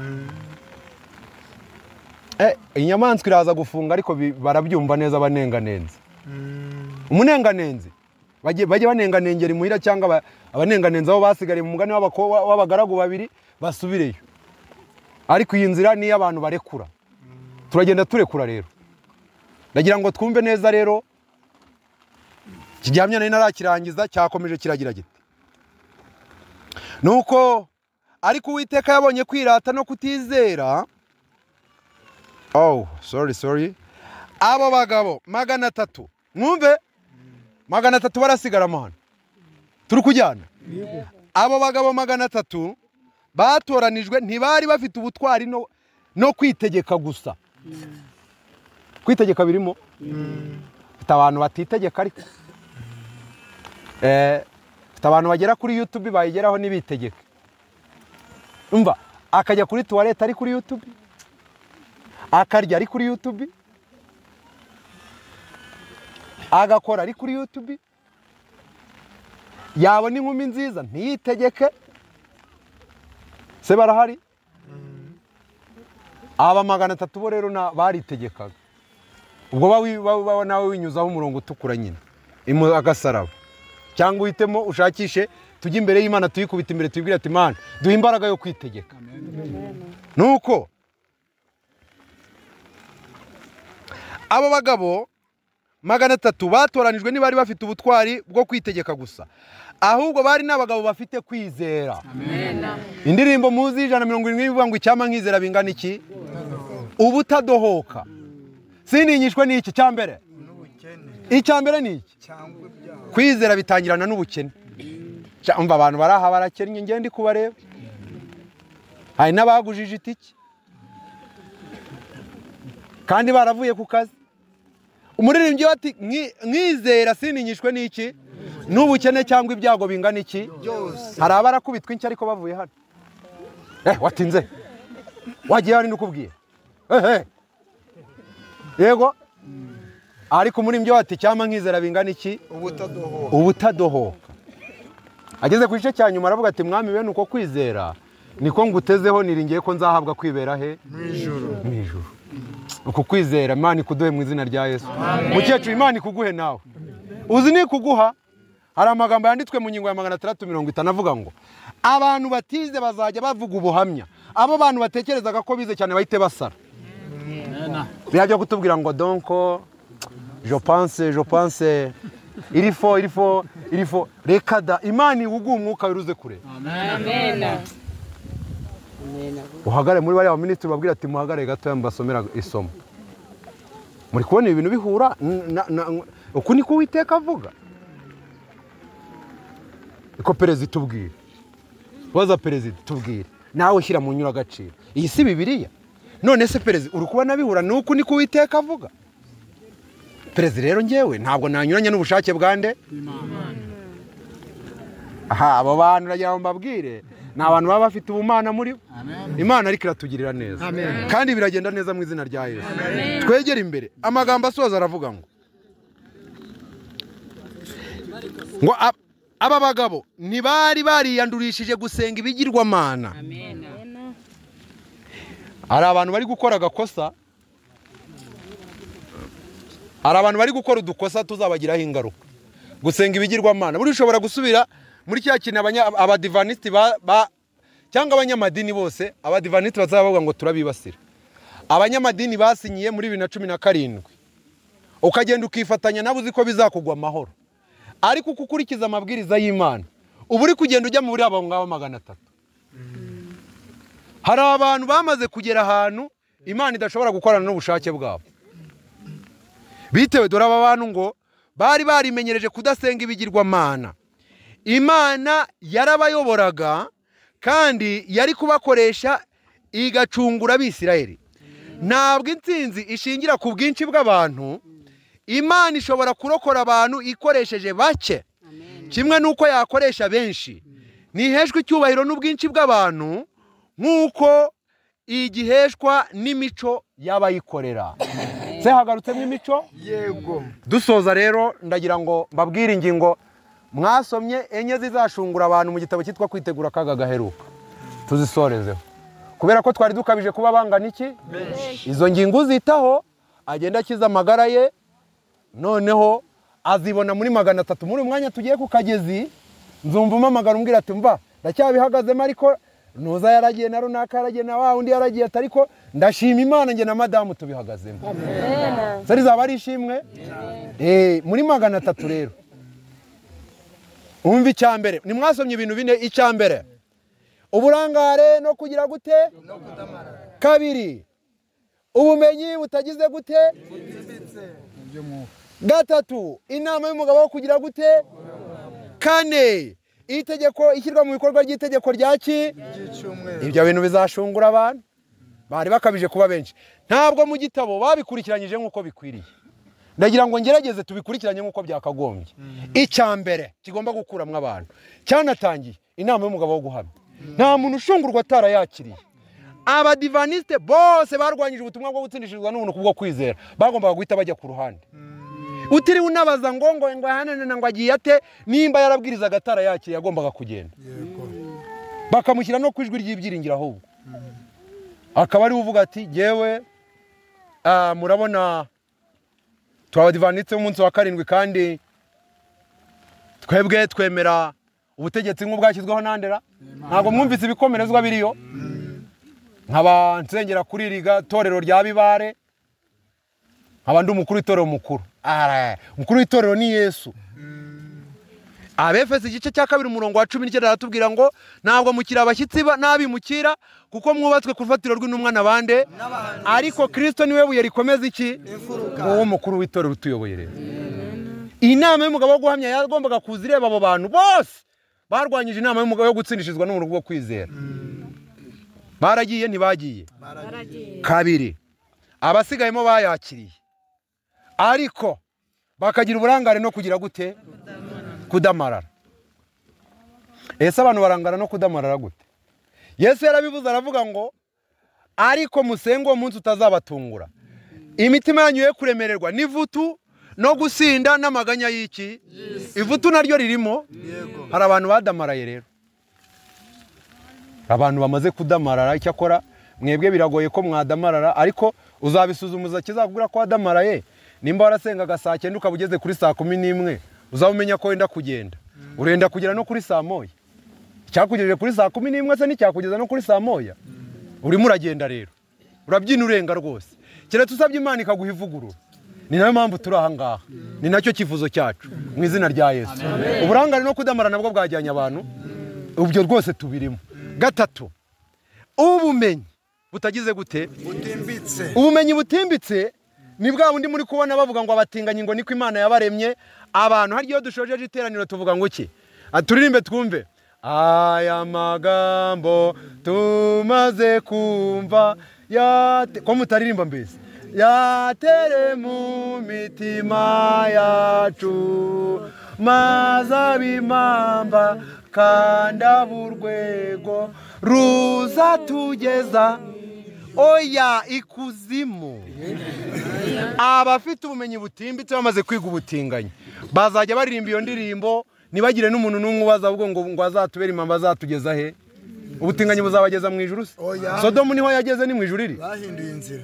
Inyamaswa iraza gufunga ariko barabyumva neza abanenganenzi. Umunenganenzi bajye banenganengera imuhira, cyangwa abanenganenzi aho basigariye mu mugani w'abagaragu babiri basubireyo. Ariko iyi nzira ni abantu barekura. Turagenda turekura rero. Ndagira ngo twumve neza rero, kigihamya nari narakirangiza cyakomeje kiragira giti. Nuko ariko Uwiteka yabonye kwirata no kutizera. Oh, sorry. Abo bagabo 300. Mwumve 300 barasigara hano. Turi kujyana. Abo bagabo 300 batoranijwe ntibari bafite ubutwari no kwitegeka gusa. Kwitegeka birimo. Mfite abantu batitegeka ariko. Mfite abantu bagera kuri YouTube bayigeraho nibitegeka. Umva akajya kuri toilette ari kuri YouTube, akarya ari kuri YouTube, agakora ari kuri YouTube, yabona inkumi nziza ntiyitegeke. Se barahari? Aba 300 bo rero baritegekaga. Ubwo bawe nawe winyuzaho umurongo utukura nyine agasaraba, cyangwa uhitemo ushakishe tujye imbere y'Imana tuyikubita imbere tuyibwira ati Imana duhe imbaraga yo kwitegeka. Nuko abo bagabo 300 batoranijwe ntibari bafite ubutwari bwo kwitegeka gusa, ahubwo bari n'abagabo bafite kwizera. Indirimbo muzi 170 ivuga ngo icyama nkizera bingana iki? Ubutadohoka. Sininyishwe n'iki cyambere? Icyambere ni iki? Kwizera bitangirana n'ubukene. Umva abantu baraha barakennye, ngiye ndi kubareba. Hari n'abagujije itiki kandi baravuye ku kazi. Umuririmbyi ati nkizera sininyishwe n'iki? N'ubukene cyangwa ibyago bingana iki? Hari abarakubitwa inshyi ariko bavuye hano. Watinze. Wagiye hari ndukubwiye. Yego. Ariko umuririmbyi ati cyama nkizera bingana iki? Ubutadohoka. Ageze ku gice cya nyuma aravuga ati mwami bene uko kwizera niko ngutezeho, niringiye ko nzahabwa kwibera he? Mu ijuru. Mu ijuru. Uko kwizera Imana ikuduhe mu izina rya Yesu. Mukecuru, Imana ikuguhe nawe. Uzi ni kuguha? Hari amagambo yanditswe mu ngingo ya 650 avuga ngo abantu batize bazajya bavuga ubuhamya, abo bantu batekerezaga ko bize cyane bahite basara. Birajya kutubwira ngo donc je pense il faut reka da. Imana iguha umwuka wiruze kure. Amen. Uhagare muri bariya minisitiri babwira ati muhagare gato mbasomera isomo. Muri kubona ibintu bihura uku niko Uwiteka avuga. Iko perezida tubwire, baza perezida tubwire, nawe ushyira mu nyuragaciro. Iyi si Bibiliya. None se perezida uri kubona bihura nuku niko Uwiteka avuga? Perezida rero ngewe ntabwo nanyuranye n'ubushake bwande. Aha abo bantu uragira ngo mbabwire ni abantu baba bafite ubumana muri bo. Imana ariko iratugirira neza kandi biragenda neza mu izina rya Yesu. Twegere imbere. Amagambo asoza aravuga ngo aba bagabo ntibari bariyandurishije gusenga ibigirwamana. Hari abantu bari gukora agakosa, hari abantu bari gukora udukosa tuzabagiraho ingaruka. Gusenga ibigirwamana buri ushobora gusubira muri cya kintu abadivanisiti cyangwa abanyamadini bose, abadivanisiti bazaba bavuga ngo turabibasira. Abanyamadini basinyiye muri 2017, ukagenda ukifatanya nabo uzi ko bizakugwa amahoro, ariko uko ukurikiza amabwiriza y'Imana uba uri kugenda ujya muri abo ngabo 300. Hari abantu bamaze kugera ahantu Imana idashobora gukorana n'ubushake bwabo. Bitewe dore aba bantu ngo bari barimenyereje kudasenga ibigirwamana. Imana yarabayoboraga kandi yari kubakoresha igacungura Abisirayeli. Ntabwo intsinzi ishingira ku bwinshi bw'abantu. Imana ishobora kurokora abantu ikoresheje bake, kimwe nuko yakoresha benshi. Ntiheshwe icyubahiro n'ubwinshi bw'abantu nk'uko igiheshwa n'imico y'abayikorera. Se hagarutsemo imico? Yego. Dusoza rero ndagira ngo mbabwire ingingo mwasomye enye zizashungura abantu mu gitabo cyitwa Kwitegura akaga gaheruka. Tuzisorezeho kubera ko twari dukabije kuba bangana iki? Izo ngingo zitaho agenda akiza amagara ye, noneho azibona muri 300. Muri umwanya tugiye ku kagezi nzumva umamagara umbwira ati mva ndacyabihagazemo, ariko nuza yaragiye na runaka yaragiye na wa undi yaragiye, ariko ndashima Imana nge na madamu tubihagazemo. Amen. Sari zaba ari ishimwe. Muri 300 rero umva icyambere ni mwasomye ibintu bine. Icyambere uburangare no kugira gute? Kabiri ubumenyi butagize gute? Gatatu inama y'umugabo wo kugira gute? Kane itegeko ishyirwa mu bikorwa ry'itegeko rya ki? Ibyo bintu bizashungura abantu bari bakabije kuba benshi. Ntabwo mu gitabo babikurikiranyije nk'uko bikwiriye. Ndagira ngo ngerageze tubikurikiranye nk'uko byakagombye. Icyambere kigomba gukuramwo abantu cyanatangiye inama y'umugabo wo guhamya. Nta muntu ushungurwa atarayakiriye. Abadivaniste bose barwanyije ubutumwa bwo gutsindishirizwa n'ubuntu kubwo kwizera, bagombaga guhita bajya ku ruhande. Utiriwe unabaza ngo ngo ngo hanana ngo agiye ate, nimba yarabwirizaga atarayakiriye yagombaga kugenda. Bakamushyira no ku ijwi ry'ibyiringiro ahubwo. Akaba ari uvuga ati yewe murabona twabadivaniste umunsi wa 7 kandi twebwe twemera ubutegetsi nk'ubwashyizweho nandera. Ntabwo mwumvise ibikomerezwa biriyo. Nkaba nsengera kuri iriga torero rya Bibare, nkaba ndi umukuru w'itorero mukuru. Umukuru w'itorero ni Yesu. Abefesi igice cya 2 umurongo wa 19 aratubwira ngo ntabwo mukira abashyitsi n'abimukira kuko mwubatswe ku rufatiro rw'intumwa n'abande, ariko Kristo niwe buye rikomeza iki? Uwo mukuru w'itorero utuyoboye rero. Inama y'umugabo wo guhamya yagombaga kuza ireba abo bantu bose barwanyije inama y'umugabo yo gutsindishirizwa n'ubuntu bwo kwizera. Baragiye ntibagiye? Kabiri abasigayemo bayakiriye, ariko bakagira uburangare no kugira gute? Kudamarara. Ese abantu barangara no kudamarara gute? Yesu yarabivuze aravuga ngo ariko musenge uwo munsi utazabatungura, imitima yanyu ye kuremererwa n'ivutu no gusinda n'amaganya y'iki ivutu naryo ririmo. Hari abantu badamaraye rero, abantu bamaze kudamarara. Icyakora mwebwe biragoye ko mwadamarara, ariko uzabisuzumuza kizakubwira ko wadamaraye. Nimba warasengaga saa 9 ukaba ugeze kuri saa 11, uzabumenya ko wenda kugenda urenda kugera no kuri saa 1. Cyakugejeje kuri saa 11 se nticyakugeza no kuri saa 1? Urimo uragenda rero, urabyina urenga rwose. Keretse usabye Imana ikaguha ivugurura. Ni nayo mpamvu turi aha ngaha, ni nacyo cyifuzo cyacu mu izina rya Yesu. Uburangare no kudamara nabwo bwajyanye abantu, ubyo rwose tubirimo. Gatatu, ubumenyi butagize gute? Butimbitse. Ubumenyi butimbitse ni bwa bundi muri kubona bavuga ngo abatinganyi ngo niko Imana yabaremye abantu. Hari iyo dushojeje iteraniro tuvuga ngo iki? Aturirimbe twumve. Aya magambo tumaze kumva ko mutaririmba mbese, yatere mu mitima yacu mazabimamba kanda burwego ruzatugeza oya ikuzimu. Abafite ubumenyi butimbitse bamaze kwiga ubutinganyi bazajya baririmba iyo ndirimbo, ntibagire n'umuntu n'umwe ubaza ahubwo ngo azatubere impamba azatugeza he? Ubutinganyi buzabageza mu ijuru se? Sodomu niho yageze, ni mu ijuru iri. Bahinduye inzira.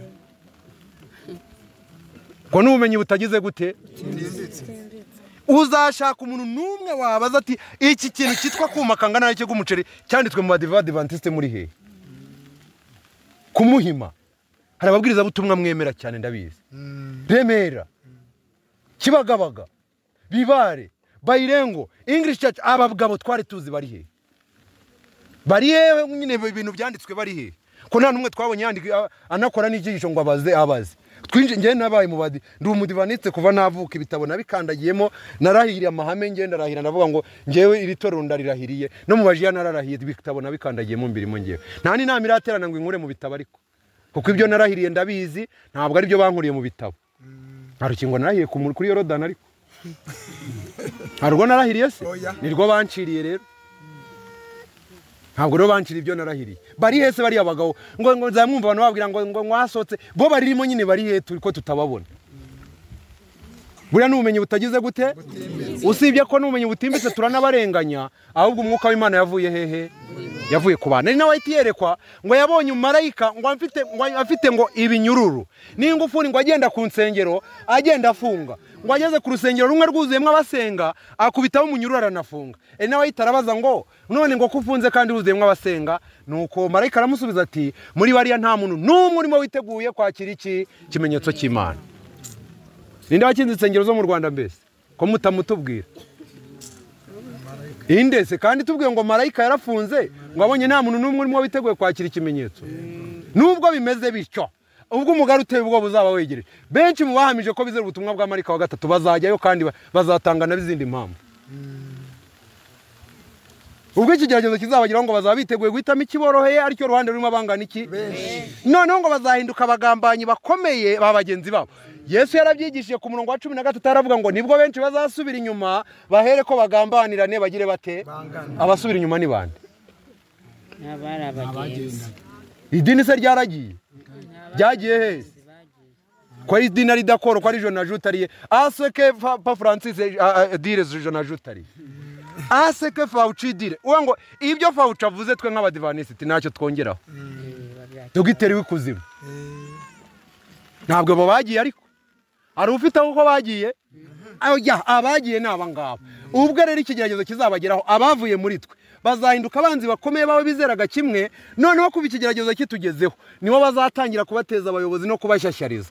Ko n'ubumenyi butagize gute? Uzashaka umuntu n'umwe wabaza ati iki kintu cyitwa kuma kangana n'icyo gumuceri cyanditswe mu Badivantiste muri he? Kumuhima. Hari ababwiriza butumwa mwemera cyane ndabizi. Remera, Kibagabaga, Bibare, Bayirengo, English Church, abagabo twari tuzi bari he? Bari he nyine ibintu byanditswe bari he? Ko nta numwe twabonye yandika anakora n'icyigisho ngo abaze. Twinje nge nabaye mu badi, ndi umudivaniste kuva navuka, ibitabo nabikandagiyemo, narahiriye amahame, nge ndarahira ndavuga ngo ngewe iri torero ndarirahiriye, no mu bajiya nararahiye, ibitabo nabikandagiyemo mbirimo ngewe. Nta n'inama iraterana ngo inkure mu bitabo, ariko kuko ibyo narahiriye ndabizi, ntabwo ari byo bankuriye mu bitabo. Nta rukingo narahiye kuri Yorodani, ariko nta narahiriye se nirwo banciriye rero. Ntabwo rero banciriye ibyo narahiriye. Bari hese bari abagabo ngo nzamwumva abantu babwira ngo mwasotse, bo baririmo nyine bari he turi ko tutababona. Buriya n'ubumenyi butagize gute? Usibye ko n'ubumenyi butimbitse turanabarenganya, ahubwo umwuka w'Imana yavuye hehe? Yavuye ku bantu. Ari nawe yerekwa ngo yabonye umumarayika ngo afite ngo ibinyururu n'ingufuri, ngo agenda ku nsengero agenda afunga, ngo ageze ku rusengero rumwe rwuzuyemo abasenga akubitaho umunyururu aranafunga. Ari nawe itarabaza ngo none ngo kufunze kandi rwuzuyemo abasenga? Nuko marayika aramusubiza ati muri bariya nta muntu n'umwe urimo witeguye kwakira iki kimenyetso cy'Imana. Ninde wakinze insengero zo mu Rwanda mbese ko mutamutubwira? Indese kandi tubwiye ngo marayika yarafunze ngo abonye nta muntu n'umwe urimo witeguye kwakira ikimenyetso. Nubwo bimeze bityo, ubwo umugari uteye ubwo buzaba wegereje, benshi mu bahamije ko bizera ubutumwa bwa marayika wa gatatu bazajyayo kandi bazatanga n'izindi mpamvu. Ubwo ikigeragezo kizabageraho ngo bazaba biteguye guhitamo ikiboroheye, aricyo ruhande rurimo abangana iki? Noneho ngo bazahinduka abagambanyi bakomeye ba bagenzi babo. Yesu yarabyigishije ku murongo wa 13 aravuga ngo nibwo benshi bazasubira inyuma bahere ko bagambanirane bagire bate? Abasubira inyuma ni bande? Idini se ryaragiye? Ryagiye he? Ko ari idini ari d'accord ko ari je n'ajoutariye. Aseke pa Francis dire je n'ajoutariye. Aseke Fauci dire. Uwa ngo ibyo Fauci avuze twe nk'abadivanisiti ntacyo twongeraho. Dogiteri w'ikuzimu. Ntabwo bo bagiye, ariko hari ufite aho bagiye? Oya, abagiye ni aba ngaba. Ubwo rero ikigeragezo kizabageraho, abavuye muri twe bazahinduka abanzi bakomeye bawe bizeraga kimwe. Noneho kuba ikigeragezo kitugezeho nibo bazatangira kubateza abayobozi no kubashyashyariza.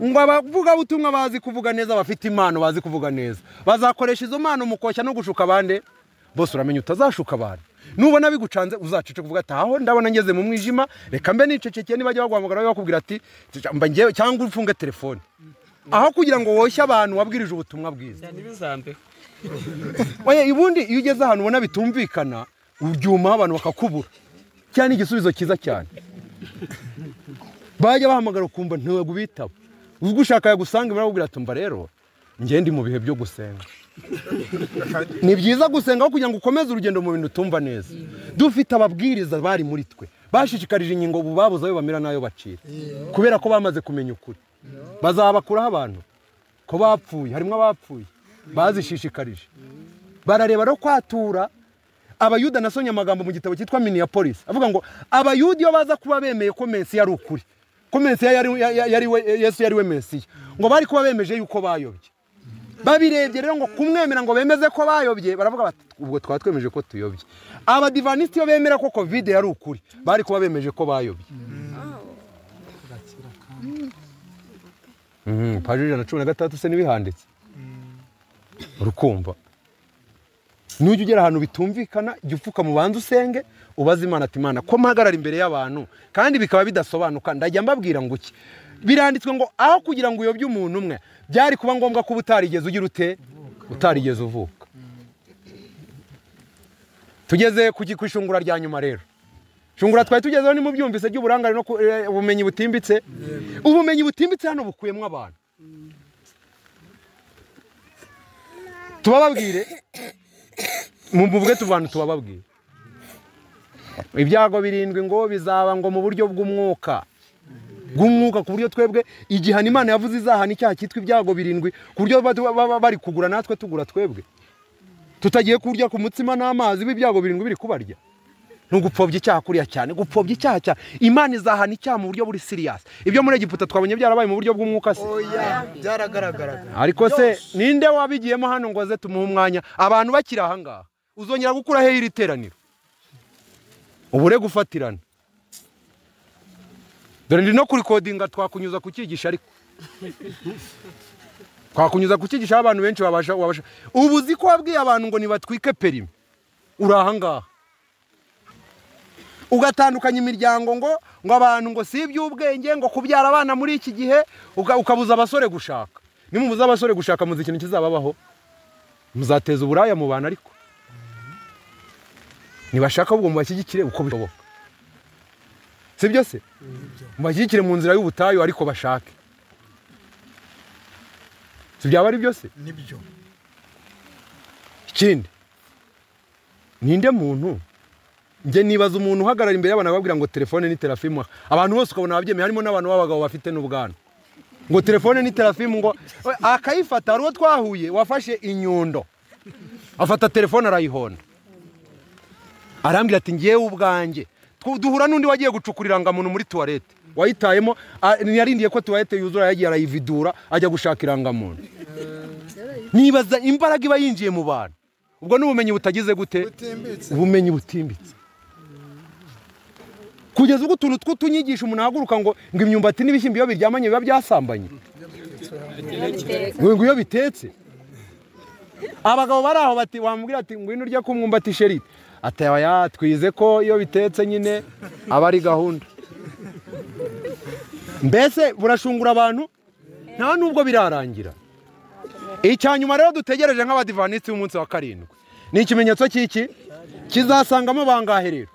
Ngo abavuga butumwa bazi kuvuga neza, bafite impano bazi kuvuga neza, bazakoresha izo mpano mu koshya no gushuka abandi. Bose uramenya utazashuka abantu. Nubona bigucanze uzacece kuvuga ati aho ndabona ngeze mu mwijima, reka mbe nicecekeye. Nibajya baguhamagara bakubwira ati mba ngewe, cyangwa ufunge telefone, aho kugira ngo woshye abantu wabwirije ubutumwa bwiza. Oya, ibundi iyo ugeze ahantu ubona bitumvikana ubyuma abantu bakakubura, cyane igisubizo cyiza cyane. Bajya bahamagara ukumva ntabwo ubitaba, ubwo ushaka yagusanga barakubwira ati mba rero nge ndi mu bihe byo gusenga. Ni byiza gusenga aho kugira ngo ukomeze urugendo mu bintu utumva neza. Dufite ababwiriza bari muri twe bashishikarije ingingo ubu babuze ayo bamera n'ayo bacira, kubera ko bamaze kumenya ukuri. Bazabakuraho abantu Ko bapfuye, harimo abapfuye bazishishikarije. Barareba no kwatura. Abayuda nasonye amagambo mu gitabo cyitwa Minneapolis avuga ngo abayuda iyo baza kuba bemeye ko Mesiya ari ukuri, ko Mesiya yari Yesu yari we Mesiya, ngo bari kuba bemeje yuko bayobye. Babirebye rero ngo kumwemera ngo bemeze ko bayobye, baravuga bati ubwo twaba twemeje ko tuyobye. Abadivaniste iyo bemera ko Covid yari ukuri, bari kuba bemeje ko bayobye. Paji 116 se nibihanditse. Urukumva nujya ugera ahantu bitumvikana, jya upfuka mu banze usenge, ubaze Imana ati Imana ko mpagarara imbere y'abantu kandi bikaba bidasobanuka, ndajya mbabwira ngo iki? Biranditswe ngo aho kugira ngo uyobye umuntu umwe byari kuba ngombwa ko utarigeze ugira ute, utarigeze uvuka. Tugeze ku ishungura rya nyuma rero. Shungura twari tugezeho ni mu byumvise by'uburangare no ubumenyi butimbitse. Ubumenyi butimbitse hano bukuyemo abantu. Tubababwire muvuge tubantu tubababwire. Ibyago birindwi ngo bizaba ngo mu buryo bw'umwuka. Bw'umwuka ku buryo twebwe igihano Imana yavuze izahana icyaha cyitwa ibyago birindwi, ku buryo bari kugura natwe tugura twebwe. Tutagiye kurya ku mutsima n'amazi b'ibyago birindwi biri kubarya. Ntugupfobya icyaha kuriya cyane, gupfobya icyaha cyane. Imana izahana icyaha mu buryo buri serious. Ibyo muri Egiputa twabonye byarabaye mu buryo bw'umwuka se? Oya, byaragaragaraga. Ariko se ninde wabigiyemo hano ngo aze tumuhe umwanya? Abantu bakiri aha ngaha uzongera gukura he iri teraniro? Ubure gufatirana. Dore ndi no kurikodinga, twakunyuza kukigisha ariko. Twakunyuza kukigisha abantu benshi babasha. Ubu uzi ko wabwiye abantu ngo nibatwike perime. Uri aha ngaha. Ugatandukanya imiryango ngo abantu ngo si iby'ubwenge ngo kubyara abana muri iki gihe, ukabuza abasore gushaka. Nimubuza abasore gushaka muzi ikintu kizababaho? Muzateza uburaya mu bantu. Ariko nibashaka ubwo mubashyigikire uko bishoboka, sibyo se? Mubashyigikire mu nzira y'ubutayu ariko bashake. Si byaba ari byo se? Nibyo. Ikindi, ninde muntu nge nibaza umuntu uhagarara imbere y'abantu ababwira ngo telefone ni terafimu, abantu bose ukabona ababyemeye, harimo n'abantu b'abagabo bafite n'ubwanwa, ngo telefone ni terafimu, ngo akayifata. Hari uwo twahuye wafashe inyundo afata telefone arayihonda, arambwira ati ngewe ubwanjye. Duhura n'undi wagiye gucukura irangamuntu muri tuwarete wayitayemo, ntiyarindiye ko tuwarete yuzura, yagiye arayividura ajya gushaka irangamuntu. Nibaza imbaraga iba yinjiye mu bantu. Ubwo n'ubumenyi butagize gute? Ubumenyi butimbitse. Kugeza ubwo utuntu tw'utunyigisha umuntu ahaguruka ngo imyumbati n'ibishyimbo iyo biryamanye biba byasambanye, ngo iyo bitetse. Abagabo bari aho bati wamubwira ati ngwino urya ku mwumbati sheri, ati oya twize ko iyo bitetse nyine aba ari gahunda. Mbese burashungura abantu nta nubwo birarangira. Icyanyuma rero dutegereje nk'abadivanisi b'umunsi wa karindwi ni ikimenyetso cy'iki kizasangamo bangahe rero,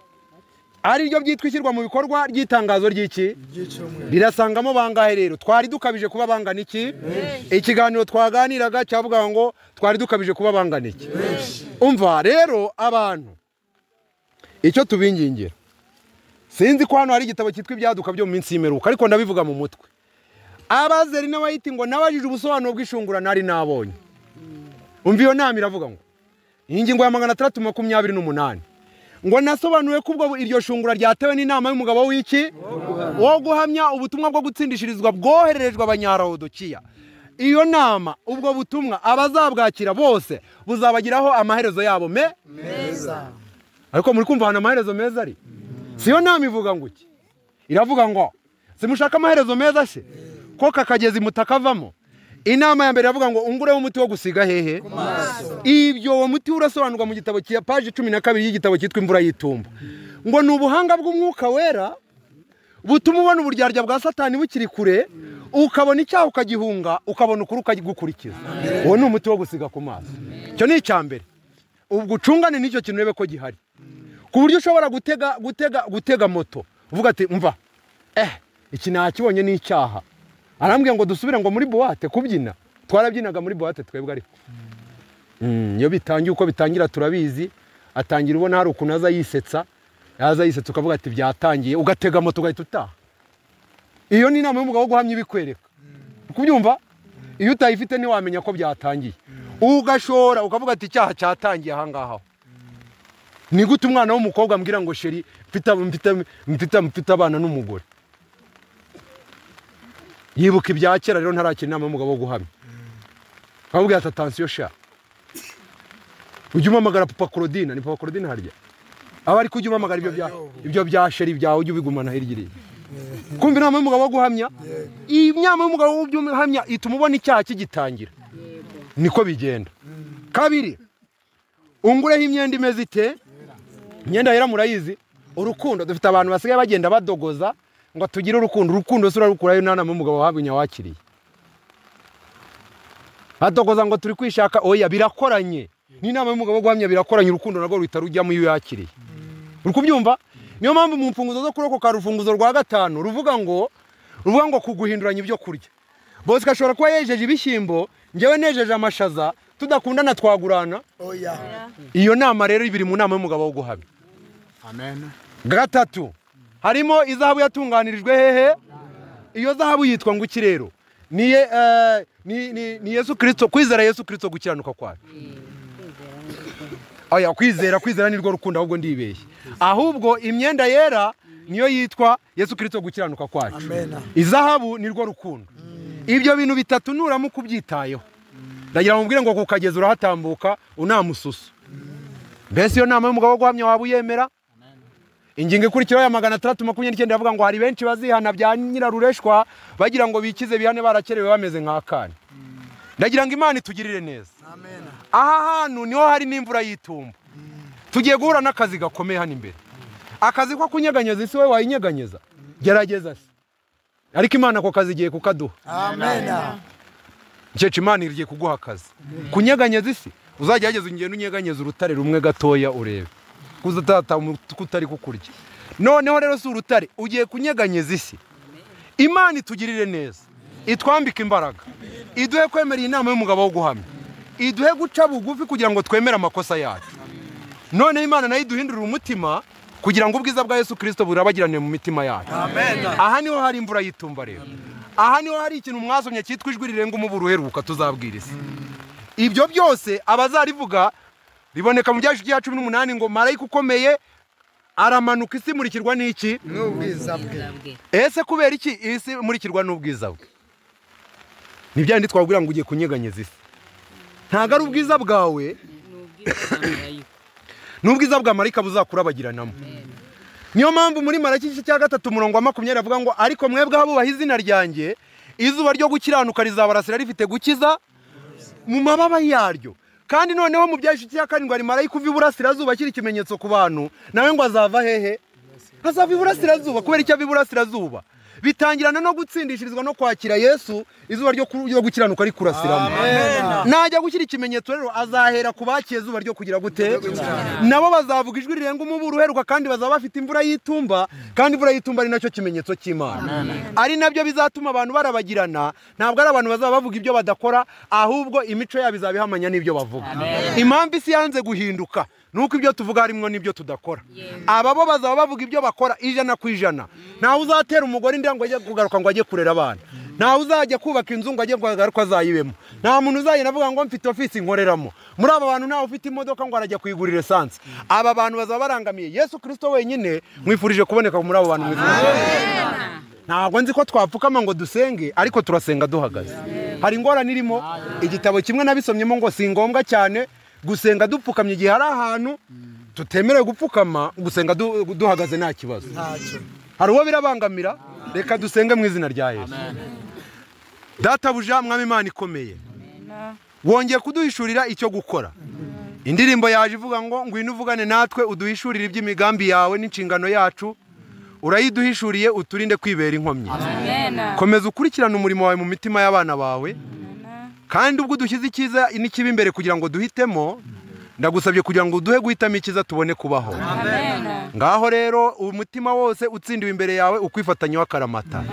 ari ryo byitwa ishyirwa mu bikorwa ry'itangazo ry'iki rirasangamo bangahe rero. Twari dukabije kuba bangana iki? Ikiganiro twaganiraga cyavuga ngo twari dukabije kuba bangana iki? Umva rero abantu icyo tubingingira, sinzi ko hano hari igitabo cyitwa ibyaduka byo mu minsi y'imperuka, ariko ndabivuga mu mutwe. Abazeri n'abayiti ngo nabajije ubusobanuro bw'ishungura nari nabonye. Umva iyo nama iravuga ngo ingingo ya 628 ngo nasobanuye ko ubwo iryo shungura ryatewe n'inama y'umugabo w'iki wo guhamya ubutumwa bwo gutsindishirizwa bwohererejwe abanyarawodokiya. Iyo nama ubwo butumwa abazabwakira bose buzabagiraho amaherezo yabo meza. Ariko muri kumva hano amaherezo meza ari? Si yo nama ivuga ngo iki? Iravuga ngo simushaka amaherezo meza se? Ko kakagezi mutakavamo. Inama ya mbere iravuga ngo ungureho umuti wo gusiga hehe? Ibyo uwo muti urasobanurwa mu gitabo cya page 12 y'igitabo cyitwa Imvura y'Itumba. Ngo ni ubuhanga bw'umwuka wera butuma ubona uburyarya bwa Satani bukiri kure, ukabona icyaha ukagihunga, ukabona ukuri ukagukurikiza. Uwo ni umuti wo gusiga ku maso. Icyo ni icya mbere. Ubwo ucungane n'icyo kintu urebe ko gihari, ku buryo ushobora gutega moto uvuga ati umva iki nakibonye ni icyaha. Arambwiye ngo dusubire ngo muri boîte kubyina. Twarabyinaga muri boîte twebwe ariko. Iyo bitangiye uko bitangira turabizi, atangira ubona hari ukuntu aza yisetsa, yaza yisetsa ukavuga ati byatangiye, ugatega moto ugahita utaha. Iyo ni inama y'umugabo wo guhamya ibikwereka. Kubyumva? Iyo utayifite ntiwamenya ko byatangiye. Ugashora ukavuga ati icyaha cyatangiye aha ngaha. Ni gute umwana w'umukobwa ambwira ngo chéri mfite abana n'umugore? Yibuka ibya kera rero ntarakira inama y'umugabo wo guhamya. Akabwira ati attention sha. Ujye umpamagara Papa Claudine, ni Papa Claudine harya. Aba ari kujya umpamagara ibyo bya chéri byawe ujye ubigumana hirya iriya. Kumva inama y'umugabo wo guhamya? Inama y'umugabo wo guhamya ituma ubona icyaha kigitangira. Niko bigenda. Kabiri, ungureho imyenda imeze ite? Imyenda yera murayizi. Urukundo, dufite abantu basigaye bagenda badogoza ngo tugire urukundo. Urukundo se urarukurayo nta nama y'umugabo wahamya wakiriye. Badogoza ngo turi kwishaka, oya birakoranye. Ni inama y'umugabo wo guhamya birakoranye, urukundo narwo ruhita rujyamo iyo yakiriye. Uri kubyumva? Niyo mpamvu mu mfunguzo zo kurokoka urufunguzo rwa 5 ruvuga ngo kuguhinduranya ibyo kurya. Bosco ashobora kuba yejeje ibishyimbo, njyewe nejeje amashaza, tudakundana twagurana. Oya. Iyo nama rero ibiri mu nama y'umugabo wo guhamya. Amen. 3, harimo izahabu yatunganirijwe hehe? Iyo zahabu yitwa ngo iki rero? Ni Yesu Kristo, kwizera Yesu Kristo gukiranuka kwacu. Oya, kwizera nirwo rukundo, ahubwo ndibeshye. Ahubwo imyenda yera niyo yitwa Yesu Kristo gukiranuka kwacu. Izahabu nirwo rukundo. Ibyo bintu bitatu nuramuka ubyitayeho, ndagira mubwire ngo kukageza urahatambuka unamususu. Mbese iyo nama y'umugabo wo guhamya waba uyemera? Ingingo ikurikiraho ya 629 iravuga ngo hari benshi bazihana bya nyirarureshwa bagira ngo bikize bihane barakerewe bameze nk'akana. Ndagira ngo Imana itugirire neza. Aha hantu niho hari n'imvura y'itumba. Tugiye guhura n'akazi gakomeye hano imbere. Akazi ko kunyeganyeza isi, wowe wayinyeganyeza? Gerageza se. Ariko Imana ako kazi igiye kukaduha. Amen. Nceca Imana igiye kuguha akazi. Kunyeganyeza isi, uzagerageza ugende unyeganyeza urutare rumwe gatoya urebe. Kuzatata kutari kukurya. Noneho rero si urutare, ugiye kunyeganyeza isi. Imana itugirire neza. Itwambike imbaraga. Iduhe kwemera inama y'umugabo wo guhamya. Iduhe guca bugufi kugira ngo twemere amakosa yacu. None Imana nayo iduhindurira umutima kugira ngo ubwiza bwa Yesu Kristo burabagirane mu mitima yacu. Amen. Aha niho hari imvura y'itumba rero. Aha niho hari ikintu mwasomye cyitwa ijwi rirenga umuburo uheruka tuzabwira isi. Ibyo byose abazarivuga riboneka mu byashu bya 18 ngo marayika ukomeye aramanuka isi imurikirwa n'iki? N'ubwiza bwe. Ese kubera iki isi imurikirwa n'ubwiza bwe? Ni byandi twabwira ngo ugiye kunyeganyeza isi. Ntago ari ubwiza bwawe, n'ubwiza bwa marayika buzakurabagiranamo. Niyo mpamvu muri Malaki igice cya 3 umurongo wa 20 avuga ngo ariko mwebwe abubaha izina ryanjye izuba ryo gukiranuka rizabarasira rifite gukiza mu mababa yaryo. Kandi noneho mu byashu cya 7 ari marayika uva iburasirazuba ashyira ikimenyetso ku bantu, nawe ngo azava hehe? Azava iburasirazuba. Kubera icyo ava iburasirazuba? Bitangirana no gutsindishirizwa no kwakira Yesu, izuba ryo gukiranuka rikurasiramo. Najya gushyira ikimenyetso rero azahera ku bakiye izuba ryo kugira gute? Nabo bazavuga ijwi rirenga umuburo uheruka, kandi bazaba bafite imvura y'itumba, kandi imvura y'itumba ari nacyo kimenyetso cy'Imana. Ari nabyo bizatuma abantu barabagirana. Ntabwo ari abantu bazaba bavuga ibyo badakora, ahubwo imico yabo izaba ihamanya n'ibyo bavuga. Impamvu isi yanze guhinduka nuko ibyo tuvuga harimwo n'ibyo tudakora. Aba bo bazaba bavuga ibyo bakora 100%. Ntawe uzatera umugore inda ngo ajye kugaruka ngo ajye kurera abana. Ntawe uzajya kubaka inzu ngo ajye kugaruka azayibemo. Nta muntu uzagenda avuga ngo mfite office nkoreramo. Muri aba bantu ntawe ufite imodoka ngo arajya kuyigurira essence. Aba bantu bazaba barangamiye Yesu Kristo wenyine. Mwifurije kuboneka muri abo bantu. Ntabwo nzi ko twapfukama ngo dusenge, ariko turasenga duhagaze. Hari ingorane irimo. Igitabo kimwe nabisomyemo ngo si ngombwa cyane gusenga dupfukamye igihe hari ahantu tutemerewe gupfukama, gusenga duhagaze nta kibazo. Hari uwo birabangamira? Reka dusenge mu izina rya Yesu. Databuja mwami Imana ikomeye, wongeye kuduhishurira icyo gukora. Indirimbo yaje ivuga ngo ngwino uvugane natwe uduhishurire iby'imigambi yawe n'inshingano yacu. Urayiduhishuriye uturinde kwibera inkomyi. Komeza ukurikirane umurimo wawe mu mitima y'abana bawe. Kandi ubwo dushyize icyiza n'ikibi imbere kugira ngo duhitemo, ndagusabye kugira ngo uduhe guhitamo icyiza tubone kubaho. Ngaho rero umutima wose utsindiwe imbere yawe ukwifatanya w'akaramata.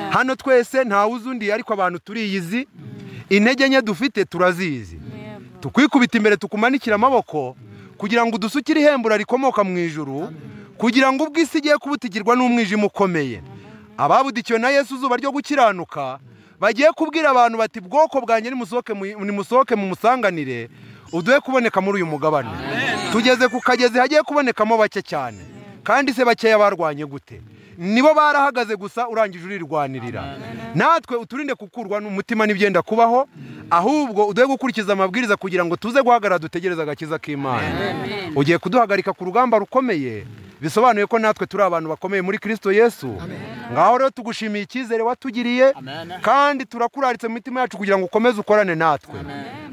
Hano twese ntawe uzundi, ariko abantu turiyizi, intege nke dufite turazizi. Tukwikubita imbere tukumanikira amaboko kugira ngo udusukire ihembura rikomoka mu ijuru, kugira ngo ubwo isi igiye kubutigirwa n'umwijima ukomeye, ababudikiwe na Yesu izuba ryo gukiranuka Bagiye kubwira abantu bati bwoko bwanjye nimusohoke mumusanganire, uduhe kuboneka muri uyu mugabane. Tugeze ku kagezi hagiye kubonekamo bake cyane. Kandi se bakeya barwanye gute? Nibo barahagaze gusa, urangije urirwanirira. Natwe uturinde kukurwa n'umutima n'ibyenda kubaho, ahubwo uduhe gukurikiza amabwiriza kugira ngo tuze guhagarara dutegereze agakiza k'Imana. Ugiye kuduhagarika ku rugamba rukomeye, bisobanuye ko natwe turi abantu bakomeye muri Kristo Yesu. Ngaho rero tugushimiye icyizere watugiriye, kandi turakuraritse mu mitima yacu kugira ngo ukomeze ukorane natwe.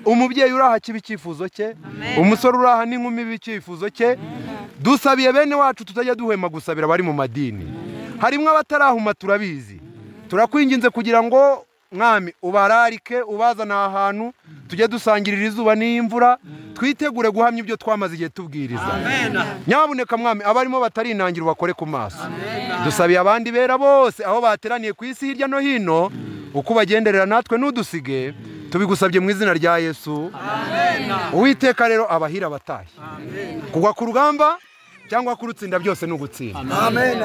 Umubyeyi uraha kiba icyifuzo cye, umusore uraha n'inkumi biba icyifuzo cye. Dusabiye bene wacu tutajya duhwema gusabira abari mu madini. Harimo abatarahuma turabizi. Turakwinginze kugira ngo mwami ubararike, ubazana ahantu tujye dusangirira izuba n'imvura, twitegure guhamya ibyo twamaze igihe tubwiriza. Nyabuneka mwami abarimo batarinangira ubakore ku maso. Dusabiye abandi bera bose aho bateraniye ku isi hirya no hino, uko bagenderera natwe nudusige, tubigusabye mu izina rya Yesu. Uwiteka rero abahira abatahe. Kugwa ku rugamba cyangwa kurutsinda byose ni ugutsinda. Amen.